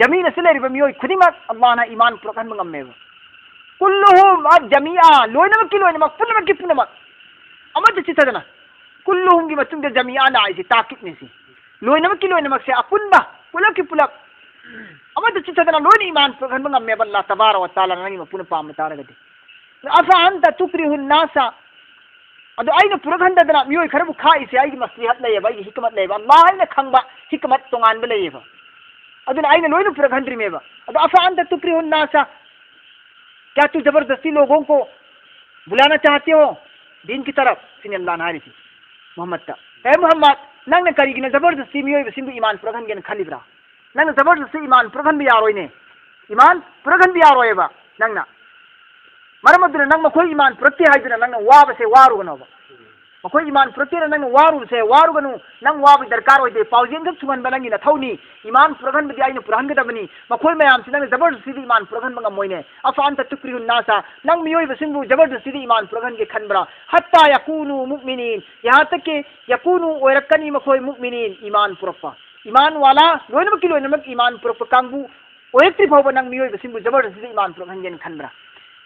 ꯖꯃꯤꯟ ꯑꯁꯤ ꯂꯩꯔꯤꯕ ꯃꯤꯑꯣꯏ ꯈꯨꯗꯤꯡꯃꯛ ꯑꯜꯂꯥꯍꯅ ꯏꯃꯥꯟ ꯄꯨꯔꯛꯍꯟꯕ ꯉꯝꯃꯦꯕ꯫ "كلهم" ꯖꯃꯤꯑꯥ, ꯂꯣꯏꯅꯃꯛꯀꯤ ꯂꯣꯏꯅꯃꯛ, ꯄꯨꯝꯅꯃꯛꯀꯤ ꯄꯨꯝꯅꯃꯛ, ꯑꯃꯠꯇ ꯆꯤꯠꯊꯗꯅ꯫ "كلهم"ꯒꯤ ꯃꯇꯨꯡꯗ ꯖꯃꯤꯑꯥ ꯂꯥꯛꯏꯁꯤ ꯇꯥꯀꯤꯠꯅꯤ ꯁꯤ꯫ ꯂꯣꯏꯅꯃꯛꯀꯤ ꯂꯣꯏꯅꯃꯛꯁꯦ ꯑꯄꯨꯟꯕ, ꯄꯨꯂꯞꯀꯤ ꯄꯨꯂꯞ, ꯑꯃꯠꯇ ꯆꯤꯠꯊꯗꯅ ꯂꯣꯏꯅ ꯏꯃꯥꯟ ꯄꯨꯔꯛꯍꯟꯕ ꯉꯝꯃꯦꯕ ꯑꯜꯂꯥꯍ ꯇꯕꯥꯔꯛ ꯋ ꯇꯥꯂꯥꯅ ꯅꯪꯒꯤ ꯃꯄꯨꯅ ꯄꯥꯝꯕ ꯇꯥꯔꯒꯗꯤ꯫ "أفأنت تكره الناس" ꯑꯗꯣ ꯑꯩꯅ ꯄꯨꯔꯛꯍꯟꯗꯗꯅ ꯃꯤꯑꯣꯏ ꯈꯔꯕꯨ ꯈꯥꯛꯏꯁꯦ ꯑꯩꯒꯤ ꯃꯁꯂꯤꯍꯠ ꯂꯩꯌꯦꯕ, ꯑꯩꯒꯤ ꯍꯤꯀꯃꯠ ꯂꯩꯌꯦꯕ, ꯑꯜꯂꯥꯍ ꯑꯩꯅ ꯈꯪꯕ ꯍꯤꯀꯃꯠ ꯇꯣꯉꯥꯟꯕ ꯂꯩꯌꯦꯕ꯫ ꯑꯗꯨꯅ ꯑꯩꯅ ꯂꯣꯏꯅ ꯄꯨꯔꯛꯍꯟꯗ꯭ꯔꯤꯃꯦꯕ꯫ ꯑꯗꯣ "أفأنت تكره الناس" "क्या तू जबरदस्ती लोगों को बुलाना चाहते हो दीन की तरफ?" ꯁꯤꯅꯤ ꯑꯜꯂꯥꯍꯅ ꯍꯥꯏꯔꯤꯁꯤ ꯃꯨꯍꯝꯃꯗꯇ꯫ "ꯍꯦ ꯃꯨꯍꯝꯃꯗ, ꯅꯪꯅ ꯀꯔꯤꯒꯤꯅ ꯖꯕꯔꯗꯁꯇꯤ ꯃꯤꯑꯣꯏꯕꯁꯤꯡꯕꯨ ꯏꯃꯥꯟ ꯄꯨꯔꯛꯍꯟꯒꯦꯅ ꯈꯜꯂꯤꯕ꯭ꯔꯥ? ꯅꯪꯅ ꯖꯕꯔꯗꯁꯇꯤ ꯏꯃꯥꯟ ꯄꯨꯔꯛꯍꯟꯕ ꯌꯥꯔꯣꯏꯅꯦ꯫ ꯏꯃꯥꯟ ꯄꯨꯔꯛꯍꯟꯕ ꯌꯥꯔꯣꯏꯑꯕ ꯅꯪꯅ꯫ ꯃꯔꯝ ꯑꯗꯨꯅ ꯅꯪ ꯃꯈꯣꯏ ꯏꯃꯥꯟ ꯄꯨꯔꯛꯇꯦ ꯍꯥꯏꯗꯨꯅ ꯅꯪꯅ ꯋꯥꯕꯁꯦ ꯋꯥꯔꯨꯒꯅꯣꯕ꯫ ꯃꯈꯣꯏ ꯏꯃꯥꯟ ꯄꯨꯔꯛꯇꯦꯅ ꯅꯪꯅ ꯋꯥꯔꯨꯕꯁꯦ, ꯋꯥꯔꯨꯒꯅꯨ, ꯅꯪ ꯋꯥꯕꯒꯤ ꯗꯔꯀꯥꯔ ꯑꯣꯏꯗꯦ꯫ ꯄꯥꯎꯖꯦꯜ ꯈꯛ ꯊꯨꯡꯍꯟꯕ ꯅꯪꯒꯤ ꯅꯊꯧꯅꯤ꯫ ꯏꯃꯥꯟ ꯄꯨꯔꯛꯍꯟꯕꯗꯤ ꯑꯩꯅ ꯄꯨꯔꯛꯍꯟꯒꯗꯕꯅꯤ꯫ ꯃꯈꯣꯏ ꯃꯌꯥꯝꯁꯤ ꯅꯪꯅ ꯖꯕꯔꯗꯁꯇꯤꯗꯤ ꯏꯃꯥꯟ ꯄꯨꯔꯛꯍꯟꯕ ꯉꯝꯃꯣꯏꯅꯦ꯫ "ꯑꯐ ꯑꯟꯇ ꯇꯨꯀ꯭ꯔꯤꯍꯨꯟ ꯅꯥꯁ", ꯅꯪ ꯃꯤꯑꯣꯏꯕꯁꯤꯡꯕꯨ ꯖꯕꯔꯗꯁꯇꯤꯗꯤ ꯏꯃꯥꯟ ꯄꯨꯔꯛꯍꯟꯒꯦ ꯈꯟꯕ꯭ꯔꯥ? "ꯍꯠꯇꯥ ꯌꯥꯀꯨꯅꯨ ꯃꯨꯛꯃꯤꯅꯤꯟ", ꯌꯍꯥꯟ ꯇꯛ ꯀꯤ ꯌꯥꯀꯨꯅꯨ, ꯑꯣꯏꯔꯛꯀꯅꯤ ꯃꯈꯣꯏ ꯃꯨꯛꯃꯤꯅꯤꯟ, ꯏꯃꯥꯟ ꯄꯨꯔꯛꯄ꯫ ꯏꯃꯥꯟ ꯋꯥꯂꯥ ꯂꯣꯏꯅꯃꯛꯀꯤ ꯂꯣꯏꯅꯃꯛ ꯏꯃꯥꯟ ꯄꯨꯔꯛꯄ ꯀꯥꯡꯕꯨ ꯑꯣꯏꯔꯛꯇ꯭ꯔꯤ ꯐꯥꯎꯕ ꯅꯪ ꯃꯤꯑꯣꯏꯕꯁꯤꯡꯕꯨ ꯖꯕꯔꯗꯁꯇꯤꯗ ꯏꯃꯥꯟ ꯄꯨꯔꯛꯍꯟꯒꯦꯅ ꯈꯟꯕ꯭ꯔꯥ?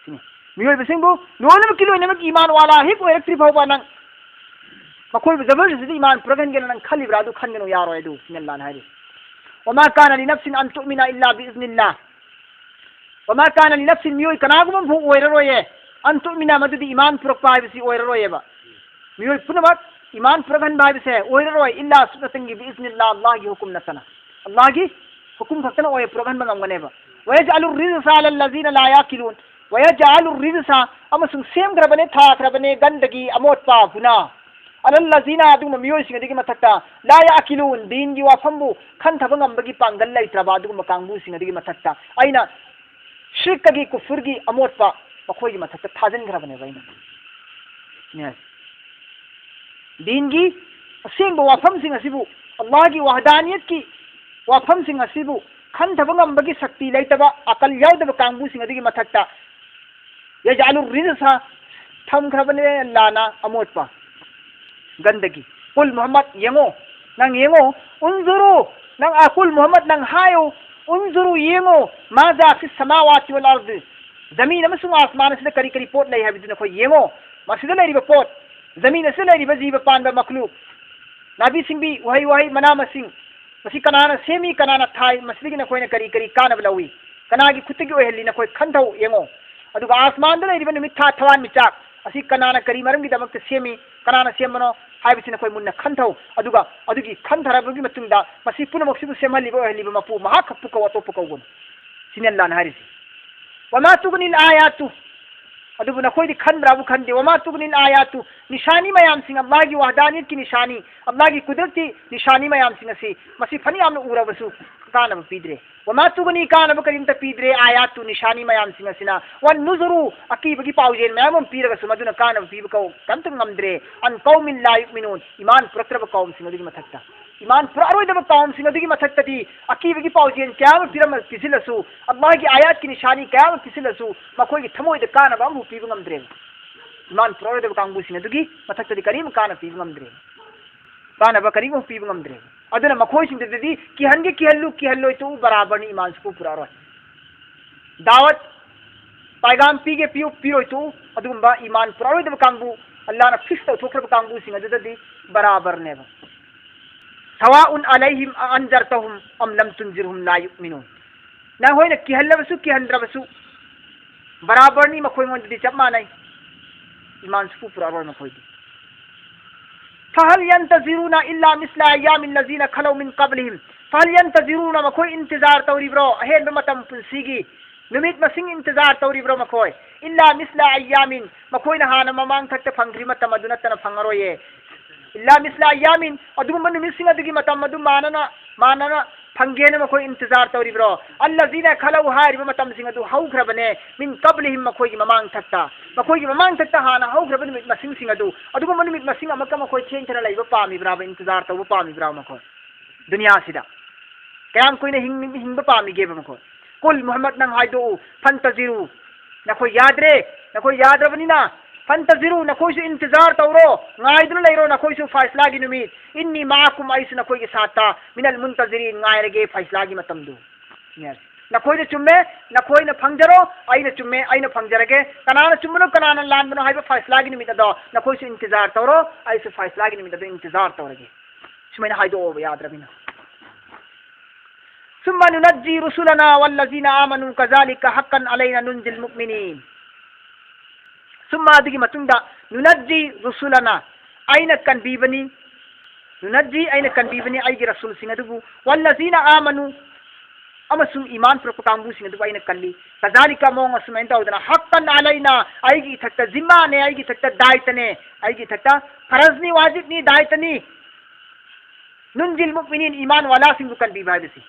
ꯁꯤꯅꯤ꯫ ꯃꯤꯑꯣꯏꯕꯁꯤꯡꯕꯨ ꯂꯣꯏꯅꯃꯛꯀꯤ ꯂꯣꯏꯅꯃꯛ ꯏꯃꯥꯟ ꯋꯥꯂꯥ ꯍꯦꯛ ꯑꯣꯏꯔꯛꯇ꯭ꯔꯤ ꯐꯥꯎꯕ ꯅꯪ ꯃꯈꯣꯏꯕꯨ ꯖꯕꯔꯗꯁꯇꯤꯗ ꯏꯃꯥꯟ ꯄꯨꯔꯛꯍꯟꯒꯦꯅ ꯅꯪ ꯈꯜꯂꯤꯕ꯭ꯔꯥ? ꯑꯗꯨ ꯈꯟꯒꯅꯨ, ꯌꯥꯔꯣꯏ꯫ ꯑꯗꯨ ꯁꯤꯅ ꯑꯜꯂꯥꯍꯅ ꯍꯥꯏꯔꯤ, "ꯋꯃꯥ ꯀꯥꯅ ꯂꯤꯅꯐꯁꯤꯟ ꯑꯟ ꯇꯨꯑꯃꯤꯅ ꯏꯜꯂꯥ ꯕꯤꯏꯖꯅꯤꯜꯂꯥꯍ꯫ ꯋꯃꯥ ꯀꯥꯅ ꯂꯤꯅꯐꯁꯤꯟ", ꯃꯤꯑꯣꯏ ꯀꯅꯥꯒꯨꯝꯕ ꯑꯃꯐꯥꯎ ꯑꯣꯏꯔꯔꯣꯏꯌꯦ꯫ "ꯑꯟ ꯇꯨꯑꯃꯤꯅ", ꯃꯗꯨꯗꯤ ꯏꯃꯥꯟ ꯄꯨꯔꯛꯄ ꯍꯥꯏꯕꯁꯤ ꯑꯣꯏꯔꯔꯣꯏꯌꯦꯕ꯫ ꯃꯤꯑꯣꯏ ꯄꯨꯝꯅꯃꯛ ꯏꯃꯥꯟ ꯄꯨꯔꯛꯍꯟꯕ ꯍꯥꯏꯕꯁꯦ ꯑꯣꯏꯔꯔꯣꯏ, "ꯏꯜꯂꯥ", ꯁꯨꯞꯅꯇꯪꯒꯤ, "ꯕꯤꯏꯖꯅꯤꯜꯂꯥꯍ", ꯑꯜꯂꯥꯍꯒꯤ ꯍꯨꯀꯨꯝ ꯅꯠꯇꯅ꯫ ꯑꯜꯂꯥꯍꯒꯤ ꯍꯨꯀꯨꯝ ꯈꯛꯇꯅ ꯑꯣꯏ ꯄꯨꯔꯛꯍꯟꯕ ꯉꯝꯒꯅꯦꯕ꯫ "ꯋꯌꯖꯑꯂꯨ ꯔꯤꯖꯁ ꯑꯂꯜꯂꯖꯤꯅ ꯂꯥ ꯌꯥꯀꯤꯂꯨꯟ", "ꯋꯌꯖꯑꯂꯨ ꯔꯤꯖꯁ", ꯑꯃꯁꯨꯡ ꯁꯦꯝꯈ꯭ꯔꯕꯅꯦ, ꯊꯥꯈ꯭ꯔꯕꯅꯦ, "ꯒꯟꯗꯒꯤ", ꯑꯃꯣꯠꯄ, "ꯒꯨꯅꯥ", "ꯑꯂꯜꯂꯖꯤꯅ", ꯑꯗꯨꯒꯨꯝꯕ ꯃꯤꯑꯣꯏꯁꯤꯡ ꯑꯗꯨꯒꯤ ꯃꯊꯛꯇ, "ꯂꯥ ꯌꯥꯀꯤꯂꯨꯟ", ꯗꯤꯟꯒꯤ ꯋꯥꯐꯝꯕꯨ ꯈꯟꯊꯕ ꯉꯝꯕꯒꯤ ꯄꯥꯡꯒꯜ ꯂꯩꯇ꯭ꯔꯕ ꯑꯗꯨꯒꯨꯝꯕ ꯀꯥꯡꯕꯨꯁꯤꯡ ꯑꯗꯨꯒꯤ ꯃꯊꯛꯇ ꯑꯩꯅ ꯁꯤꯔꯀꯒꯤ, ꯀꯨꯐꯨꯔꯒꯤ ꯑꯃꯣꯠꯄ ꯃꯈꯣꯏꯒꯤ ꯃꯊꯛꯇ ꯊꯥꯖꯤꯟꯈ꯭ꯔꯕꯅꯦꯕ ꯑꯩꯅ꯫ ꯁꯤꯅꯤ ꯍꯥꯏꯁꯦ꯫ ꯗꯤꯟꯒꯤ ꯑꯁꯦꯡꯕ ꯋꯥꯐꯝꯁꯤꯡ ꯑꯁꯤꯕꯨ, ꯑꯜꯂꯥꯍꯒꯤ ꯋꯥꯍꯗꯥꯅꯤꯌꯠꯀꯤ ꯋꯥꯐꯝꯁꯤꯡ ꯑꯁꯤꯕꯨ ꯈꯟꯊꯕ ꯉꯝꯕꯒꯤ ꯁꯛꯇꯤ ꯂꯩꯇꯕ, ꯑꯀꯜ ꯌꯥꯎꯗꯕ ꯀꯥꯡꯕꯨꯁꯤꯡ ꯑꯗꯨꯒꯤ ꯃꯊꯛꯇ, "ꯌꯖꯑꯂꯨ ꯔꯤꯖꯁ", ꯊꯝꯈ꯭ꯔꯕꯅꯦ ꯑꯜꯂꯥꯍꯅ ꯑꯃꯣꯠꯄ, "ꯒꯟꯗꯒꯤ"꯫ "ꯀꯨꯜ", ꯃꯨꯍꯝꯃꯗ, ꯌꯦꯡꯉꯣ, ꯅꯪ ꯌꯦꯡꯉꯣ, "ꯎꯟꯖꯨꯔꯨ", ꯅꯪ, ꯑ, "ꯀꯨꯜ", ꯃꯨꯍꯝꯃꯗ, ꯅꯪ ꯍꯥꯏꯌꯨ, "ꯎꯟꯖꯨꯔꯨ", ꯌꯦꯡꯉꯣ, "ꯃꯥꯖꯥ ꯐꯤꯁ ꯁꯃꯥꯋꯥꯇꯤ ꯋꯜ ꯑꯔꯗ", ꯖꯃꯤꯟ ꯑꯃꯁꯨꯡ ꯑꯥꯁꯃꯥꯟ ꯑꯁꯤꯗ ꯀꯔꯤ ꯀꯔꯤ ꯄꯣꯠ ꯂꯩ ꯍꯥꯏꯕꯗꯨ ꯅꯈꯣꯏ ꯌꯦꯡꯉꯣ꯫ ꯃꯁꯤꯗ ꯂꯩꯔꯤꯕ ꯄꯣꯠ, ꯖꯃꯤꯟ ꯑꯁꯤꯗ ꯂꯩꯔꯤꯕ ꯖꯤꯕ ꯄꯥꯟꯕ, ꯃꯈꯂꯨꯛ, ꯅꯥꯄꯤ ꯁꯤꯡꯕꯤ, ꯎꯍꯩ ꯋꯥꯍꯩ, ꯃꯅꯥ ꯃꯁꯤꯡ, ꯃꯁꯤ ꯀꯅꯥꯅ ꯁꯦꯝꯃꯤ, ꯀꯅꯥꯅ ꯊꯥꯏ, ꯃꯁꯤꯗꯒꯤ ꯅꯈꯣꯏꯅ ꯀꯔꯤ ꯀꯔꯤ ꯀꯥꯟꯅꯕ ꯂꯧꯏ, ꯀꯅꯥꯒꯤ ꯈꯨꯠꯇꯒꯤ ꯑꯣꯏꯍꯜꯂꯤ, ꯅꯈꯣꯏ ꯈꯟꯊꯧ, ꯌꯦꯡꯉꯣ꯫ ꯑꯗꯨꯒ ꯑꯥꯁꯃꯥꯟꯗ ꯂꯩꯔꯤꯕ ꯅꯨꯃꯤꯠ, ꯊꯥ, ꯊꯋꯥꯟꯃꯤꯆꯥꯛ ꯑꯁꯤ ꯀꯅꯥꯅ ꯀꯔꯤ ꯃꯔꯝꯒꯤꯗꯃꯛꯇ ꯁꯦꯝꯃꯤ, ꯀꯅꯥꯅ ꯁꯦꯝꯕꯅꯣ ꯍꯥꯏꯕꯁꯤ ꯅꯈꯣꯏ ꯃꯨꯟꯅ ꯈꯟꯊꯧ꯫ ꯑꯗꯨꯒ ꯑꯗꯨꯒꯤ ꯈꯟꯊꯔꯕꯒꯤ ꯃꯇꯨꯡꯗ ꯃꯁꯤ ꯄꯨꯝꯅꯃꯛꯁꯤꯕꯨ ꯁꯦꯝꯍꯜꯂꯤꯕ, ꯑꯣꯏꯍꯜꯂꯤꯕ ꯃꯄꯨ ꯃꯍꯥꯛ ꯈꯛꯄꯨ ꯀꯧ, ꯑꯇꯣꯞꯄ ꯀꯧꯒꯅꯨ꯫ ꯁꯤꯅꯤ ꯑꯜꯂꯥꯍꯅ ꯍꯥꯏꯔꯤꯁꯤ꯫ "ꯋꯃꯥ ꯇꯨꯒꯅꯤꯜ ꯑꯥꯌꯥꯇꯨ", ꯑꯗꯨꯕꯨ ꯅꯈꯣꯏꯗꯤ ꯈꯟꯕ꯭ꯔꯥꯕꯨ ꯈꯟꯗꯦ꯫ "ꯋꯃꯥ ꯇꯨꯒꯅꯤꯜ ꯑꯥꯌꯥꯇꯨ", ꯅꯤꯁꯥꯅꯤ ꯃꯌꯥꯝꯁꯤꯡ, ꯑꯜꯂꯥꯍꯒꯤ ꯋꯥꯍꯗꯥꯅꯤꯌꯠꯀꯤ ꯅꯤꯁꯥꯅꯤ, ꯑꯜꯂꯥꯍꯒꯤ ꯀꯨꯗꯔꯠꯀꯤ ꯅꯤꯁꯥꯅꯤ ꯃꯌꯥꯝꯁꯤꯡ ꯑꯁꯤ, ꯃꯁꯤ ꯐꯅꯌꯥꯝꯅ ꯎꯔꯕꯁꯨ, ꯀꯥꯟꯅꯕ ꯄꯤꯗ꯭ꯔꯦ꯫ ꯋꯃꯥ ꯇꯨꯒꯅꯤ, ꯀꯥꯟꯅꯕ ꯀꯔꯤꯝꯇ ꯄꯤꯗ꯭ꯔꯦ꯫ ꯑꯥꯌꯥꯇꯨ, ꯅꯤꯁꯥꯅꯤ ꯃꯌꯥꯝꯁꯤꯡ ꯑꯁꯤꯅ꯫ ꯋꯟ ꯅꯨꯖꯨꯔꯨ, ꯑꯀꯤꯕꯒꯤ ꯄꯥꯎꯖꯦꯜ ꯃꯌꯥꯝ ꯑꯃ ꯄꯤꯔꯒꯁꯨ ꯃꯗꯨꯅ ꯀꯥꯟꯅꯕ ꯄꯤꯕ ꯀꯧ-, ꯀꯔꯤꯝꯇ ꯉꯝꯗ꯭ꯔꯦ꯫ ꯑꯟ ꯀꯧꯃꯤꯟ ꯂꯥ ꯌꯨꯛꯃꯤꯅꯨꯟ, ꯏꯃꯥꯟ ꯄꯨꯔꯛꯇ꯭ꯔꯕ ꯀꯧꯝꯁꯤꯡ ꯑꯗꯨꯒꯤ ꯃꯊꯛꯇ, ꯏꯃꯥꯟ ꯄꯨꯔꯛꯑꯔꯣꯏꯗꯕ ꯀꯧꯝꯁꯤꯡ ꯑꯗꯨꯒꯤ ꯃꯊꯛꯇꯗꯤ ꯑꯀꯤꯕꯒꯤ ꯄꯥꯎꯖꯦꯜ ꯀꯌꯥ ꯑꯃ ꯄꯤꯔꯝꯃ-, ꯄꯤꯁꯤꯜꯂꯁꯨ, ꯑꯜꯂꯥꯍꯒꯤ ꯑꯥꯌꯥꯠꯀꯤ ꯅꯤꯁꯥꯅꯤ ꯀꯌꯥ ꯑꯃ ꯄꯤꯁꯤꯜꯂꯁꯨ, ꯃꯈꯣꯏꯒꯤ ꯊꯃꯣꯏꯗ ꯀꯥꯟꯅꯕ ꯑꯃꯐꯥꯎ ꯄꯤꯕ ꯉꯝꯗ꯭ꯔꯦꯕ꯫ ꯏꯃꯥꯟ ꯄꯨꯔꯛꯑꯔꯣꯏꯗꯕ ꯀꯥꯡꯕꯨꯁꯤꯡ ꯑꯗꯨꯒꯤ ꯃꯊꯛꯇꯗꯤ ꯀꯔꯤꯝ ꯀꯥꯟꯅꯕ ꯄꯤꯕ ꯉꯝꯗ꯭ꯔꯦꯕ꯫ ꯀꯥꯟꯅꯕ ꯀꯔꯤꯒꯨꯝꯕ ꯄꯤꯕ ꯉꯝꯗ꯭ꯔꯦ꯫ ꯑꯗꯨꯅ ꯃꯈꯣꯏꯁꯤꯡꯗꯨꯗꯗꯤ ꯀꯤꯍꯟꯒꯦ ꯀꯤꯍꯜꯂꯨ, ꯀꯤꯍꯜꯂꯣꯏ ꯇꯣꯛꯎ, ꯕꯔꯥꯕꯔꯅꯤ, ꯏꯃꯥꯟ ꯁꯨꯄꯨ ꯄꯨꯔꯛꯑꯔꯣꯏ꯫ ꯗꯥꯋꯠ, ꯄꯥꯏꯒꯥꯝ ꯄꯤꯒꯦ ꯄꯤꯌꯨ, ꯄꯤꯔꯣꯏ ꯇꯣꯛꯎ, ꯑꯗꯨꯒꯨꯝꯕ ꯏꯃꯥꯟ ꯄꯨꯔꯛꯑꯔꯣꯏꯗꯕ ꯀꯥꯡꯕꯨ, ꯑꯜꯂꯥꯍꯅ ꯐꯤꯛꯁ ꯇꯧꯊꯣꯛꯈ꯭ꯔꯕ ꯀꯥꯡꯕꯨꯁꯤꯡ ꯑꯗꯨꯗꯗꯤ ꯕꯔꯥꯕꯔꯅꯦꯕ꯫ ꯁꯋꯥꯎꯟ ꯑꯂꯩꯍꯤꯝ ꯑ ꯑꯟꯖꯔꯇꯍꯨꯝ ꯑꯝ ꯂꯝ ꯇꯨꯟꯖꯤꯔꯍꯨꯝ ꯂꯥ ꯌꯨꯛꯃꯤꯅꯨꯟ꯫ ꯅꯈꯣꯏꯅ ꯀꯤꯍꯜꯂꯕꯁꯨ ꯀꯤꯍꯟꯗ꯭ꯔꯕꯁꯨ ꯕꯔꯥꯕꯔꯅꯤ, ꯃꯈꯣꯏꯉꯣꯟꯗꯗꯤ ꯆꯞ ꯃꯥꯟꯅꯩ꯫ ꯏꯃꯥꯟ ꯁꯨꯄꯨ ꯄꯨꯔꯛꯑꯔꯣꯏ ꯃꯈꯣꯏꯗꯤ꯫ فهل ينتظرون إلا مثل أيام الذين خلوا من قبلهم. فهل ينتظرون, ꯃꯈꯣꯏ ꯏꯟꯇꯤꯖꯥꯔ ꯇꯧꯔꯤꯕ꯭ꯔꯣ? ꯑꯍꯦꯟꯕ ꯃꯇꯝ ꯄꯨꯟꯁꯤꯒꯤ ꯅꯨꯃꯤꯠ ꯃꯁꯤꯡ ꯏꯟꯇꯤꯖꯥꯔ ꯇꯧꯔꯤꯕ꯭ꯔꯣ ꯃꯈꯣꯏ? إلا مثل أيام, ꯃꯈꯣꯏꯅ ꯍꯥꯟꯅ ꯃꯃꯥꯡ ꯊꯛꯇ ꯐꯪꯈ꯭ꯔꯤ ꯃꯇꯝ ꯑꯗꯨ ꯅꯠꯇꯅ ꯐꯪꯉꯔꯣꯏꯌꯦ꯫ إلا مثل أيام, ꯑꯗꯨꯒꯨꯝꯕ ꯅꯨꯃꯤꯠꯁꯤꯡ ꯑꯗꯨꯒꯤ ꯃꯇꯝ ꯑꯗꯨ ꯃꯥꯟꯅꯅ, ꯃꯥꯟꯅꯅ ꯐꯪꯒꯦꯅ ꯃꯈꯣꯏ ꯏꯟꯇꯤꯖꯥꯔ ꯇꯧꯔꯤꯕ꯭ꯔꯣ? الذين خلوا, ꯍꯥꯏꯔꯤꯕ ꯃꯇꯝꯁꯤꯡ ꯑꯗꯨ ꯍꯧꯈ꯭ꯔꯕꯅꯦ꯫ من قبلهم, ꯃꯈꯣꯏꯒꯤ ꯃꯃꯥꯡ ꯊꯛꯇ, ꯃꯈꯣꯏꯒꯤ ꯃꯃꯥꯡ ꯊꯛꯇ ꯍꯥꯟꯅ ꯍꯧꯈ꯭ꯔꯕ ꯅꯨꯃꯤꯠ ꯃꯁꯤꯡꯁꯤꯡ ꯑꯗꯨ, ꯑꯗꯨꯒꯨꯝꯕ ꯅꯨꯃꯤꯠ ꯃꯁꯤꯡ ꯑꯃꯛꯀ ꯃꯈꯣꯏ ꯊꯦꯡꯊꯅ ꯂꯩꯕ ꯄꯥꯝꯃꯤꯕ꯭ꯔꯥꯕ, ꯏꯟꯇꯤꯖꯥꯔ ꯇꯧꯕ ꯄꯥꯝꯃꯤꯕ꯭ꯔꯥ ꯃꯈꯣꯏ? ꯗꯨꯅꯤꯌꯥꯁꯤꯗ ꯀꯌꯥꯝ ꯀꯨꯏꯅ ꯍꯤꯡ-, ꯍꯤꯡꯕ ꯄꯥꯝꯃꯤꯒꯦꯕ ꯃꯈꯣꯏ? ꯀꯨꯜ, ꯃꯨꯍꯝꯃꯗ, ꯅꯪ ꯍꯥꯏꯗꯣꯛꯎ, ꯐꯟꯇꯖꯤꯔꯨ, ꯅꯈꯣꯏ ꯌꯥꯗ꯭ꯔꯦ, ꯅꯈꯣꯏ ꯌꯥꯗ꯭ꯔꯕꯅꯤꯅ, ꯐꯟꯇꯖꯤꯔꯨ, ꯅꯈꯣꯏꯁꯨ ꯏꯟꯇꯤꯖꯥꯔ ꯇꯧꯔꯣ, ꯉꯥꯏꯗꯨꯅ ꯂꯩꯔꯣ, ꯅꯈꯣꯏꯁꯨ ꯐꯥꯏꯁꯂꯥꯒꯤ ꯅꯨꯃꯤꯠ, ꯏꯟꯅꯤ ꯃꯥꯀꯨꯝ, ꯑꯩꯁꯨ ꯅꯈꯣꯏꯒꯤ ꯁꯥꯠꯇ, ꯃꯤꯅꯜ ꯃꯨꯟꯇꯖꯤꯔꯤꯟ, ꯉꯥꯏꯔꯒꯦ ꯐꯥꯏꯁꯂꯥꯒꯤ ꯃꯇꯝꯗꯨ꯫ ꯅꯈꯣꯏꯅ ꯆꯨꯝꯃꯦ, ꯅꯈꯣꯏꯅ ꯐꯪꯖꯔꯣ, ꯑꯩꯅ ꯆꯨꯝꯃꯦ, ꯑꯩꯅ ꯐꯪꯖꯔꯒꯦ꯫ ꯀꯅꯥꯅ ꯆꯨꯝꯕꯅꯣ, ꯀꯅꯥꯅ ꯂꯥꯟꯕꯅꯣ ꯍꯥꯏꯕ ꯐꯥꯏꯁꯂꯥꯒꯤ ꯅꯨꯃꯤꯠ ꯑꯗꯣ ꯅꯈꯣꯏꯁꯨ ꯏꯟꯇꯤꯖꯥꯔ ꯇꯧꯔꯣ, ꯑꯩꯁꯨ ꯐꯥꯏꯁꯂꯥꯒꯤ ꯅꯨꯃꯤꯠ ꯑꯗꯣ ꯏꯟꯇꯤꯖꯥꯔ ꯇꯧꯔꯒꯦ꯫ ꯁꯨꯃꯥꯏꯅ ꯍꯥꯏꯗꯣꯛꯑꯣꯕ, ꯌꯥꯗ꯭ꯔꯕꯅꯤꯅ꯫ ثم ننجي رسلنا والذين آمنوا كذلك حقا علينا ننجي المؤمنين. ثم, ꯑꯗꯨꯒꯤ ꯃꯇꯨꯡꯗ, ننجي رسلنا, ꯑꯩꯅ ꯀꯟꯕꯤꯕꯅꯤ, ꯅꯨꯅꯖꯤ, ꯑꯩꯅ ꯀꯟꯕꯤꯕꯅꯤ ꯑꯩꯒꯤ ꯔꯁꯨꯜꯁꯤꯡ ꯑꯗꯨꯕꯨ, والذين آمنوا, ꯑꯃꯁꯨꯡ ꯏꯃꯥꯟ ꯄꯨꯔꯛꯄ ꯀꯥꯡꯕꯨꯁꯤꯡ ꯑꯗꯨꯕꯨ ꯑꯩꯅ ꯀꯜꯂꯤ꯫ كذلك, ꯃꯑꯣꯡ ꯑꯁꯨꯃꯥꯏꯅ ꯇꯧꯗꯅ, حقا علينا, ꯑꯩꯒꯤ ꯏꯊꯛꯇ ꯖꯤꯝꯃꯥꯅꯦ, ꯑꯩꯒꯤ ꯏꯊꯛꯇ ꯗꯥꯏꯇꯅꯦ, ꯑꯩꯒꯤ ꯏꯊꯛꯇ ꯐꯔꯖꯅꯤ, ꯋꯥꯖꯤꯕꯅꯤ, ꯗꯥꯏꯇꯅꯤ, ننجي المؤمنين, ꯏꯃꯥꯟ ꯋꯥꯂꯥꯁꯤꯡꯕꯨ ꯀꯟꯕꯤꯕ ꯍꯥꯏꯕꯁꯤ꯫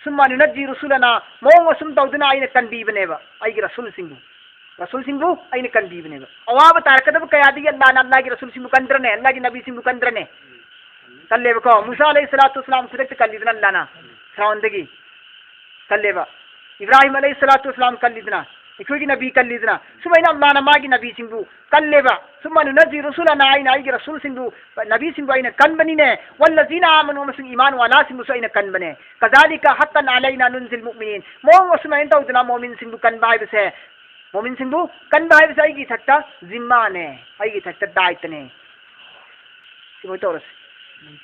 ثم ننجي رسلنا, ꯃꯑꯣꯡ ꯑꯁꯨꯝ ꯇꯧꯗꯨꯅ ꯑꯩꯅ ꯀꯟꯕꯤꯕꯅꯦꯕ ꯑꯩꯒꯤ ꯔꯁꯨꯜꯁꯤꯡꯕꯨ꯫ ꯔꯁꯨꯜꯁꯤꯡꯕꯨ ꯑꯩꯅ ꯀꯟꯕꯤꯕꯅꯦꯕ꯫ ꯑꯋꯥꯕ ꯇꯥꯔꯛꯀꯗꯕ ꯀꯌꯥꯗꯒꯤ ꯑꯜꯂꯥꯅ ꯑꯜꯂꯥꯒꯤ ꯔꯁꯨꯜꯁꯤꯡꯕꯨ ꯀꯟꯗ꯭ꯔꯅꯦ? ꯑꯜꯂꯥꯒꯤ ꯅꯕꯤꯁꯤꯡꯕꯨ ꯀꯟꯗ꯭ꯔꯅꯦ? ꯀꯜꯂꯦꯕꯀꯣ꯫ ꯃꯨꯁꯥ ꯑꯂꯩꯍꯤ ꯁꯂꯥꯇꯨ ꯋꯁꯂꯥꯝ ꯈꯨꯗꯛꯇ ꯀꯜꯂꯤꯗꯅ ꯑꯜꯂꯥꯅ ꯐꯤꯔꯥꯎꯟꯗꯒꯤ꯫ ꯀꯜꯂꯦꯕ꯫ ꯏꯕ꯭ꯔꯥꯍꯤꯝ ꯑꯂꯩꯍꯤ ꯁꯂꯥꯇꯨ ꯋꯁꯂꯥꯝ ꯀꯜꯂꯤꯗꯅ, ꯑꯩꯈꯣꯏꯒꯤ ꯅꯕꯤ ꯀꯜꯂꯤꯗꯅ꯫ ꯁꯨꯃꯥꯏꯅ ꯑꯜꯂꯥꯅ ꯃꯥꯒꯤ ꯅꯕꯤꯁꯤꯡꯕꯨ ꯀꯜꯂꯦꯕ꯫ ثم ننجي رسلنا, ꯑꯩꯅ ꯑꯩꯒꯤ ꯔꯁꯨꯜꯁꯤꯡꯕꯨ, ꯅꯕꯤꯁꯤꯡꯕꯨ ꯑꯩꯅ ꯀꯟꯕꯅꯤꯅꯦ꯫ والذين آمنوا, ꯑꯃꯁꯨꯡ ꯏꯃꯥꯟ ꯋꯥꯂꯥꯁꯤꯡꯕꯨꯁꯨ ꯑꯩꯅ ꯀꯟꯕꯅꯦ꯫ كذلك حقا علينا ننجي المؤمنين. ꯃꯑꯣꯡ ꯑꯁꯨꯃꯥꯏꯅ ꯇꯧꯗꯅ ꯃꯣꯃꯤꯟꯁꯤꯡꯕꯨ ꯀꯟꯕ ꯍꯥꯏꯕꯁꯦ, ꯃꯣꯃꯤꯟꯁꯤꯡꯕꯨ ꯀꯟꯕ ꯍꯥꯏꯕꯁꯦ ꯑꯩꯒꯤ ꯏꯊꯛꯇ ꯖꯤꯝꯃꯥꯅꯦ, ꯑꯩꯒꯤ ꯏꯊꯛꯇ ꯗꯥꯏꯇꯅꯦ꯫ ꯁꯤꯃ ꯇꯧꯔꯁꯤ꯫